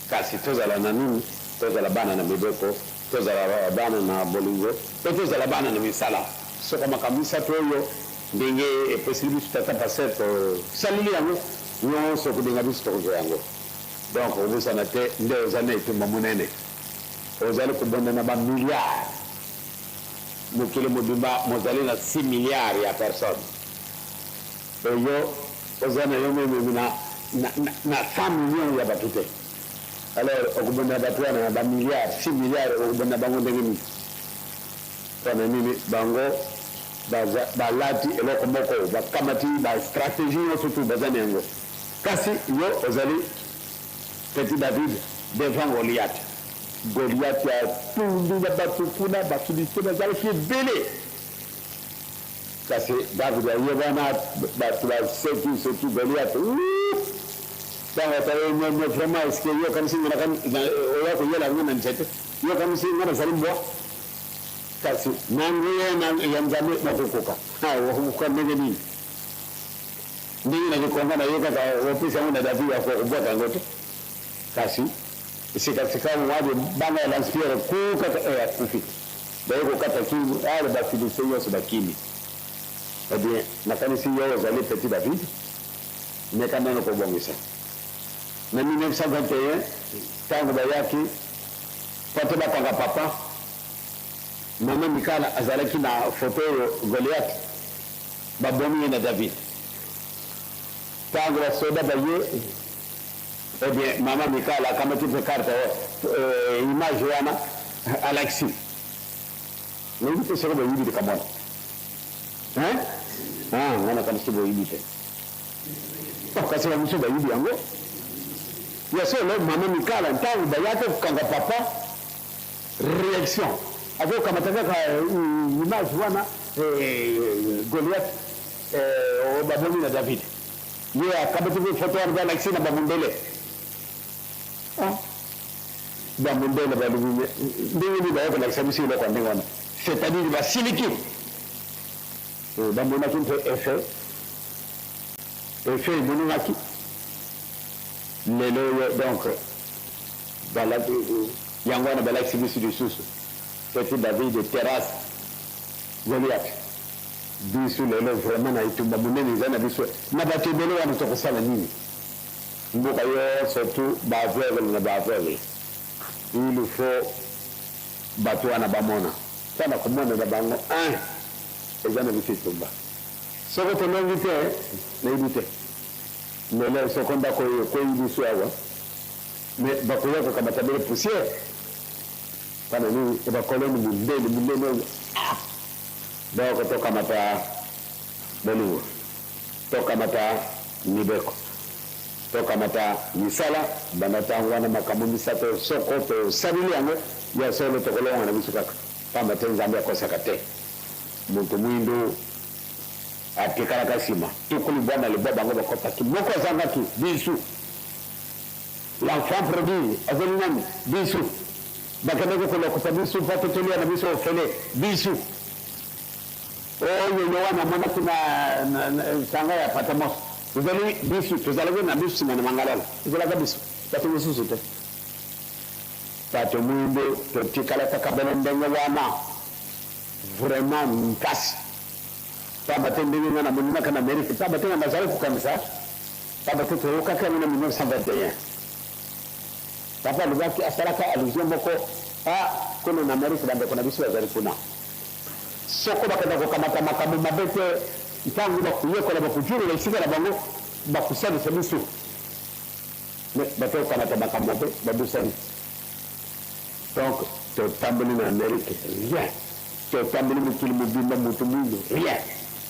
Kasi tozala na nini? Tozala bana na mibeko, tozala bana na bolingo, mpe tozala bana na misala. Soko makambo misato oyo, ndenge epeseli biso tata pasteur, tosaleli yango, nyonso ekobenga biso tokozwa yango. Donc, kobosana te nde ozali na etumba monene. Ozali kobonda na ba milliards. Mokili mobimba mozali na 6 milliards ya personnes. Oyo oza na yo meme na, na, na 100 millions ya bato te. Alors okobonda na bato wana na ba milliards, 6 milliards okobonda na bango ndenge nini? Mpo na nini bango baza, balati eloko moko, bakamati ba strategie nyonso tu baza na yango. Kasi yo ozali Petit David devant Goliath. Goliath atumbi na bato kuna, ba Philistins bazalaki ebele. Kasi David aye wana, bato baseki seki Goliath. Ntango atali mais, mais vraiment est-ce que yo okanisi nga oya koyela nga na nzete? Yo okanisi nga nazali mbwa? Kasi na nguya ya Nzambe nakokoka. Okokoka ndenge nini? Ndenge na likonga na ye kaka opesi yango na David akoka kobwaka yango te. Kasi sikasika mwa libanga ya lance-pierre ku kaka eh, akufi. Baye kokata kingo, ale ba Philistins nyonso bakimi. Eh bien, nakanisi yo ozali petit David. Meka nano kobongisa. Na 1921, tango bayaki mpo te bakanga papa, mama Mikala azalaki na foto oyo Goliath babomi ye na David. Tango ba soda baye, eh bien mama Mikala akamati mpe carte, eh, image wana alakisi. Nayebi te soki boyebi likambo wana. Hein? Ah, nga nakanisi boyebi te. Oh, kasi ba mosusu bayebi yango. Ya solo, mama Mikala ntango bayaki kokanga papa, reaction akokamata kaka eh, image wana eh, Goliath eh, babomi na David. Ye akamati mpe foto wana mpe alakisi na bamundele. Ah, bamundele balobi ndenge nini baye kolakisa biso eloko ya ndenge wana, c'est-à-dire basiliki. Eh, bamonaki mpe effet effet emonanaki lelo oyo donc yango wana balakisi biso lisusu soki David terrasse Goliath biso lelo vraiment na etumba monene eza na biso na bato ebele wana tokosala nini mboka yo surtout ba aveugle na ba aveugle il faut bato wana bamona mpo na komona na bango un eza na biso etumba soko tolongi te nayebi te lelo soko ndako oyo ekweyi biso awa me bakoya kokamata bele poussière mpana nini bakoloni mondele mondele oyo ah! Donc tokamata bolingo, tokamata mibeko, tokamata misala. Banda ntango wana makambo misato soko tosaleli yango ya solo, tokolonga na biso kaka, pamba te Nzambe akosaka te. Moto mwindu atikalaka nsima tuku libwa na libwa, bango bakotaki, moko azangaki, bisu. L'enfant prodige azali nani? Bisu. Bakendaki kolokota bisu mpo ete tolia na biso ofele, bisu. Oyo Yoane amonaki na esanga ya Patmos ezali bisu. Tozalaki na bisu nsima na mangalala, ezalaka bisu, bato mosusu te. Bato mwindu totikala kaka bele ndenge wana, vraiment mpasi. Pamba te ndenge ngai namonanaka na Amerike, pamba te ngai nazali kokanisa, pamba te toyokaki yango na 1921. Papa alobaki, asalaka allusion moko, ah, kuna na Amerike bandeko na biso bazali kuna. Soko bakenda kokamata makambo mabe te, ntango bakoyekola, bakojulola esika na bango, bakosalisa biso. Mais bake kokamata makambo mabe, babosani. Donc, totamboli na Amerike, rien. Totamboli mokili mobimba, moto mwindo, rien.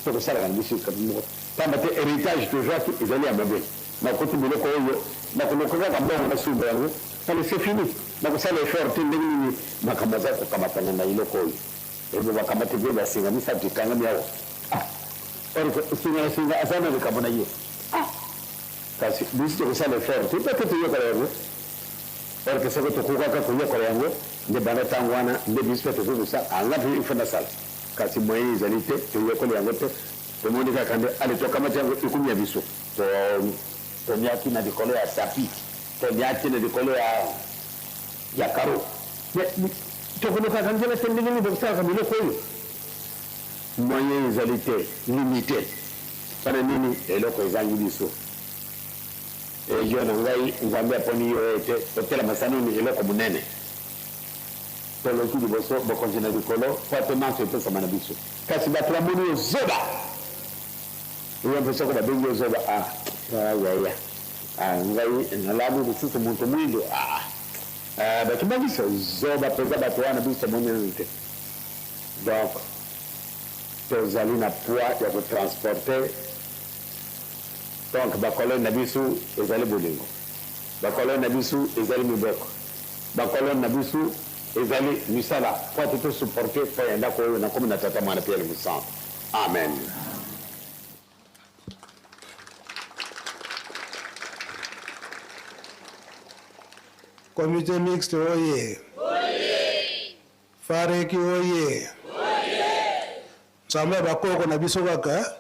Tokosalaka na biso likambo moko. Pamba te heritage tozwaki ezali ya mabe. Nakoti biloko oyo, nakoluka kaka mbongo nasomba yango, allez c'est fini. Nakosala effort te ndenge nini makambo aza kokamatana na eloko oyo. Ebo bakamati mpe basinga misatu ekangami awa. Ah, or que singa na singa aza na likambo na ye. Ah, kasi biso tokosala effort te mpe te toyekola yango. Or que soki tokokaka koyekola yango nde banda ntango wana nde biso mpe tokoki kosala. Ah, nga mpe il faut nasala. Kasi moyen ezali te, toyekoli yango te. Tomoni kaka nde allez tokamati yango ekomi ya biso. To toniaki na likolo ya tapi, toniaki na likolo ya ya karo. Mais tokolukaka nzela te ndenge nini bokosalaka biloko oyo? Moyen ezali te, limite. Mpona nini eloko ezangi biso? Ejo na ngai, Nzambe aponi yo ete otelama sanoni eloko monene. Toloki liboso bokonzi na likolo mpo ete manso epesama na biso. Kasi bato bamoni yo zoba. Yo mpe soko babengi yo zoba, ah, ah, yaya, ah, ngai nalali lisusu moto mwindo, ah, ah, bato ba biso zoba mpenza, bato wana biso tomoni nanu te. Donc tozali na poids ya kotransporte. Donc bakolone na biso ezali bolingo, bakolone na biso ezali mibeko, bakolone na biso ezali misala mpo ete tosupporte mpo ya ndako oyo nakomi na Tata, Mwana mpe Elimo Santu. Amen. Comité mixte oye. Fareki oye. Nzambe ya bakoko na biso kaka.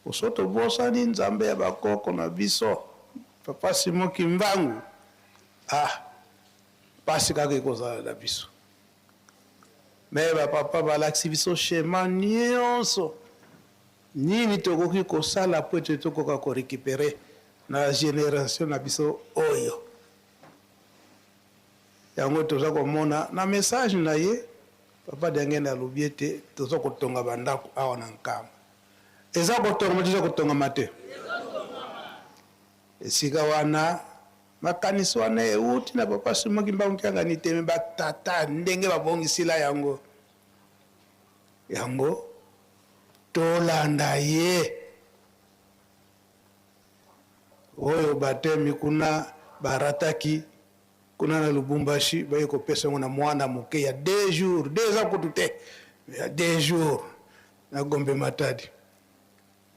Oso tobosani Nzambe ya bakoko na biso. Papa Simon Kimbangu. Ah, pasi kaka ekozala na biso. Mais ba papa balakisi biso schéma nyonso. Nini tokoki kosala mpo ete tokoka ko recuperer na generation na biso oyo? Yango toza komona na message na ye, Papa Diangienda alobi ete toza kotonga ba ndako awa na Nkamba. Eza kotongama to eza kotongama te? Esika wana makanisi wana ewuti na Papa Simon Kimbangu Kiangani te, mais ba tata ndenge babongisila yango. Yango tolanda ye. Oyo batemi kuna ba rataki kuna na Lubumbashi baye kopesa yango na mwana moke ya deux jours, deux ans kutu te, ya deux jours na Gombe Matadi.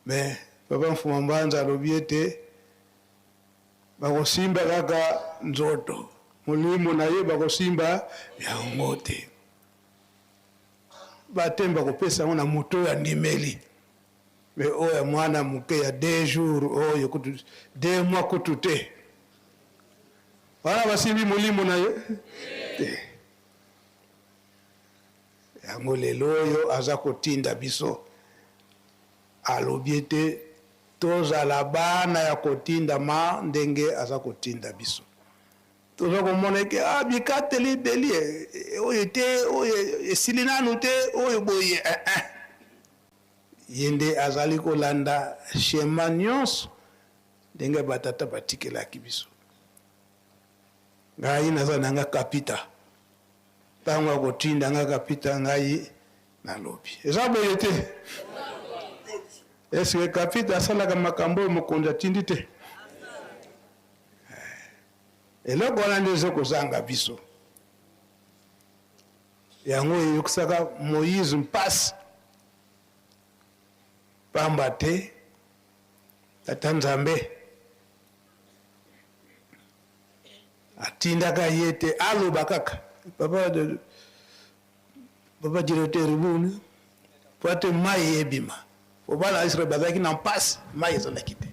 Mais papa Mfuma Mbanza alobi ete bakosimba kaka nzoto, molimo na ye bakosimba yango te. Bapteme bakopesa yango na moto oyo andimeli. Mais oyo ya mwana moke ya deux jours oyo kutu deux mois kutu te, wana basimbi molimo na ye te. Yango lelo oyo aza kotinda biso, alobi ete tozala bana ya kotindama ndenge aza kotinda biso. Toza komona eke ah, bikateli ebeli eh, oyo te, oyo esili nanu te, oyo boye eh, eh. Ye nde azali kolanda schema nionso ndenge ba tata batikelaki biso. Ngai naza na nga kapita, tango akotinda nga kapita ngai nalobi. Eza boye te? Est-ce que kapita asalaka makambo oyo mokonzi atindi te? Eh, eloko wana nde ezo kozanga biso. Yango eyokisaka Moize mpasi, pamba te Tata Nzambe atindaka ye te aloba kaka. Papa, papa directeur boni po ete mai ebima, po bana ya Israel bazalaki na mpasi, mai ezalaki te.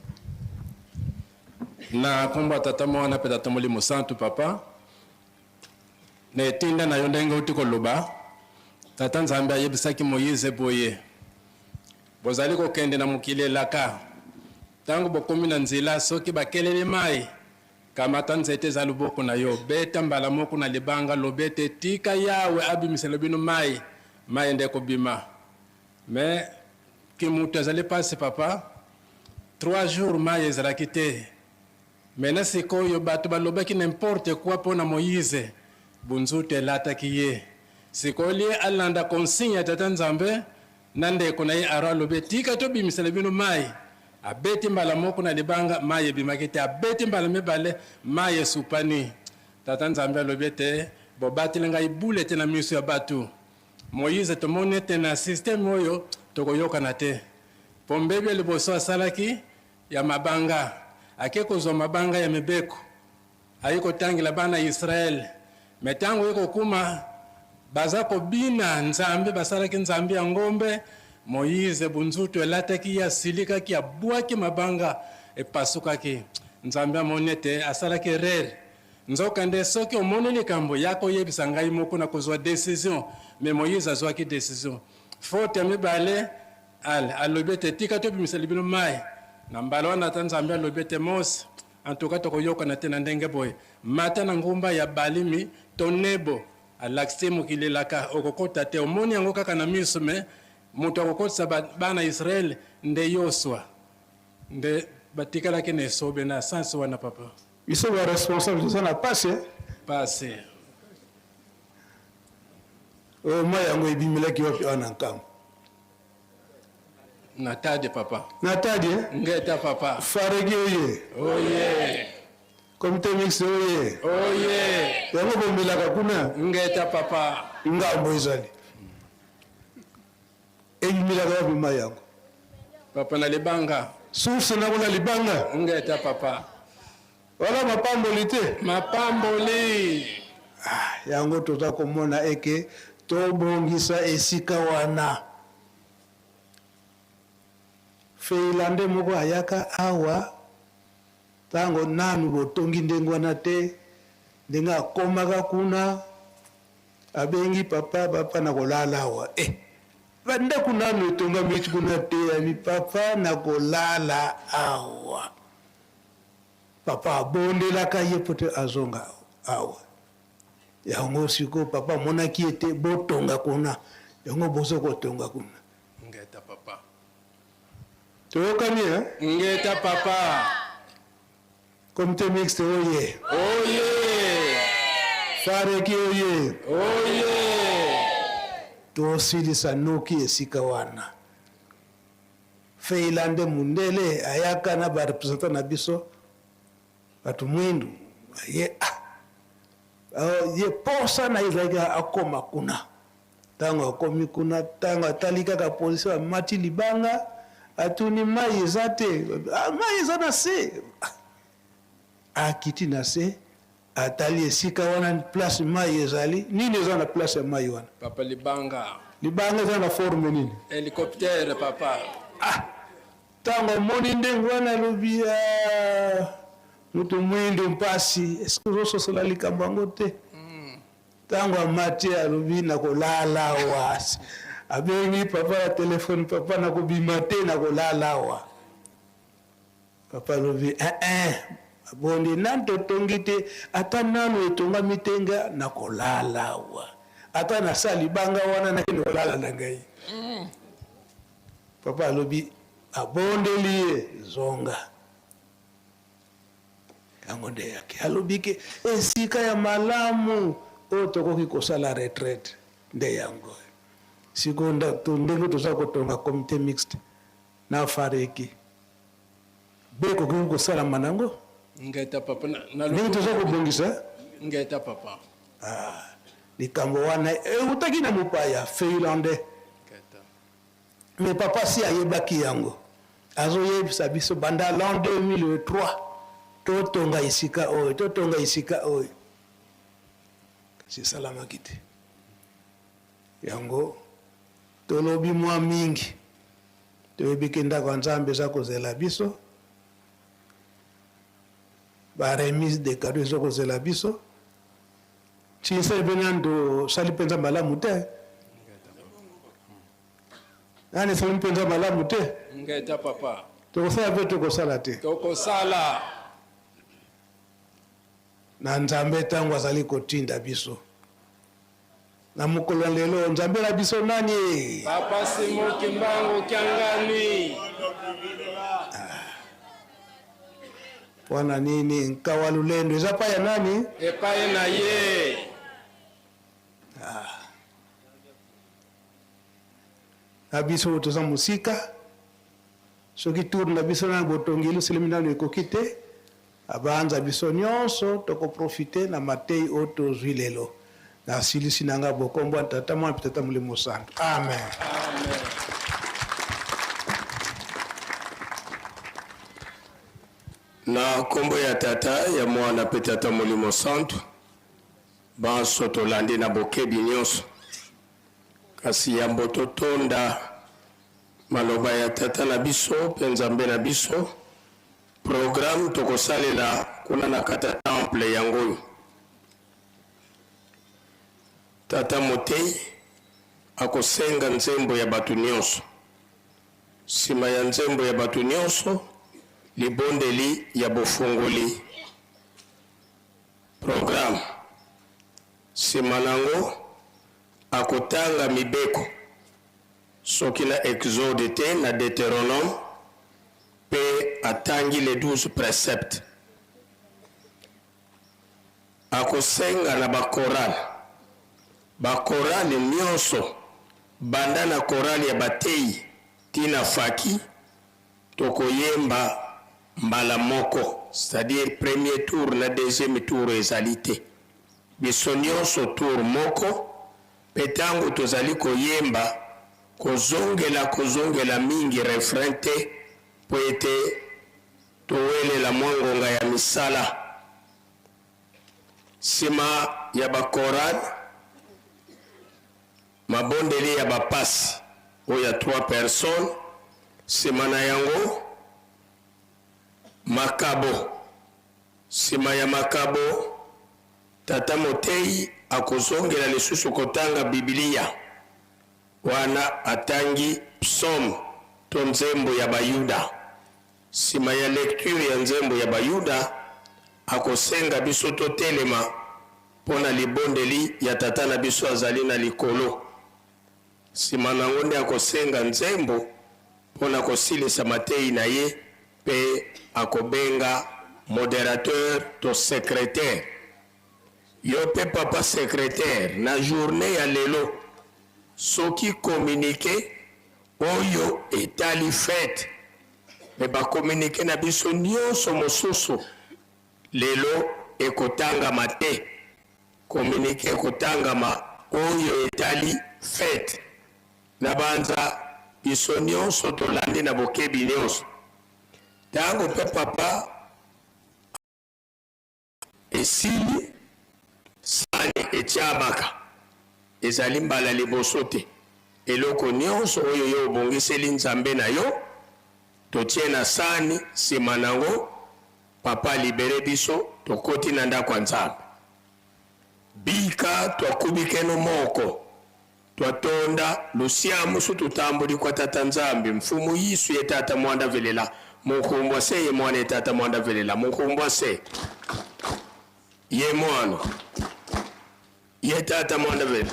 Na nkombo ya Tata, Mwana mpe Tata Molimo Santu, Papa. Na etinda na yo ndenge outi koloba, Tata Nzambe ayebisaki Moize boye, Bozali kokende na mokili elaka. Tango bokomi na nzela, soki bakeleli mayi, kamata nzete eza loboko na yo, beta mbala moko na libanga, loba ete, Tika Yawe abimisela bino mayi, mayi nde ekobima. Mais kimutu ezali pasi papa, trois jours mayi ezalaki te. Mais na sikoyo batu balobaki n'importe quoi pona Moise, bunzutu elataki ye. Sikoyo au lieu alanda consigne ya Tata Nzambe na ndeko na ye Aaron alobi tika tobimisela bino mayi, abeti mbala moko na libanga mayi ebimaki te, abeti mbala mibale mayi esupani. Tata Nzambe alobi ete bobateli ngai bule te na miso ya batu. Moise tomoni ete na système oyo tokoyokana te. Po mbebi ya liboso asalaki ya mabanga, ake kozwa mabanga ya mibeko, aye kotangela bana Israel, mais tango ye kokuma baza kobina Nzambe, basalaki Nzambe ya ngombe, Moïse bunzutu elataki ye, asilikaki, abwaki mabanga, epasukaki. Nzambe amoni ete asalaki erreur, nzoka nde soki omoni likambo yaka oyebisa ngai moko nakozwa decision, mais Moïse azwaki decision. Faute ya mibale, Al, alobi ete, Tika tobimisela bino mai. Na mbala wana, ata Nzambe alobi ete, Mose, en tout cas tokoyokana te na ndenge boye. Mata na ngomba ya Balimi to Nebo. Alakisi ye mokili elaka, okokota te. Omoni yango kaka na miso, mais moto akokotisa ba, bana Israel nde Yosua. Nde batikalaki na esobe na sens wana, papa. Biso ba responsable toza na pasi eh. Pasi. Oyo mai yango ebimelaki wapi awa na Nkamba? Na tade papa. Na tade eh? Ngeta papa. Faregi oye. Oye. Comité mixte oye. Oye. Yango bomelaka kuna. Ngeta papa. Ngambo ezali. Ebimelaka wapi mai yango? Papa na libanga. Source nako na libanga. Ngeta papa. Wana mapamboli te? Mapamboli. Ah, yango toza komona eke tobongisa esika wana. Finlandais moko ayaka awa tango nanu botongi ndenge wana te, ndenge akomaka kuna abengi papa, papa nakolala awa eh. Bandako nanu etongami kuna te abi papa nakolala awa. Papa abondelaka ye mpo te azonga awa. Yango sikoyo papa amonaki ete botonga kuna, yango bozo kotonga kuna. Ngeta papa. Toyokani hein? Ngeta papa. Comité mixte oye. Oye. Fareki oye. Oye. Tosilisa noki esika wana. Feila nde mundele ayaka na ba representant na biso bato mwindu ye ah, ah, ye posa na ye ezalaki akoma kuna. Ntango akomi kuna, ntango atali kaka position, amati libanga, atuni mai eza te, ah, mai eza na se. Akiti na se, atali esika wana place mai ezali, nini eza na place ya mai wana? Papa libanga. Libanga eza na forme nini? Helicoptère papa. Ah, ntango amoni ndenge wana alobi ah, moto mwindo mpasi, eske ozososola likambo yango te? Tango amati alobi nakolala awa. Abengi papa na telefone, papa nakobima te nakolala awa. Papa alobi eh eh abondi nani totongi te ata nanu etongami te nga nakolala awa. Ata na libanga wana nakende kolala na ngai. Papa alobi abondeli ye zonga. Yango nde yake alobi ke esika ya malamu oyo tokoki kosala retraite nde yango. Sikoyo ndenge toza kotonga comite mixte na fareki be ekoki kosalama nango Ngeta papa na ndenge toza kobongisa Ngeta papa. Ah, likambo wana eutaki na mopaya finlandais. Mais papa si ayebaki yango azoyebisa biso banda l'an 2003 totonga esika oyo totonga esika oyo kasi esalamaki te. Yango tolobi mwa mingi, toyebi ke ndako ya Nzambe eza kozela biso, ba remise de cadeau eza kozela biso. Tinseli mpe nani tosali mpenza malamu te Nani esali mpenza malamu te? Ngeta papa. Tokosala mpe tokosala te. Tokosala. Na Nzambe ntango azali kotinda biso na mokolo ya lelo, Nzambe na biso nani? Papa Simon Kimbangu Kiangani. Wana nini? Nkawa lulendo eza pa ya nani? Epai na ye. Ah. Na biso toza mosika, soki tour na biso na botongi Yelusalemi nano ekoki te, abanza biso nyonso tokoprofite na matei oyo tozwi lelo. Nasilisi na nga bokombo ya Tata, Mwana mpe Tata Molimo Santu. Amen. Amen. Na nkombo ya Tata, ya Mwana mpe Tata Molimo Santu, banso tolandi na bokebi nyonso. Kasi yambo totonda maloba ya Tata na biso mpe Nzambe na biso, programme tokosalela kuna na kati ya temple yango oyo. Tata motei akosenga nzembo ya bato nyonso. Sima ya nzembo ya bato nyonso, libondeli ya bofungoli programme. Sima nango, akotanga mibeko, soki na Exode te, na Deuteronome, pe atangi les 12 preceptes. Akosenga na ba chorales, ba chorales nionso, banda na chorale ya bateyi ti na faki, tokoyemba mbala moko, c'est-à-dire premier tour na deuxième tour ezali te. Biso nionso tour moko, pe tango tozali koyemba, kozongela kozongela mingi refrain te po ete towelela mwa ngonga ya misala. Sima ya ba chorales, mabondeli ya ba pasi oyo ya trois personnes, sima na yango makabo. Sima ya makabo, tata moteyi akozongela lisusu kotanga Biblia. Wana atangi psaume to nzembo ya Bayuda. Sima ya lecture ya nzembo ya Bayuda, akosenga biso totelema mpo na libondeli ya Tata na biso azali na likolo. Sima na yango nde akosenga nzembo mpo na kosilisa mateyi na ye mpe akobenga moderateur to secretaire. Yo pe papa secretaire na journee ya lelo soki communique oyo etali fete mais ba communique na biso nionso mosusu lelo ekotangama te. Communique ekotangama oyo etali fete. Nabanza biso nionso tolandi na bokebi nionso. Tango pe papa Esili, sani etiamaka. Ezali mbala liboso te. Eloko nionso oyo yo obongiseli Nzambe na yo, totie na sani, sima nango, Papa a liberer biso, tokoti na ndako ya Nzambe. Bika twakubikeno moko, twatonda lusiamu su tutambuli kwa Tata Nzambi, Mfumu Yisu ye Tata Mwanda velela, Munkumbwa se ye Mwana ye Tata Mwanda velela, Munkumbwa se ye Mwana ye Tata Mwanda velela.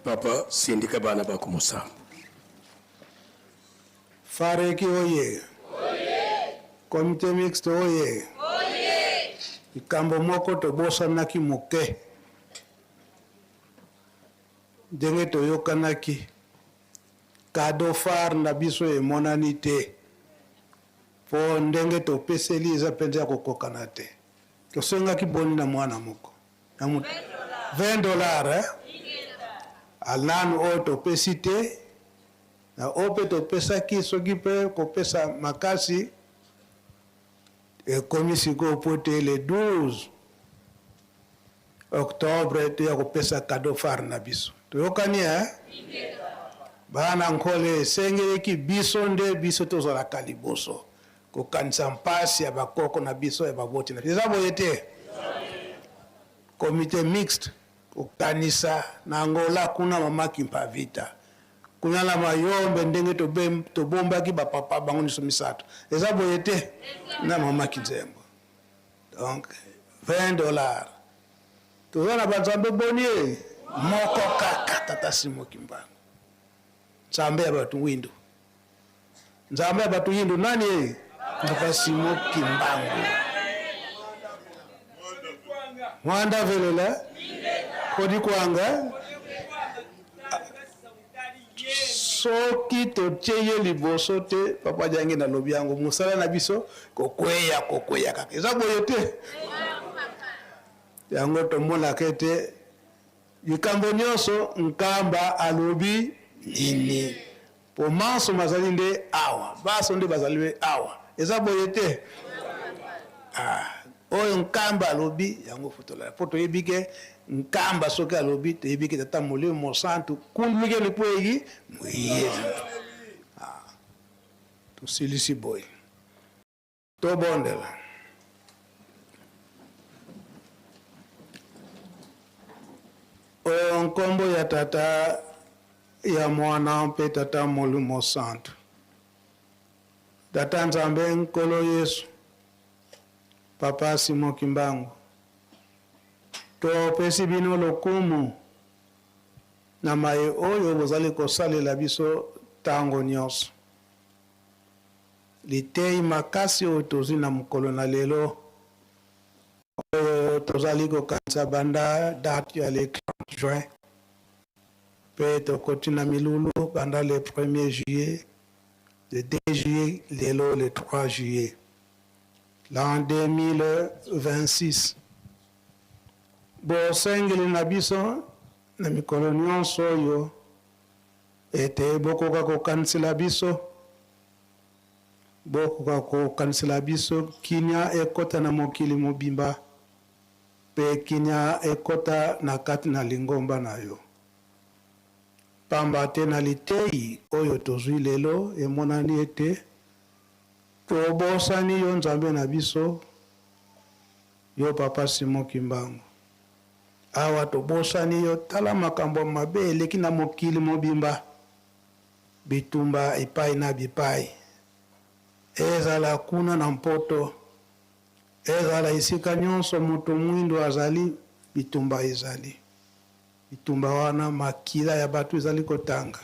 Papa sindika bana ba ku musambo. Fareki oye! Comite mixte oye! Likambo moko tobosanaki moke, ndenge toyokanaki, cadeau phare na biso emonani te po ndenge topeseli eza penza ya kokokana te. Tosengaki boni na mwana moko? Na moto 20 dollars eh? Nanu oyo topesi te. Na oyo mpe topesaki, soki mpe kopesa makasi ekomi sikoyo mpo ete le 12 octobre toya kopesa cadeau phare na biso. Toyokani eh? Bana Nkole, esengeleki biso nde biso tozalaka liboso kokanisa mpasi ya bakoko na biso, ya baboti na biso. Eza boye te? Comite mixte kokanisa na Angola kuna mama Kimpa Vita kuna na Mayombe ndenge tobombaki ba papa bango nyonso misato eza boye te na mama Kinzembo donc 20 dollars toza na banzambe boni ye moko kaka tata Simon Kimbangu nzambe ya bato windo nzambe ya bato yindo nani ye papa Simon Kimbangu Mwanda velela kodi kwanga soki totie ye liboso te papa Diangi nalobi yango mosala na biso kokweya kokweya kaka eza boye te yango tomonaka ete likambo nyonso Nkamba alobi nini Po manso mazali nde awa, banso nde bazali nde awa. Eza boye te? Ah, oyo Nkamba alobi yango faut tolala. Po toyebi ke Nkamba soki alobi, toyebi ke Tata Molimo Mosantu kunduluke lipuegi moyezi. Ah, tosilisi boye. Tobondela. O nkombo ya Tata, ya Mwana mpe Tata Molimo Santu. Tata Nzambe Nkolo Yesu, Papa Simon Kimbangu, topesi bino lokumu na maye oyo bozali kosalela biso tango nyonso. Liteyi makasi oyo tozwi na mokolo na lelo oyo tozali kokanisa banda date ya le 30 juin mpe tokoti na milulu banda le 1er juillet, le 2 juillet, lelo le 3 juillet l'an 2026. Bosengeli na biso na mikolo nyonso oyo ete bokoka kokanisela biso, bokoka kokanisela biso kimia ekota na mokili mobimba mpe kimia ekota na kati na lingomba na yo. Pamba te na liteyi oyo tozwi lelo emonani ete tobosani yo Nzambe na biso, yo Papa Simon Kimbangu. Awa tobosani yo, tala makambo ya mabe eleki na mokili mobimba, bitumba epai na bipai, ezala kuna na Mpoto, ezala esika nyonso moto mwindo azali, bitumba ezali. Bitumba wana, makila ya bato ezali kotanga,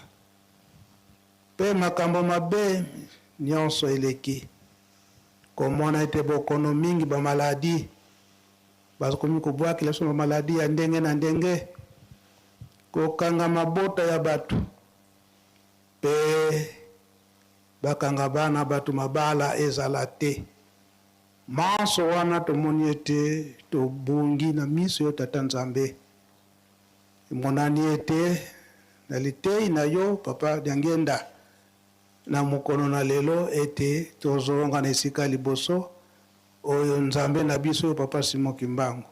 mpe makambo mabe nyonso eleki. Komona ete bokono mingi, ba maladi, bakomi kobwakela biso ba maladi ya ndenge na ndenge, kokanga mabota ya bato mpe bakanga bana bato mabala ezala te. Manso wana tomoni ete tobungi na miso yo Tata Nzambe. Emonani ete na liteyi na yo Papa Diangienda na mokolo na lelo ete tozonga na esika ya liboso oyo Nzambe na biso yo Papa Simon Kimbangu.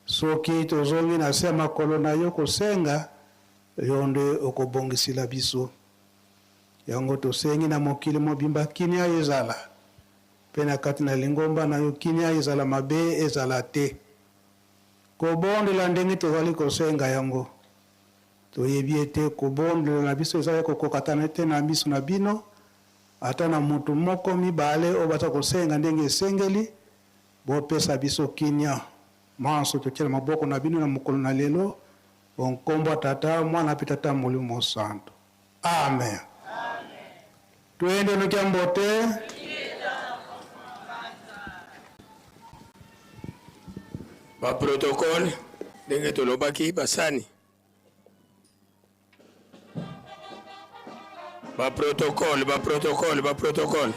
Soki tozongi na se ya makolo na yo kosenga, yo nde okobongisila biso. Yango tosengi na mokili mobimba kimia ezala, mpe na kati na lingomba na yo kimia ezala mabe ezala te. Kobondela ndenge tozali kosenga yango. Toyebi ete kobondela na biso eza ya kokokatana te na miso na bino, ata na moto moko mibale oyo baza kosenga ndenge esengeli, bopesa biso kimia. Manso totia na maboko na bino na mokolo na lelo, o nkombo ya Tata, Mwana mpe Tata Molimo Mosantu. Amen. Twende nokia mbote. Ba protocole ndenge tolobaki basani ba protocole ba protocole ba protocole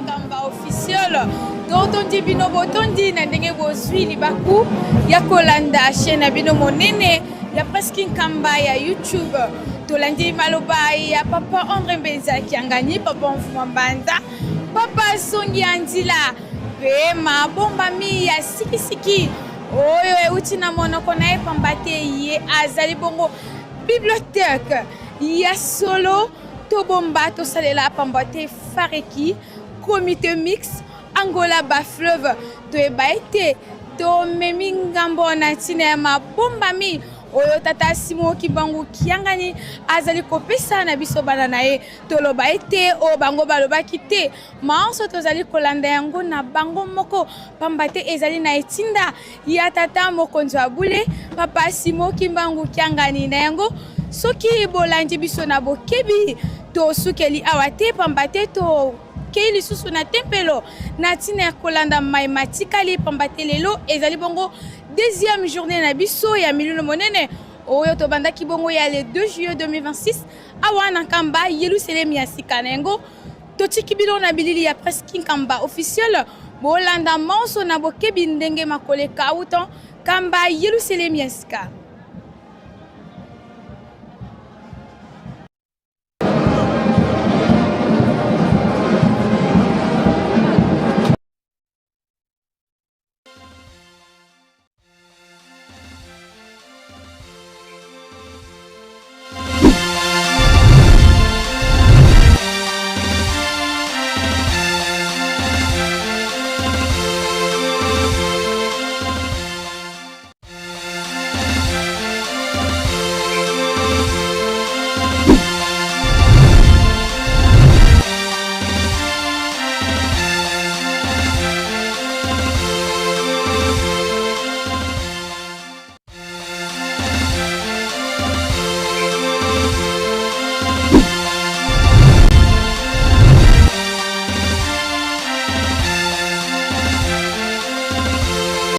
Nkamba officiel. Totondi bino botondi na ndenge bozwi libaku ya kolanda chaîne na bino monene ya Presque Nkamba ya YouTube. Tolandi maloba ya papa Andre Mbenza Kiangani, papa Mfuma Mbanza, papa Songi Andila mpe mabombami ya sikisiki oyo euti na monoko na ye pamba te ye azali bongo bibliothèque ya solo. Tobomba tosalela pamba te Fareki, Comite Mix, Angola ba fleuve toyeba ete tomemi ngambo na ntina ya mabombami oyo tata Simon Kimbangu Kiangani azali kopesa na biso bana na ye. Toloba ete oyo bango balobaki te manso tozali kolanda yango na bango moko, pamba te ezali na etinda ya tata mokonzi wa bule papa Simon Kimbangu Kiangani. Na yango soki bolandi biso na bokebi, tosukeli awa te, pamba te tokei lisusu na tempelo na ntina ya kolanda mai matikali, pamba te lelo ezali bongo deuxième journée na biso ya milulu monene oyo tobandaki bongo ya le 2 juillet 2026 awa na Nkamba Yelusalemi ya sika. Na yango totiki bino na bilili ya Presse Kinkamba officiel, bolanda manso na bokebi ndenge makoleka autant Kamba Yelusalemi ya sika.